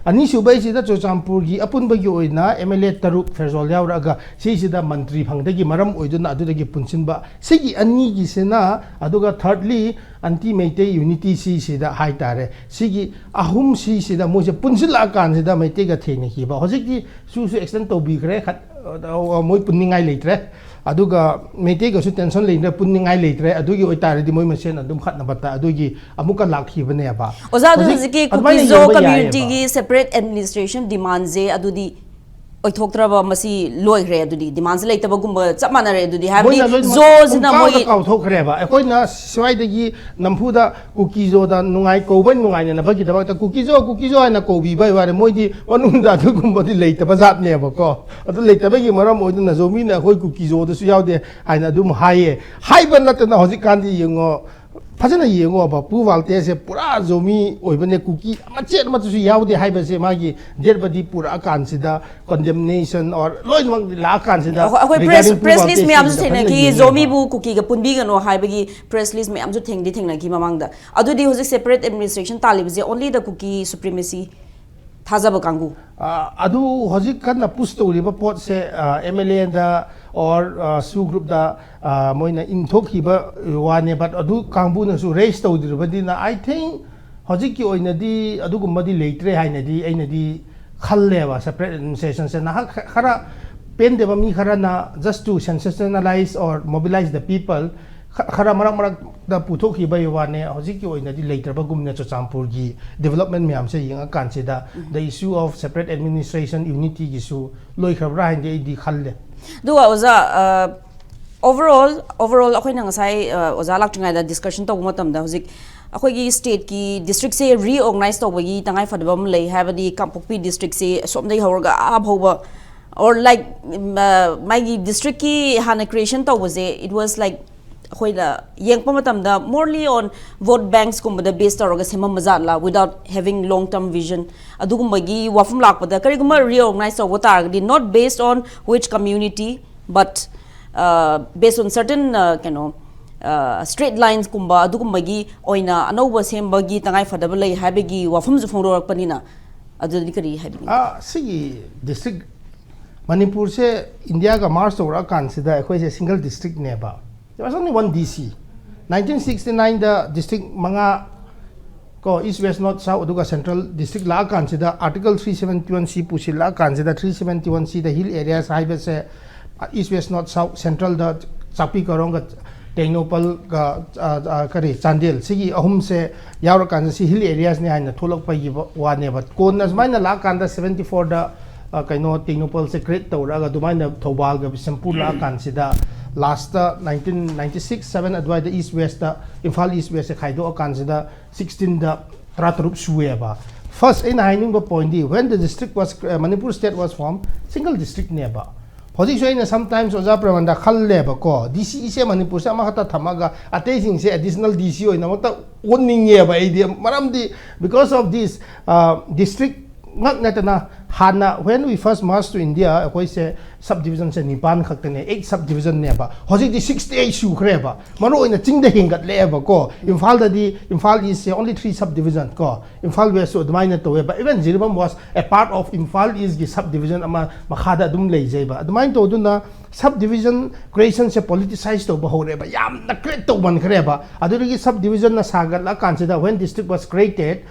ꯑꯅꯤꯁꯨꯕꯩꯁꯤꯗ ꯆꯨꯔꯆꯥꯟꯄꯨꯔꯒꯤ ꯑꯄꯨꯟꯕꯒꯤ ꯑꯣꯏꯅ ꯑꯦꯝ ꯑꯦꯜ ꯑꯦ ꯇꯔꯨꯛ ꯐꯦꯔꯖꯣꯜ ꯌꯥꯎꯔꯛꯑꯒ ꯁꯤꯁꯤꯗ ꯃꯟꯇ꯭ꯔꯤ ꯐꯪꯗꯒꯤ ꯃꯔꯝ ꯑꯣꯏꯗꯨꯅ ꯑꯗꯨꯗꯒꯤ ꯄꯨꯟꯁꯤꯟꯕ꯫ ꯁꯤꯒꯤ ꯑꯅꯤꯒꯤꯁꯤꯅ, ꯑꯗꯨꯒ ꯊꯥꯔꯗꯂꯤ ꯑꯟꯇꯤ ꯃꯩꯇꯩ ꯌꯨꯅꯤꯇꯤ ꯁꯤꯁꯤꯗ ꯍꯥꯏꯇꯥꯔꯦ, ꯁꯤꯒꯤ ꯑꯍꯨꯝ ꯁꯤꯁꯤꯗ ꯃꯣꯏꯁꯦ ꯄꯨꯟꯁꯤꯜꯂꯛꯑꯀꯥꯟꯁꯤꯗ ꯃꯩꯇꯩꯒ ꯊꯦꯡꯅꯈꯤꯕ꯫ ꯍꯧꯖꯤꯛꯇꯤ ꯁꯨꯁꯨ ꯑꯦꯛꯁꯇꯦꯟ ꯇꯧꯕꯤꯈ꯭ꯔꯦ, ꯈꯠ-, ꯑ, ꯃꯣꯏ ꯄꯨꯟꯅꯤꯡꯉꯥꯏ ꯂꯩꯇ꯭ꯔꯦ꯫ ꯑꯗꯨꯒ ꯃꯩꯇꯩꯒꯁꯨ ꯇꯦꯟꯁꯟ ꯂꯩꯅ ꯄꯨꯟꯅꯤꯡꯉꯥꯏ ꯂꯩꯇ꯭ꯔꯦ꯫ ꯑꯗꯨꯒꯤ ꯑꯣꯏꯇꯥꯔꯗꯤ ꯃꯣꯏ ꯃꯁꯦꯟ ꯑꯗꯨꯝ ꯈꯠꯅꯕꯇ ꯑꯗꯨꯒꯤ ꯑꯃꯨꯛꯀ ꯂꯥꯛꯈꯤꯕꯅꯦꯕ꯫ ꯑꯣꯖꯥ, ꯑꯗꯨ ꯍꯧꯖꯤꯛ ꯍꯧꯖꯤꯛꯀꯤ ꯑꯗꯨꯃꯥꯏꯅ ꯀꯨꯀꯤꯖꯣ ꯌꯦꯡꯕ ꯀꯝꯃ꯭ꯌꯨꯅꯤꯇꯤꯒꯤ ꯌꯥꯏꯌꯦꯕ꯫ ꯁꯦꯄꯔꯦꯠ ꯑꯦꯗꯃꯤꯅꯤꯁꯇ꯭ꯔꯦꯁꯟ ꯗꯤꯃꯥꯟꯁꯦ ꯑꯗꯨꯗꯤ ꯑꯣꯏꯊꯣꯛꯇ꯭ꯔꯕ, ꯃꯁꯤ ꯂꯣꯏꯈ꯭ꯔꯦ, ꯑꯗꯨꯗꯤ ꯗꯤꯃꯥꯟꯁꯦ ꯂꯩꯇꯕꯒꯨꯝꯕ ꯆꯞ ꯃꯥꯟꯅꯔꯦ ꯑꯗꯨꯗꯤ, ꯍꯥꯏꯕꯗꯤ ꯃꯣꯏꯅ ꯂꯣꯏꯅꯃꯛ ꯖꯣꯁꯤꯅ ꯄꯨꯡꯀꯥꯎꯗ ꯃꯣꯏꯒꯤ ꯀꯥꯎꯊꯣꯛꯈ꯭ꯔꯦꯕ꯫ ꯑꯩꯈꯣꯏꯅ ꯁ꯭ꯋꯥꯏꯗꯒꯤ ꯅꯝꯐꯨꯗ ꯀꯨꯀꯤꯖꯣꯗ ꯅꯨꯡꯉꯥꯏ ꯀꯧꯕ ꯅꯨꯡꯉꯥꯏꯅꯅꯕꯒꯤꯗꯃꯛꯇ ꯀꯨꯀꯤꯖꯣ, ꯀꯨꯀꯤꯖꯣ ꯍꯥꯏꯅ ꯀꯧꯕꯤꯕ ꯋꯥꯅꯤ꯫ ꯃꯣꯏꯗꯤ ꯃꯅꯨꯡꯗ ꯑꯗꯨꯒꯨꯝꯕꯗꯤ ꯂꯩꯇꯕ ꯖꯥꯠꯅꯦꯕꯀꯣ꯫ ꯑꯗꯨ ꯂꯩꯇꯕꯒꯤ ꯃꯔꯝ ꯑꯣꯏꯗꯨꯅ ꯖꯣꯃꯤꯅ ꯑꯩꯈꯣꯏ ꯀꯨꯀꯤꯖꯣꯗꯁꯨ ꯌꯥꯎꯗꯦ ꯍꯥꯏꯅ ꯑꯗꯨꯝ ꯍꯥꯏꯌꯦ꯫ ꯍꯥꯏꯕ ꯅꯠꯇꯅ ꯍꯧꯖꯤꯛꯀꯥꯟꯗꯤ ꯌꯦꯡꯉꯣ, ꯐꯖꯅ ꯌꯦꯡꯉꯣꯕ, ꯄꯨ ꯋꯥꯜꯇꯦꯁꯦ ꯄꯨꯔꯥ ꯖꯣꯃꯤ ꯑꯣꯏꯕꯅꯦ, ꯀꯨꯀꯤ ꯃꯆꯦꯠ ꯑꯃꯠꯇꯁꯨ ꯌꯥꯎꯗꯦ ꯍꯥꯏꯕꯁꯦ ꯃꯥꯒꯤ ꯗꯦꯠ ꯕꯗꯤ ꯄꯨꯔꯛꯑꯀꯥꯟꯁꯤꯗ, ꯀꯟꯗꯦꯝꯅꯦꯁꯟ ꯑꯣꯔ ꯂꯣꯏꯅꯃꯛ ꯂꯥꯛꯑꯀꯥꯟꯁꯤꯗ ꯑꯩꯈꯣꯏ regarding ꯄ꯭ꯔꯦꯁ ꯄꯨ ꯄ꯭ꯔꯦꯁ ꯂꯤꯁ ꯋꯥꯜꯇꯦꯁ ꯃꯌꯥꯝꯁꯨ ꯁꯤꯡꯁꯤꯗ ꯊꯦꯡꯅꯈꯤ, ꯐꯖꯅ ꯌꯦꯡꯉꯦꯕ꯫ ꯖꯣꯃꯤꯕꯨ ꯀꯨꯀꯤꯒ ꯄꯨꯟꯕꯤꯒꯅꯣ ꯍꯥꯏꯕꯒꯤ ꯄ꯭ꯔꯦꯁ ꯂꯤꯁ ꯃꯌꯥꯝꯁꯨ ꯊꯦꯡꯗꯤ ꯊꯦꯡꯅꯈꯤ ꯃꯃꯥꯡꯗ꯫ ꯑꯗꯨꯗꯤ ꯍꯧꯖꯤꯛ ꯁꯦꯄꯔꯦꯠ ꯑꯦꯗꯃꯤꯅꯤꯁꯇ꯭ꯔꯦꯁꯟ ꯇꯥꯜꯂꯤꯕꯁꯦ only the ꯀꯨꯀꯤ ꯁꯨꯄ꯭ꯔꯤꯃꯦꯁꯤ ꯊꯥꯖꯕ ꯀꯥꯡꯕꯨ? ꯑ, ꯑꯗꯨ ꯍꯧꯖꯤꯛ ꯀꯟꯅ ꯄꯨꯁ ꯇꯧꯔꯤꯕ ꯄꯣꯠꯁꯦ, ꯑ, ꯑꯦꯝ ꯑꯦꯜ ꯑꯦꯗ ꯑꯣꯔ, ꯑ, ꯁꯨ ꯒ꯭ꯔꯨꯞꯇ, ꯑ, ꯃꯣꯏꯅ ꯏꯟꯊꯣꯛꯈꯤꯕ ꯋꯥꯅꯦ, ꯕꯠ ꯑꯗꯨ ꯀꯥꯡꯕꯨꯅꯁꯨ ꯔꯦꯁ ꯇꯧꯗ꯭ꯔꯤꯕꯅꯤꯅ, I think ꯍꯧꯖꯤꯛꯀꯤ ꯑꯣꯏꯅꯗꯤ ꯑꯗꯨꯒꯨꯝꯕꯗꯤ ꯂꯩꯇ꯭ꯔꯦ ꯍꯥꯏꯅꯗꯤ ꯑꯩꯅꯗꯤ ꯈꯜꯂꯦꯕ separate administration ꯁꯦ꯫ ꯅꯍꯥꯛ ꯈ- ꯈꯔ ꯄꯦꯟꯗꯕ ꯃꯤ ꯈꯔꯅ just to sensationalize or mobilize the people ꯈ- ꯈꯔ ꯃꯔꯛ ꯃꯔꯛꯇ ꯄꯨꯊꯣꯛꯈꯤꯕꯒꯤ ꯋꯥꯅꯦ꯫ ꯍꯧꯖꯤꯛꯀꯤ ꯑꯣꯏꯅꯗꯤ ꯂꯩꯇ꯭ꯔꯕꯒꯨꯝꯅ ꯆꯨꯔꯆꯥꯟꯄꯨꯔꯒꯤ development ꯃꯌꯥꯝꯁꯦ ꯌꯦꯡꯉꯀꯥꯟꯁꯤꯗ the issue of separate administration unity ꯒꯤꯁꯨ ꯂꯣꯏꯈ꯭ꯔꯕ꯭ꯔꯥ ꯍꯥꯏꯅꯗꯤ ꯑꯩꯗꯤ ꯈꯜꯂꯦ꯫ ꯑꯗꯨꯒ ꯑꯣꯖꯥ, overall overall ꯑꯩꯈꯣꯏꯅ ꯉꯁꯥꯏ ꯑ, ꯑꯣꯖꯥ ꯂꯥꯛꯇ꯭ꯔꯤꯉꯩꯗ discussion ꯇꯧꯕ ꯃꯇꯝꯗ ꯍꯧꯖꯤꯛ ꯑꯩꯈꯣꯏꯒꯤ state ꯀꯤ district ꯁꯦ reorganize ꯇꯧꯕꯒꯤ ꯇꯉꯥꯏ ꯐꯗꯕ ꯑꯃ ꯂꯩ, ꯍꯥꯏꯕꯗꯤ ꯀꯥꯡꯄꯣꯛꯄꯤ district ꯁꯦ ꯑꯁꯣꯝꯗꯒꯤ ꯍꯧꯔꯒ ꯑꯥ ꯐꯥꯎꯕ, or like ꯃꯥꯒꯤ district ꯀꯤ ꯍꯥꯟꯅ creation ꯇꯧꯕꯁꯦ, it was like ꯑꯩꯈꯣꯏꯅ ꯌꯦꯡꯉꯛꯄ ꯃꯇꯝꯗ morely on vote banks ꯀꯨꯝꯕꯗ base ꯇꯧꯔꯒ ꯁꯦꯝꯃꯝꯕ ꯖꯥꯠꯂꯥ, without having long term vision? ꯑꯗꯨꯒꯨꯝꯕꯒꯤ ꯋꯥꯐꯝ ꯂꯥꯛꯄꯗ, ꯀꯔꯤꯒꯨꯝꯕ reorganize ꯇꯧꯕ ꯇꯥꯔꯒꯗꯤ, not based on which community, but based on certain ꯀꯩꯅꯣ straight lines ꯀꯨꯝꯕ ꯑꯗꯨꯒꯨꯝꯕꯒꯤ ꯑꯣꯏꯅ ꯑꯅꯧꯕ ꯁꯦꯝꯕꯒꯤ ꯇꯉꯥꯏ ꯐꯗꯕ ꯂꯩ ꯍꯥꯏꯕꯒꯤ ꯋꯥꯐꯝꯁꯨ ꯐꯣꯡꯗꯣꯔꯛꯄꯅꯤꯅ, ꯑꯗꯨꯗꯤ ꯀꯔꯤ ꯍꯥꯏꯕꯤꯅꯤꯡ? ꯑ, ꯁꯤꯒꯤ district, ꯃꯅꯤꯄꯨꯔꯁꯦ ꯏꯟꯗꯤꯌꯥꯒ merge ꯇꯧꯔꯛꯑꯀꯥꯟꯁꯤꯗ ꯑꯩꯈꯣꯏꯁꯦ single district ꯅꯦꯕ꯫ There was only one D C. Nineteen sixty ꯅꯥꯏꯟꯗ district ꯃꯉꯥ ꯀꯣ, East, West, North, South, ꯑꯗꯨꯒ central district ꯂꯥꯛꯑꯀꯥꯟꯁꯤꯗ Article three seventy one C ꯄꯨꯁꯤꯜꯂꯛꯑꯀꯥꯟꯁꯤꯗ, three seventy one C ꯗ hill areas ꯍꯥꯏꯕꯁꯦ East, West, North, South, central ꯗ ꯆꯥꯛꯄꯤ ꯀꯔꯣꯡꯒ ꯇꯦꯡꯅꯧꯄꯜꯒ, ꯑ, ꯑ, ꯀꯔꯤ, ꯆꯥꯟꯗꯦꯜ, ꯁꯤꯒꯤ ꯑꯍꯨꯝꯁꯦ ꯌꯥꯎꯔꯀꯥꯟꯗ ꯁꯤ hill areas ꯅꯤ ꯍꯥꯏꯅ ꯊꯣꯛꯂꯛꯄꯒꯤ ꯋꯥꯅꯦꯕ꯫ ꯀꯣꯟꯅ ꯁꯨꯃꯥꯏꯅ ꯂꯥꯛꯑꯀꯥꯟꯗ seventy four ꯗ, ꯑ, ꯀꯩꯅꯣ, ꯇꯦꯡꯅꯧꯄꯜꯁꯦ create ꯇꯧꯔꯛꯑꯒ ꯑꯗꯨꯃꯥꯏꯅ ꯊꯧꯕꯥꯜꯒ ꯕꯤꯁꯦꯝꯄꯨꯔ ꯂꯥꯛꯑꯀꯥꯟꯁꯤꯗ last ꯇ nineteen ninety six seven ꯑꯗꯨꯋꯥꯏꯗ East, West ꯇ, Imphal East, West ꯁꯦ ꯈꯥꯏꯗꯣꯛꯑꯀꯥꯟꯁꯤꯗ sixteen ꯗ ꯇꯔꯥꯇꯔꯨꯛ ꯁꯨꯑꯦꯕ꯫ First ꯑꯩꯅ ꯍꯥꯏꯅꯤꯡꯕ point D, when the district was, uh, Manipur state was formed, single district ꯅꯦꯕ꯫ ꯍꯧꯖꯤꯛꯁꯨ ꯑꯩꯅ sometimes ꯑꯣꯖꯥ ꯄ꯭ꯔꯃꯥꯟꯗ ꯈꯜꯂꯦꯕꯀꯣ, D C ꯁꯦ ꯃꯅꯤꯄꯨꯔꯁꯦ ꯑꯃꯈꯛꯇ ꯊꯝꯃꯒ ꯑꯇꯩꯁꯤꯡꯁꯦ additional D C ꯑꯣꯏꯅꯃꯛꯇ ꯑꯣꯟꯅꯤꯡꯉꯦꯕ ꯑꯩꯗꯤ꯫ ꯃꯔꯝꯗꯤ because of this, uh, district ꯉꯛ ꯅꯠꯇꯅ ꯍꯥꯟꯅ when we first merge to India ꯑꯩꯈꯣꯏꯁꯦ subdivision ꯁꯦ ꯅꯤꯄꯥꯟ ꯈꯛꯇꯅꯦ, eight subdivision ꯅꯦꯕ꯫ ꯍꯧꯖꯤꯛꯇꯤ sixty eight ꯁꯨꯈ꯭ꯔꯦꯕ꯫ ꯃꯔꯨ ꯑꯣꯏꯅ ꯆꯤꯡꯗ ꯍꯦꯟꯒꯠꯂꯛꯑꯦꯕꯀꯣ꯫ ꯏꯝꯐꯥꯜꯗꯗꯤ, Imphal East ꯁꯦ only three subdivision ꯀꯣ, Imphal West ꯁꯨ ꯑꯗꯨꯃꯥꯏꯅ ꯇꯧꯋꯦꯕ꯫ Even Jiribam was a part of Imphal East ꯀꯤ subdivision ꯑꯃ ꯃꯈꯥꯗ ꯑꯗꯨꯝ ꯂꯩꯖꯩꯕ꯫ ꯑꯗꯨꯃꯥꯏꯅ ꯇꯧꯗꯨꯅ subdivision creation ꯁꯦ politicize ꯇꯧꯕ ꯍꯧꯔꯦꯕ, ꯌꯥꯝꯅ create ꯇꯧꯃꯟꯈ꯭ꯔꯦꯕ꯫ ꯑꯗꯨꯗꯒꯤ subdivision ꯅ ꯁꯥꯒꯠꯂꯛꯑꯀꯥꯟꯁꯤꯗ when district was created,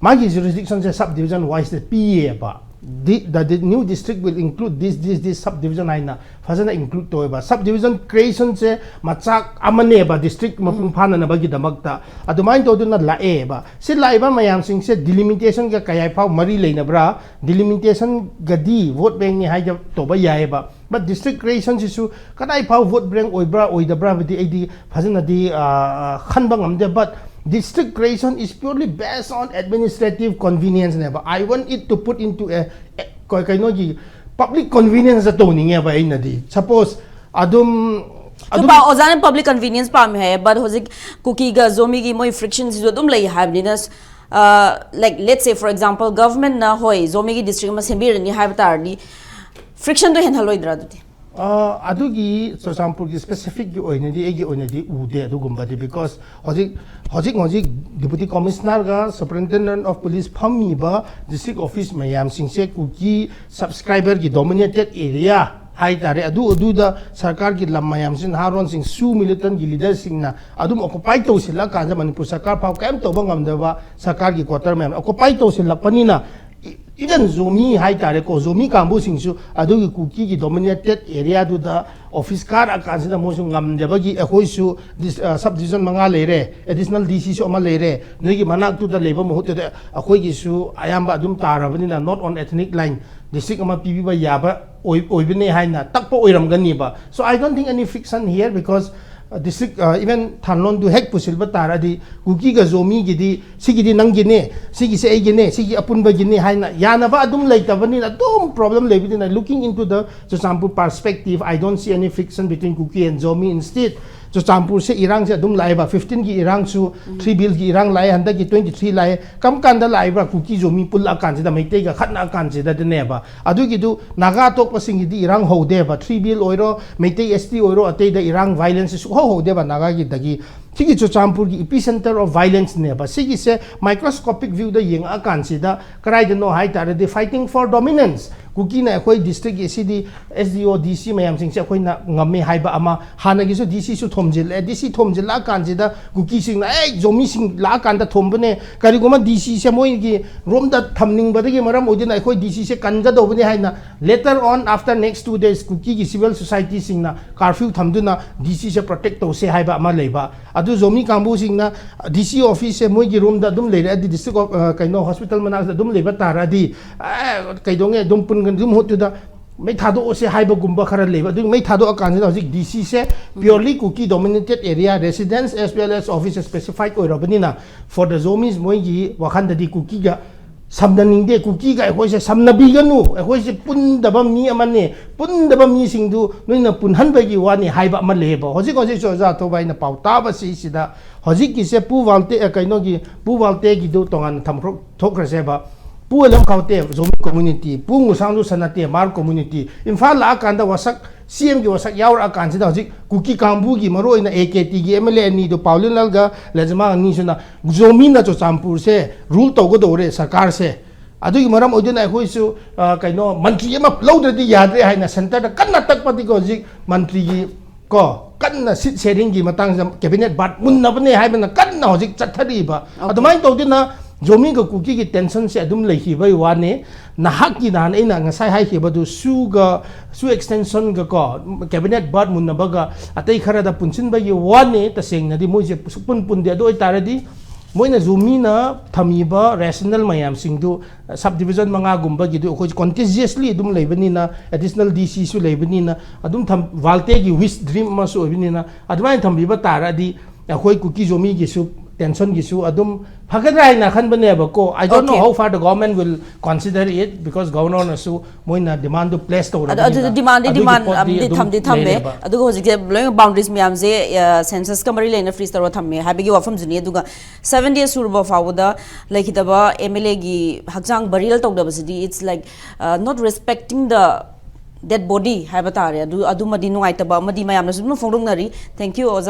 ꯃꯥꯒꯤ ꯖꯨꯔꯤꯁꯗꯤꯛꯁꯟꯁꯦ ꯁꯕ ꯗꯤꯕꯤꯖꯟ ꯋꯥꯏꯁꯇ ꯄꯤꯌꯦꯕ꯫ The, the, the new district will include this, this, this subdivision ꯍꯥꯏꯅ ꯐꯖꯅ ꯏꯟꯀ꯭ꯂꯨꯗ ꯇꯧꯋꯦꯕ꯫ ꯁꯕ ꯗꯤꯕꯤꯖꯟ ꯀ꯭ꯔꯤꯌꯦꯁꯟꯁꯦ ꯃꯆꯥꯛ ꯑꯃꯅꯦꯕ ꯗꯤꯁꯇ꯭ꯔꯤꯛ ꯃꯄꯨꯡ ꯐꯥꯅꯅꯕꯒꯤꯗꯃꯛꯇ꯫ ꯑꯗꯨꯃꯥꯏꯅ ꯇꯧꯗꯨꯅ ꯂꯥꯛꯑꯦꯕ꯫ ꯁꯤ ꯂꯥꯛꯏꯕ ꯃꯌꯥꯝꯁꯤꯡꯁꯦ ꯗꯤꯂꯤꯃꯤꯇꯦꯁꯟꯒ ꯀꯌꯥ ꯐꯥꯎ ꯃꯔꯤ ꯂꯩꯅꯕ꯭ꯔꯥ? ꯗꯤꯂꯤꯃꯤꯇꯦꯁꯟꯒꯗꯤ ꯚꯣꯠ ꯕꯦꯡꯅꯤ ꯍꯥꯏꯗ ꯇꯧꯕ ꯌꯥꯏꯑꯕ꯫ But district creationꯁꯤꯁꯨ ꯀꯗꯥꯏ ꯐꯥꯎ ꯚꯣꯠ ꯕꯦꯡ ꯑꯣꯏꯕ꯭ꯔꯥ ꯑꯣꯏꯗꯕ꯭ꯔꯥ ꯍꯥꯏꯕꯗꯤ ꯑꯩꯗꯤ ꯐꯖꯅꯗꯤ ꯈꯟꯕ ꯉꯝꯗꯦ꯫ But district creation is purely based on administrative convenienceꯅꯦꯕ꯫ I want it to put into a, a ꯀꯩꯅꯣꯒꯤ ꯄꯕ꯭ꯂꯤꯛ ꯀꯟꯚꯤꯅꯤꯌꯟꯁꯇ ꯇꯧꯅꯤꯡꯉꯦꯕ ꯑꯩꯅꯗꯤ꯫ ꯁꯄꯣꯁ ꯑꯗꯨꯝ ꯑꯗꯨꯝ ꯑꯣꯖꯥꯅ ꯄꯕ꯭ꯂꯤꯛ ꯀꯟꯚꯤꯅꯤꯌꯟꯁ ꯄꯥꯝꯃꯦ ꯍꯥꯏꯌꯦ꯫ But ꯍꯧꯖꯤꯛ ꯀꯨꯀꯤꯒ ꯖꯣꯃꯤꯒꯤ ꯃꯣꯏ ꯐ꯭ꯔꯤꯛꯁꯟꯁꯤꯁꯨ ꯑꯗꯨꯝ ꯂꯩ ꯍꯥꯏꯕꯅꯤꯅ, ꯂꯥꯏꯛ ꯂꯦꯠ ꯁꯦ ꯐꯣꯔ ꯑꯦꯛꯖꯥꯝꯄꯜ ꯒꯚꯔꯟꯃꯦꯟꯠꯅ ꯍꯣꯏ ꯖꯣꯃꯤꯒꯤ ꯗꯤꯁꯇ꯭ꯔꯤꯛ ꯑꯃ ꯁꯦꯝꯕꯤꯔꯅꯤ ꯍꯥꯏꯕ ꯇꯥꯔꯗꯤ ꯐ꯭ꯔꯤꯛꯁꯟꯗꯣ ꯍꯦꯟꯍꯜꯂꯣꯏꯗ꯭ꯔꯥ ꯑꯗꯨꯗꯤ? ꯑꯗꯨꯒꯤ ꯆꯨꯔꯆꯥꯟꯄꯨꯔꯒꯤ ꯁ꯭ꯄꯦꯁꯤꯐꯤꯛꯀꯤ ꯑꯣꯏꯅꯗꯤ ꯑꯩꯒꯤ ꯑꯣꯏꯅꯗꯤ ꯎꯗꯦ ꯑꯗꯨꯒꯨꯝꯕꯗꯤ꯫ Because ꯍꯧꯖꯤꯛ ꯍꯧꯖꯤꯛ ꯍꯧꯖꯤꯛ ꯗꯤꯄꯨꯇꯤ ꯀꯃꯤꯁꯅꯔꯒ ꯁꯨꯄꯔꯤꯟꯇꯦꯟꯗꯦꯟꯠ ꯑꯣꯐ ꯄꯨꯂꯤꯁ ꯐꯝꯃꯤꯕ ꯗꯤꯁꯇ꯭ꯔꯤꯛ ꯑꯣꯐꯤꯁ ꯃꯌꯥꯝꯁꯤꯡꯁꯦ ꯀꯨꯀꯤ ꯁꯕꯁꯀ꯭ꯔꯥꯏꯕꯔꯒꯤ ꯗꯣꯃꯤꯅꯦꯇꯦꯠ ꯑꯦꯔꯤꯌꯥ ꯍꯥꯏꯇꯥꯔꯦ꯫ ꯑꯗꯨ ꯑꯗꯨꯗ ꯁꯔꯀꯥꯔꯒꯤ ꯂꯝ ꯃꯌꯥꯝꯁꯤ ꯅꯍꯥꯔꯣꯟꯁꯤꯡ ꯁꯨ ꯃꯤꯂꯤꯇꯦꯟꯠꯀꯤ ꯂꯤꯗꯔꯁꯤꯡꯅ ꯑꯗꯨꯝ ꯑꯣꯀꯨꯄꯥꯏ ꯇꯧꯁꯤꯜꯂꯀꯥꯟꯗ ꯃꯅꯤꯄꯨꯔ ꯁꯔꯀꯥꯔ ꯐꯥꯎ ꯀꯔꯤꯝ ꯇꯧꯕ ꯉꯝꯗꯕ ꯁꯔꯀꯥꯔꯒꯤ ꯀ꯭ꯋꯥꯇꯔ ꯃꯌꯥꯝ ꯑꯣꯀꯨꯄꯥꯏ ꯇꯧꯁꯤꯜꯂꯛꯄꯅꯤꯅ, ꯏꯚꯟ ꯖꯣꯃꯤ ꯍꯥꯏꯇꯥꯔꯦꯀꯣ, ꯖꯣꯃꯤ ꯀꯥꯡꯕꯨꯁꯤꯡꯁꯨ ꯑꯗꯨꯒꯤ ꯀꯨꯀꯤꯒꯤ ꯗꯣꯃꯤꯅꯦꯇꯦꯠ ꯑꯦꯔꯤꯌꯥꯗꯨꯗ ꯑꯣꯐꯤꯁ ꯀꯥꯔꯛꯑꯀꯥꯟꯁꯤꯗ ꯃꯣꯏꯁꯨ ꯉꯝꯗꯕꯒꯤ ꯑꯩꯈꯣꯏꯁꯨ ꯁꯕ ꯗꯤꯕꯤꯖꯟ ꯃꯉꯥ ꯂꯩꯔꯦ, ꯑꯦꯗꯤꯁꯅꯦꯜ ꯗꯤ ꯁꯤꯁꯨ ꯑꯃ ꯂꯩꯔꯦ, ꯅꯣꯏꯒꯤ ꯃꯅꯥꯛꯇꯨꯗ ꯂꯩꯕ ꯃꯍꯨꯠꯇꯨꯗ ꯑꯩꯈꯣꯏꯒꯤꯁꯨ ꯑꯌꯥꯝꯕ ꯑꯗꯨꯝ ꯇꯥꯔꯕꯅꯤꯅ not on ethnic line district ꯑꯃ ꯄꯤꯕꯤꯕ ꯌꯥꯕ ꯑꯣꯏ-, ꯑꯣꯏꯕꯅꯦ ꯍꯥꯏꯅ ꯇꯛꯄ ꯑꯣꯏꯔꯝꯒꯅꯤꯕ꯫ So I don't think any friction here because district, even ꯊꯥꯟꯂꯣꯟꯗꯨ ꯍꯦꯛ ꯄꯨꯁꯤꯟꯕ ꯇꯥꯔꯗꯤ ꯀꯨꯀꯤꯒ ꯖꯣꯃꯤꯒꯤꯗꯤ ꯁꯤꯒꯤꯗꯤ ꯅꯪꯒꯤꯅꯦ, ꯁꯤꯒꯤꯁꯦ ꯑꯩꯒꯤꯅꯦ, ꯁꯤꯒꯤ ꯑꯄꯨꯟꯕꯒꯤꯅꯦ ꯍꯥꯏꯅ ꯌꯥꯅꯕ ꯑꯗꯨꯝ ꯂꯩꯇꯕꯅꯤꯅ ꯑꯗꯨꯝ ꯄ꯭ꯔꯣꯕ꯭ꯂꯦꯝ ꯂꯩꯕꯅꯤꯅ, looking into the Churachandpur perspective, I don't see any friction between Kuki and Zomi. Instead, ꯆꯨꯔꯆꯥꯟꯄꯨꯔꯁꯦ ꯏꯔꯥꯡꯁꯦ ꯑꯗꯨꯝ ꯂꯥꯛꯑꯦꯕ꯫ ꯐꯤꯐꯇꯤꯟꯒꯤ ꯏꯔꯥꯡꯁꯨ, ꯊ꯭ꯔꯤ ꯕꯤꯜꯒꯤ ꯏꯔꯥꯡ ꯂꯥꯛꯑꯦ, ꯍꯟꯗꯛꯀꯤ ꯇ꯭ꯋꯦꯟꯇꯤ ꯊ꯭ꯔꯤ ꯂꯥꯛꯑꯦ꯫ ꯀꯔꯝ ꯀꯥꯟꯗ ꯂꯥꯛꯏꯕ꯭ꯔꯥ? ꯀꯨꯀꯤ ꯖꯣꯃꯤ ꯄꯨꯜꯂꯛꯑꯀꯥꯟꯁꯤꯗ, ꯃꯩꯇꯩꯒ ꯈꯠꯅ ꯀꯥꯟꯁꯤꯗꯗꯅꯦꯕ꯫ ꯑꯗꯨꯒꯤꯗꯨ ꯅꯥꯒꯥ ꯑꯇꯣꯞꯄꯁꯤꯡꯒꯤꯗꯤ ꯏꯔꯥꯡ ꯍꯧꯗꯦꯕ꯫ ꯊ꯭ꯔꯤ ꯕꯤꯜ ꯑꯣꯏꯔꯣ, ꯃꯩꯇꯩ ꯑꯦꯁ ꯇꯤ ꯑꯣꯏꯔꯣ, ꯑꯇꯩꯗ ꯏꯔꯥꯡ ꯚꯥꯏꯂꯦꯟꯁꯁꯦ ꯁꯨꯛꯍꯧ ꯍꯧꯗꯦꯕ ꯅꯥꯒꯥꯒꯤꯗꯒꯤ꯫ ꯁꯤꯒꯤ ꯆꯨꯔꯆꯥꯟꯄꯨꯔꯒꯤ epicenter of violence ꯅꯦꯕ꯫ ꯁꯤꯒꯤꯁꯦ microscopic view ꯗ ꯌꯦꯡꯉꯛꯑꯀꯥꯟꯁꯤꯗ ꯀꯗꯥꯏꯗꯅꯣ ꯍꯥꯏ ꯇꯥꯔꯗꯤ fighting for dominance꯫ ꯀꯨꯀꯤꯅ ꯑꯩꯈꯣꯏ district ꯀꯤ ꯑꯁꯤꯗꯤ S D O, D C ꯃꯌꯥꯝꯁꯤꯡꯁꯦ ꯑꯩꯈꯣꯏꯅ ꯉꯝꯃꯦ ꯍꯥꯏꯕ ꯑꯃ, ꯍꯥꯟꯅꯒꯤꯁꯨ D C ꯁꯨ ꯊꯣꯝꯖꯤꯜꯂꯛꯑꯦ꯫ D C ꯊꯣꯝꯖꯤꯜꯂꯛꯑꯀꯥꯟꯁꯤꯗ ꯀꯨꯀꯤꯁꯤꯡꯅ ꯑꯦ ꯖꯣꯃꯤꯁꯤꯡ ꯂꯥꯛꯑꯀꯥꯟꯗ ꯊꯣꯝꯕꯅꯦ, ꯀꯔꯤꯒꯨꯝꯕ D C ꯁꯦ ꯃꯣꯏꯒꯤ ꯔꯣꯝꯗ ꯊꯝꯅꯤꯡꯕꯗꯒꯤ ꯃꯔꯝ ꯑꯣꯏꯗꯨꯅ ꯑꯩꯈꯣꯏ D C ꯁꯦ ꯀꯟꯒꯗꯧꯕꯅꯦ ꯍꯥꯏꯅ later on after next two days ꯀꯨꯀꯤꯒꯤ civil society ꯁꯤꯡꯅ curfew ꯊꯝꯗꯨꯅ D C ꯁꯦ protect ꯇꯧꯁꯦ ꯍꯥꯏꯕ ꯑꯃ ꯂꯩꯕ꯫ ꯑꯗꯨ ꯖꯣꯃꯤ ꯀꯥꯡꯕꯨꯁꯤꯡꯅ D C office ꯁꯦ ꯃꯣꯏꯒꯤ ꯔꯣꯝꯗ ꯑꯗꯨꯝ ꯂꯩꯔꯛꯑꯗꯤ, district of, ꯑ, ꯀꯩꯅꯣ, hospital ꯃꯅꯥꯛꯇ ꯑꯗꯨꯝ ꯂꯩꯕ ꯇꯥꯔꯗꯤ, ꯑ, ꯀꯩꯗꯧꯉꯩ ꯑꯗꯨꯝ ꯄꯨꯟꯒꯅꯤ, ꯑꯗꯨꯝ ꯃꯍꯨꯠꯇꯨꯗ ꯃꯩ ꯊꯥꯗꯣꯛꯑꯁꯦ ꯍꯥꯏꯕꯒꯨꯝꯕ ꯈꯔ ꯂꯩꯕ꯫ ꯑꯗꯨꯒꯤ ꯃꯩ ꯊꯥꯗꯣꯛꯑꯀꯥꯟꯁꯤꯗ ꯍꯧꯖꯤꯛ D C ꯁꯦ purely Kuki dominated area, residence as well as office specified ꯑꯣꯏꯔꯕꯅꯤꯅ, for the Zomis ꯃꯣꯏꯒꯤ ꯋꯥꯈꯜꯗꯗꯤ ꯀꯨꯀꯤꯒ ꯁꯝꯅꯅꯤꯡꯗꯦ, ꯀꯨꯀꯤꯒ ꯑꯩꯈꯣꯏꯁꯦ ꯁꯝꯅꯕꯤꯒꯅꯨ, ꯑꯩꯈꯣꯏꯁꯦ ꯄꯨꯟꯗꯕ ꯃꯤ ꯑꯃꯅꯤ, ꯄꯨꯟꯗꯕ ꯃꯤꯁꯤꯡꯗꯨ ꯅꯣꯏꯅ ꯄꯨꯟꯍꯟꯕꯒꯤ ꯋꯥꯅꯤ ꯍꯥꯏꯕ ꯑꯃ ꯂꯩꯌꯦꯕ꯫ ꯍꯧꯖꯤꯛ ꯍꯧꯖꯤꯛꯁꯨ ꯑꯣꯖꯥ ꯊꯧꯕꯥꯏꯅ ꯄꯥꯎ ꯇꯥꯕꯁꯤꯁꯤꯗ ꯍꯧꯖꯤꯛꯀꯤꯁꯦ ꯄꯨ ꯋꯥꯜꯇꯦ, ꯑ, ꯀꯩꯅꯣꯒꯤ ꯄꯨ ꯋꯥꯜꯇꯦꯒꯤꯗꯨ ꯇꯣꯉꯥꯟꯅ ꯊꯝꯈ꯭ꯔꯣ-, ꯊꯣꯛꯈ꯭ꯔꯁꯦꯕ꯫ ꯄꯨ ꯑꯂꯝ ꯈꯥꯎꯇꯦ ꯖꯣꯃꯤ community, ꯄꯨ ꯉꯨꯁꯥꯡꯂꯨ ꯁꯅꯥꯇꯦ ꯃꯥꯔ community, ꯏꯝꯐꯥꯜ ꯂꯥꯛꯑꯀꯥꯟꯗ ꯋꯥꯁꯛ, C M ꯒꯤ ꯋꯥꯁꯛ ꯌꯥꯎꯔꯛꯑꯀꯥꯟꯁꯤꯗ ꯍꯧꯖꯤꯛ ꯀꯨꯀꯤ ꯀꯥꯡꯕꯨꯒꯤ ꯃꯔꯨꯑꯣꯏꯅ A K T ꯒꯤ M L A ꯑꯅꯤꯗꯨ ꯄꯥꯎꯂꯤꯟꯂꯥꯜꯒ ꯂꯩꯖꯃꯥꯡ ꯑꯅꯤꯁꯤꯅ ꯖꯣꯃꯤꯅ ꯆꯨꯔꯆꯥꯟꯄꯨꯔꯁꯦ rule ꯇꯧꯒꯗꯧꯔꯦ ꯁꯔꯀꯥꯔꯁꯦ꯫ ꯑꯗꯨꯒꯤ ꯃꯔꯝ ꯑꯣꯏꯗꯨꯅ ꯑꯩꯈꯣꯏꯁꯨ, ꯑ, ꯀꯩꯅꯣ, ꯃꯟꯇ꯭ꯔꯤ ꯑꯃ ꯂꯧꯗ꯭ꯔꯗꯤ ꯌꯥꯗ꯭ꯔꯦ ꯍꯥꯏꯅ centre ꯗ ꯀꯟꯅ ꯇꯛꯄꯗꯤꯀꯣ, ꯍꯧꯖꯤꯛ ꯃꯟꯇ꯭ꯔꯤꯒꯤ ꯀꯣ, ꯀꯟꯅ seat sharing ꯒꯤ ꯃꯇꯥꯡꯁꯤꯗ cabinet berth ꯃꯨꯟꯅꯕꯅꯦ ꯍꯥꯏꯕꯅ ꯀꯟꯅ ꯍꯧꯖꯤꯛ ꯆꯠꯊꯔꯤꯕ꯫ Okay. ꯑꯗꯨꯃꯥꯏꯅ ꯇꯧꯗꯨꯅ ꯖꯣꯃꯤꯒ ꯀꯨꯀꯤꯒꯤ tension ꯁꯦ ꯑꯗꯨꯝ ꯂꯩꯈꯤꯕꯒꯤ ꯋꯥꯅꯤ꯫ ꯅꯍꯥꯛꯀꯤ ꯅꯍꯥꯟ ꯑꯩꯅ ꯉꯁꯥꯏ ꯍꯥꯏꯈꯤꯕꯗꯨ ꯁꯨꯒ, ꯁꯨ extension ꯒ ꯀꯣ, cabinet berth ꯃꯨꯟꯅꯕꯒ ꯑꯇꯩ ꯈꯔꯗ ꯄꯨꯟꯁꯤꯟꯕꯒꯤ ꯋꯥꯅꯤ꯫ ꯇꯁꯦꯡꯅꯗꯤ ꯃꯣꯏꯁꯦ ꯁꯨꯛꯄꯨꯟ ꯄꯨꯟꯗꯦ꯫ ꯑꯗꯨ ꯑꯣꯏꯇꯥꯔꯗꯤ ꯃꯣꯏꯅ ꯖꯣꯃꯤꯅ ꯊꯝꯃꯤꯕ rationale ꯃꯌꯥꯝꯁꯤꯡꯗꯨ, sub division ꯃꯉꯥꯒꯨꯝꯕꯒꯤꯗꯨ ꯑꯩꯈꯣꯏ contiguously ꯑꯗꯨꯝ ꯂꯩꯕꯅꯤꯅ, additional D C ꯁꯨ ꯂꯩꯕꯅꯤꯅ, ꯑꯗꯨꯝ ꯊꯝ-, ꯋꯥꯜꯇꯦꯒꯤ wish dream ꯑꯃꯁꯨ ꯑꯣꯏꯕꯅꯤꯅ, ꯑꯗꯨꯃꯥꯏꯅ ꯊꯝꯕꯤꯕ ꯇꯥꯔꯗꯤ ꯑꯩꯈꯣꯏ ꯀꯨꯀꯤ ꯖꯣꯃꯤꯒꯤꯁꯨ tension ꯒꯤꯁꯨ ꯑꯗꯨꯝ ꯐꯒꯗ꯭ꯔꯥ ꯍꯥꯏꯅ ꯈꯟꯕꯅꯦꯕꯀꯣ꯫ I don't know Okay. how far the government will consider it, because governor ꯅꯁꯨ ꯃꯣꯏꯅ demand ꯗꯨ place ꯑꯗꯨ, ꯇꯧꯔꯕꯅꯤꯅ ꯑꯗꯨꯗꯤ demand ꯗꯤ ꯑꯗꯨꯒꯤ demand ꯄꯣꯠꯇꯤ ꯑꯝꯗꯤ ꯑꯗꯨꯝ ꯊꯝꯗꯤ ꯊꯝꯃꯦ꯫ ꯂꯩꯔꯦꯕ꯫ ꯑꯗꯨꯒ ꯍꯧꯖꯤꯛꯁꯦ ꯂꯣꯏꯅ boundaries ꯃꯌꯥꯝꯁꯦ, ꯑ, census ꯀ ꯃꯔꯤ ꯂꯩꯅ freeze ꯇꯧꯔ ꯊꯝꯃꯦ ꯍꯥꯏꯕꯒꯤ ꯋꯥꯐꯝꯁꯨꯅꯤ꯫ ꯑꯗꯨꯒ seven days ꯁꯨꯔꯕ ꯐꯥꯎꯕꯗ ꯂꯩꯈꯤꯗꯕ M L A ꯒꯤ ꯍꯛꯆꯥꯡ burial ꯇꯧꯗꯕꯁꯤꯗꯤ, it's like, uh, not respecting the dead body ꯍꯥꯏꯕ ꯇꯥꯔꯦ꯫ ꯑꯗꯨ, ꯑꯗꯨꯃꯗꯤ ꯅꯨꯡꯉꯥꯏꯇꯕ ꯑꯃꯗꯤ ꯃꯌꯥꯝꯅꯁꯨ ꯑꯗꯨꯝ ꯐꯣꯡꯗꯣꯛꯅꯔꯤ꯫ Thank you, ꯑꯣꯖꯥ꯫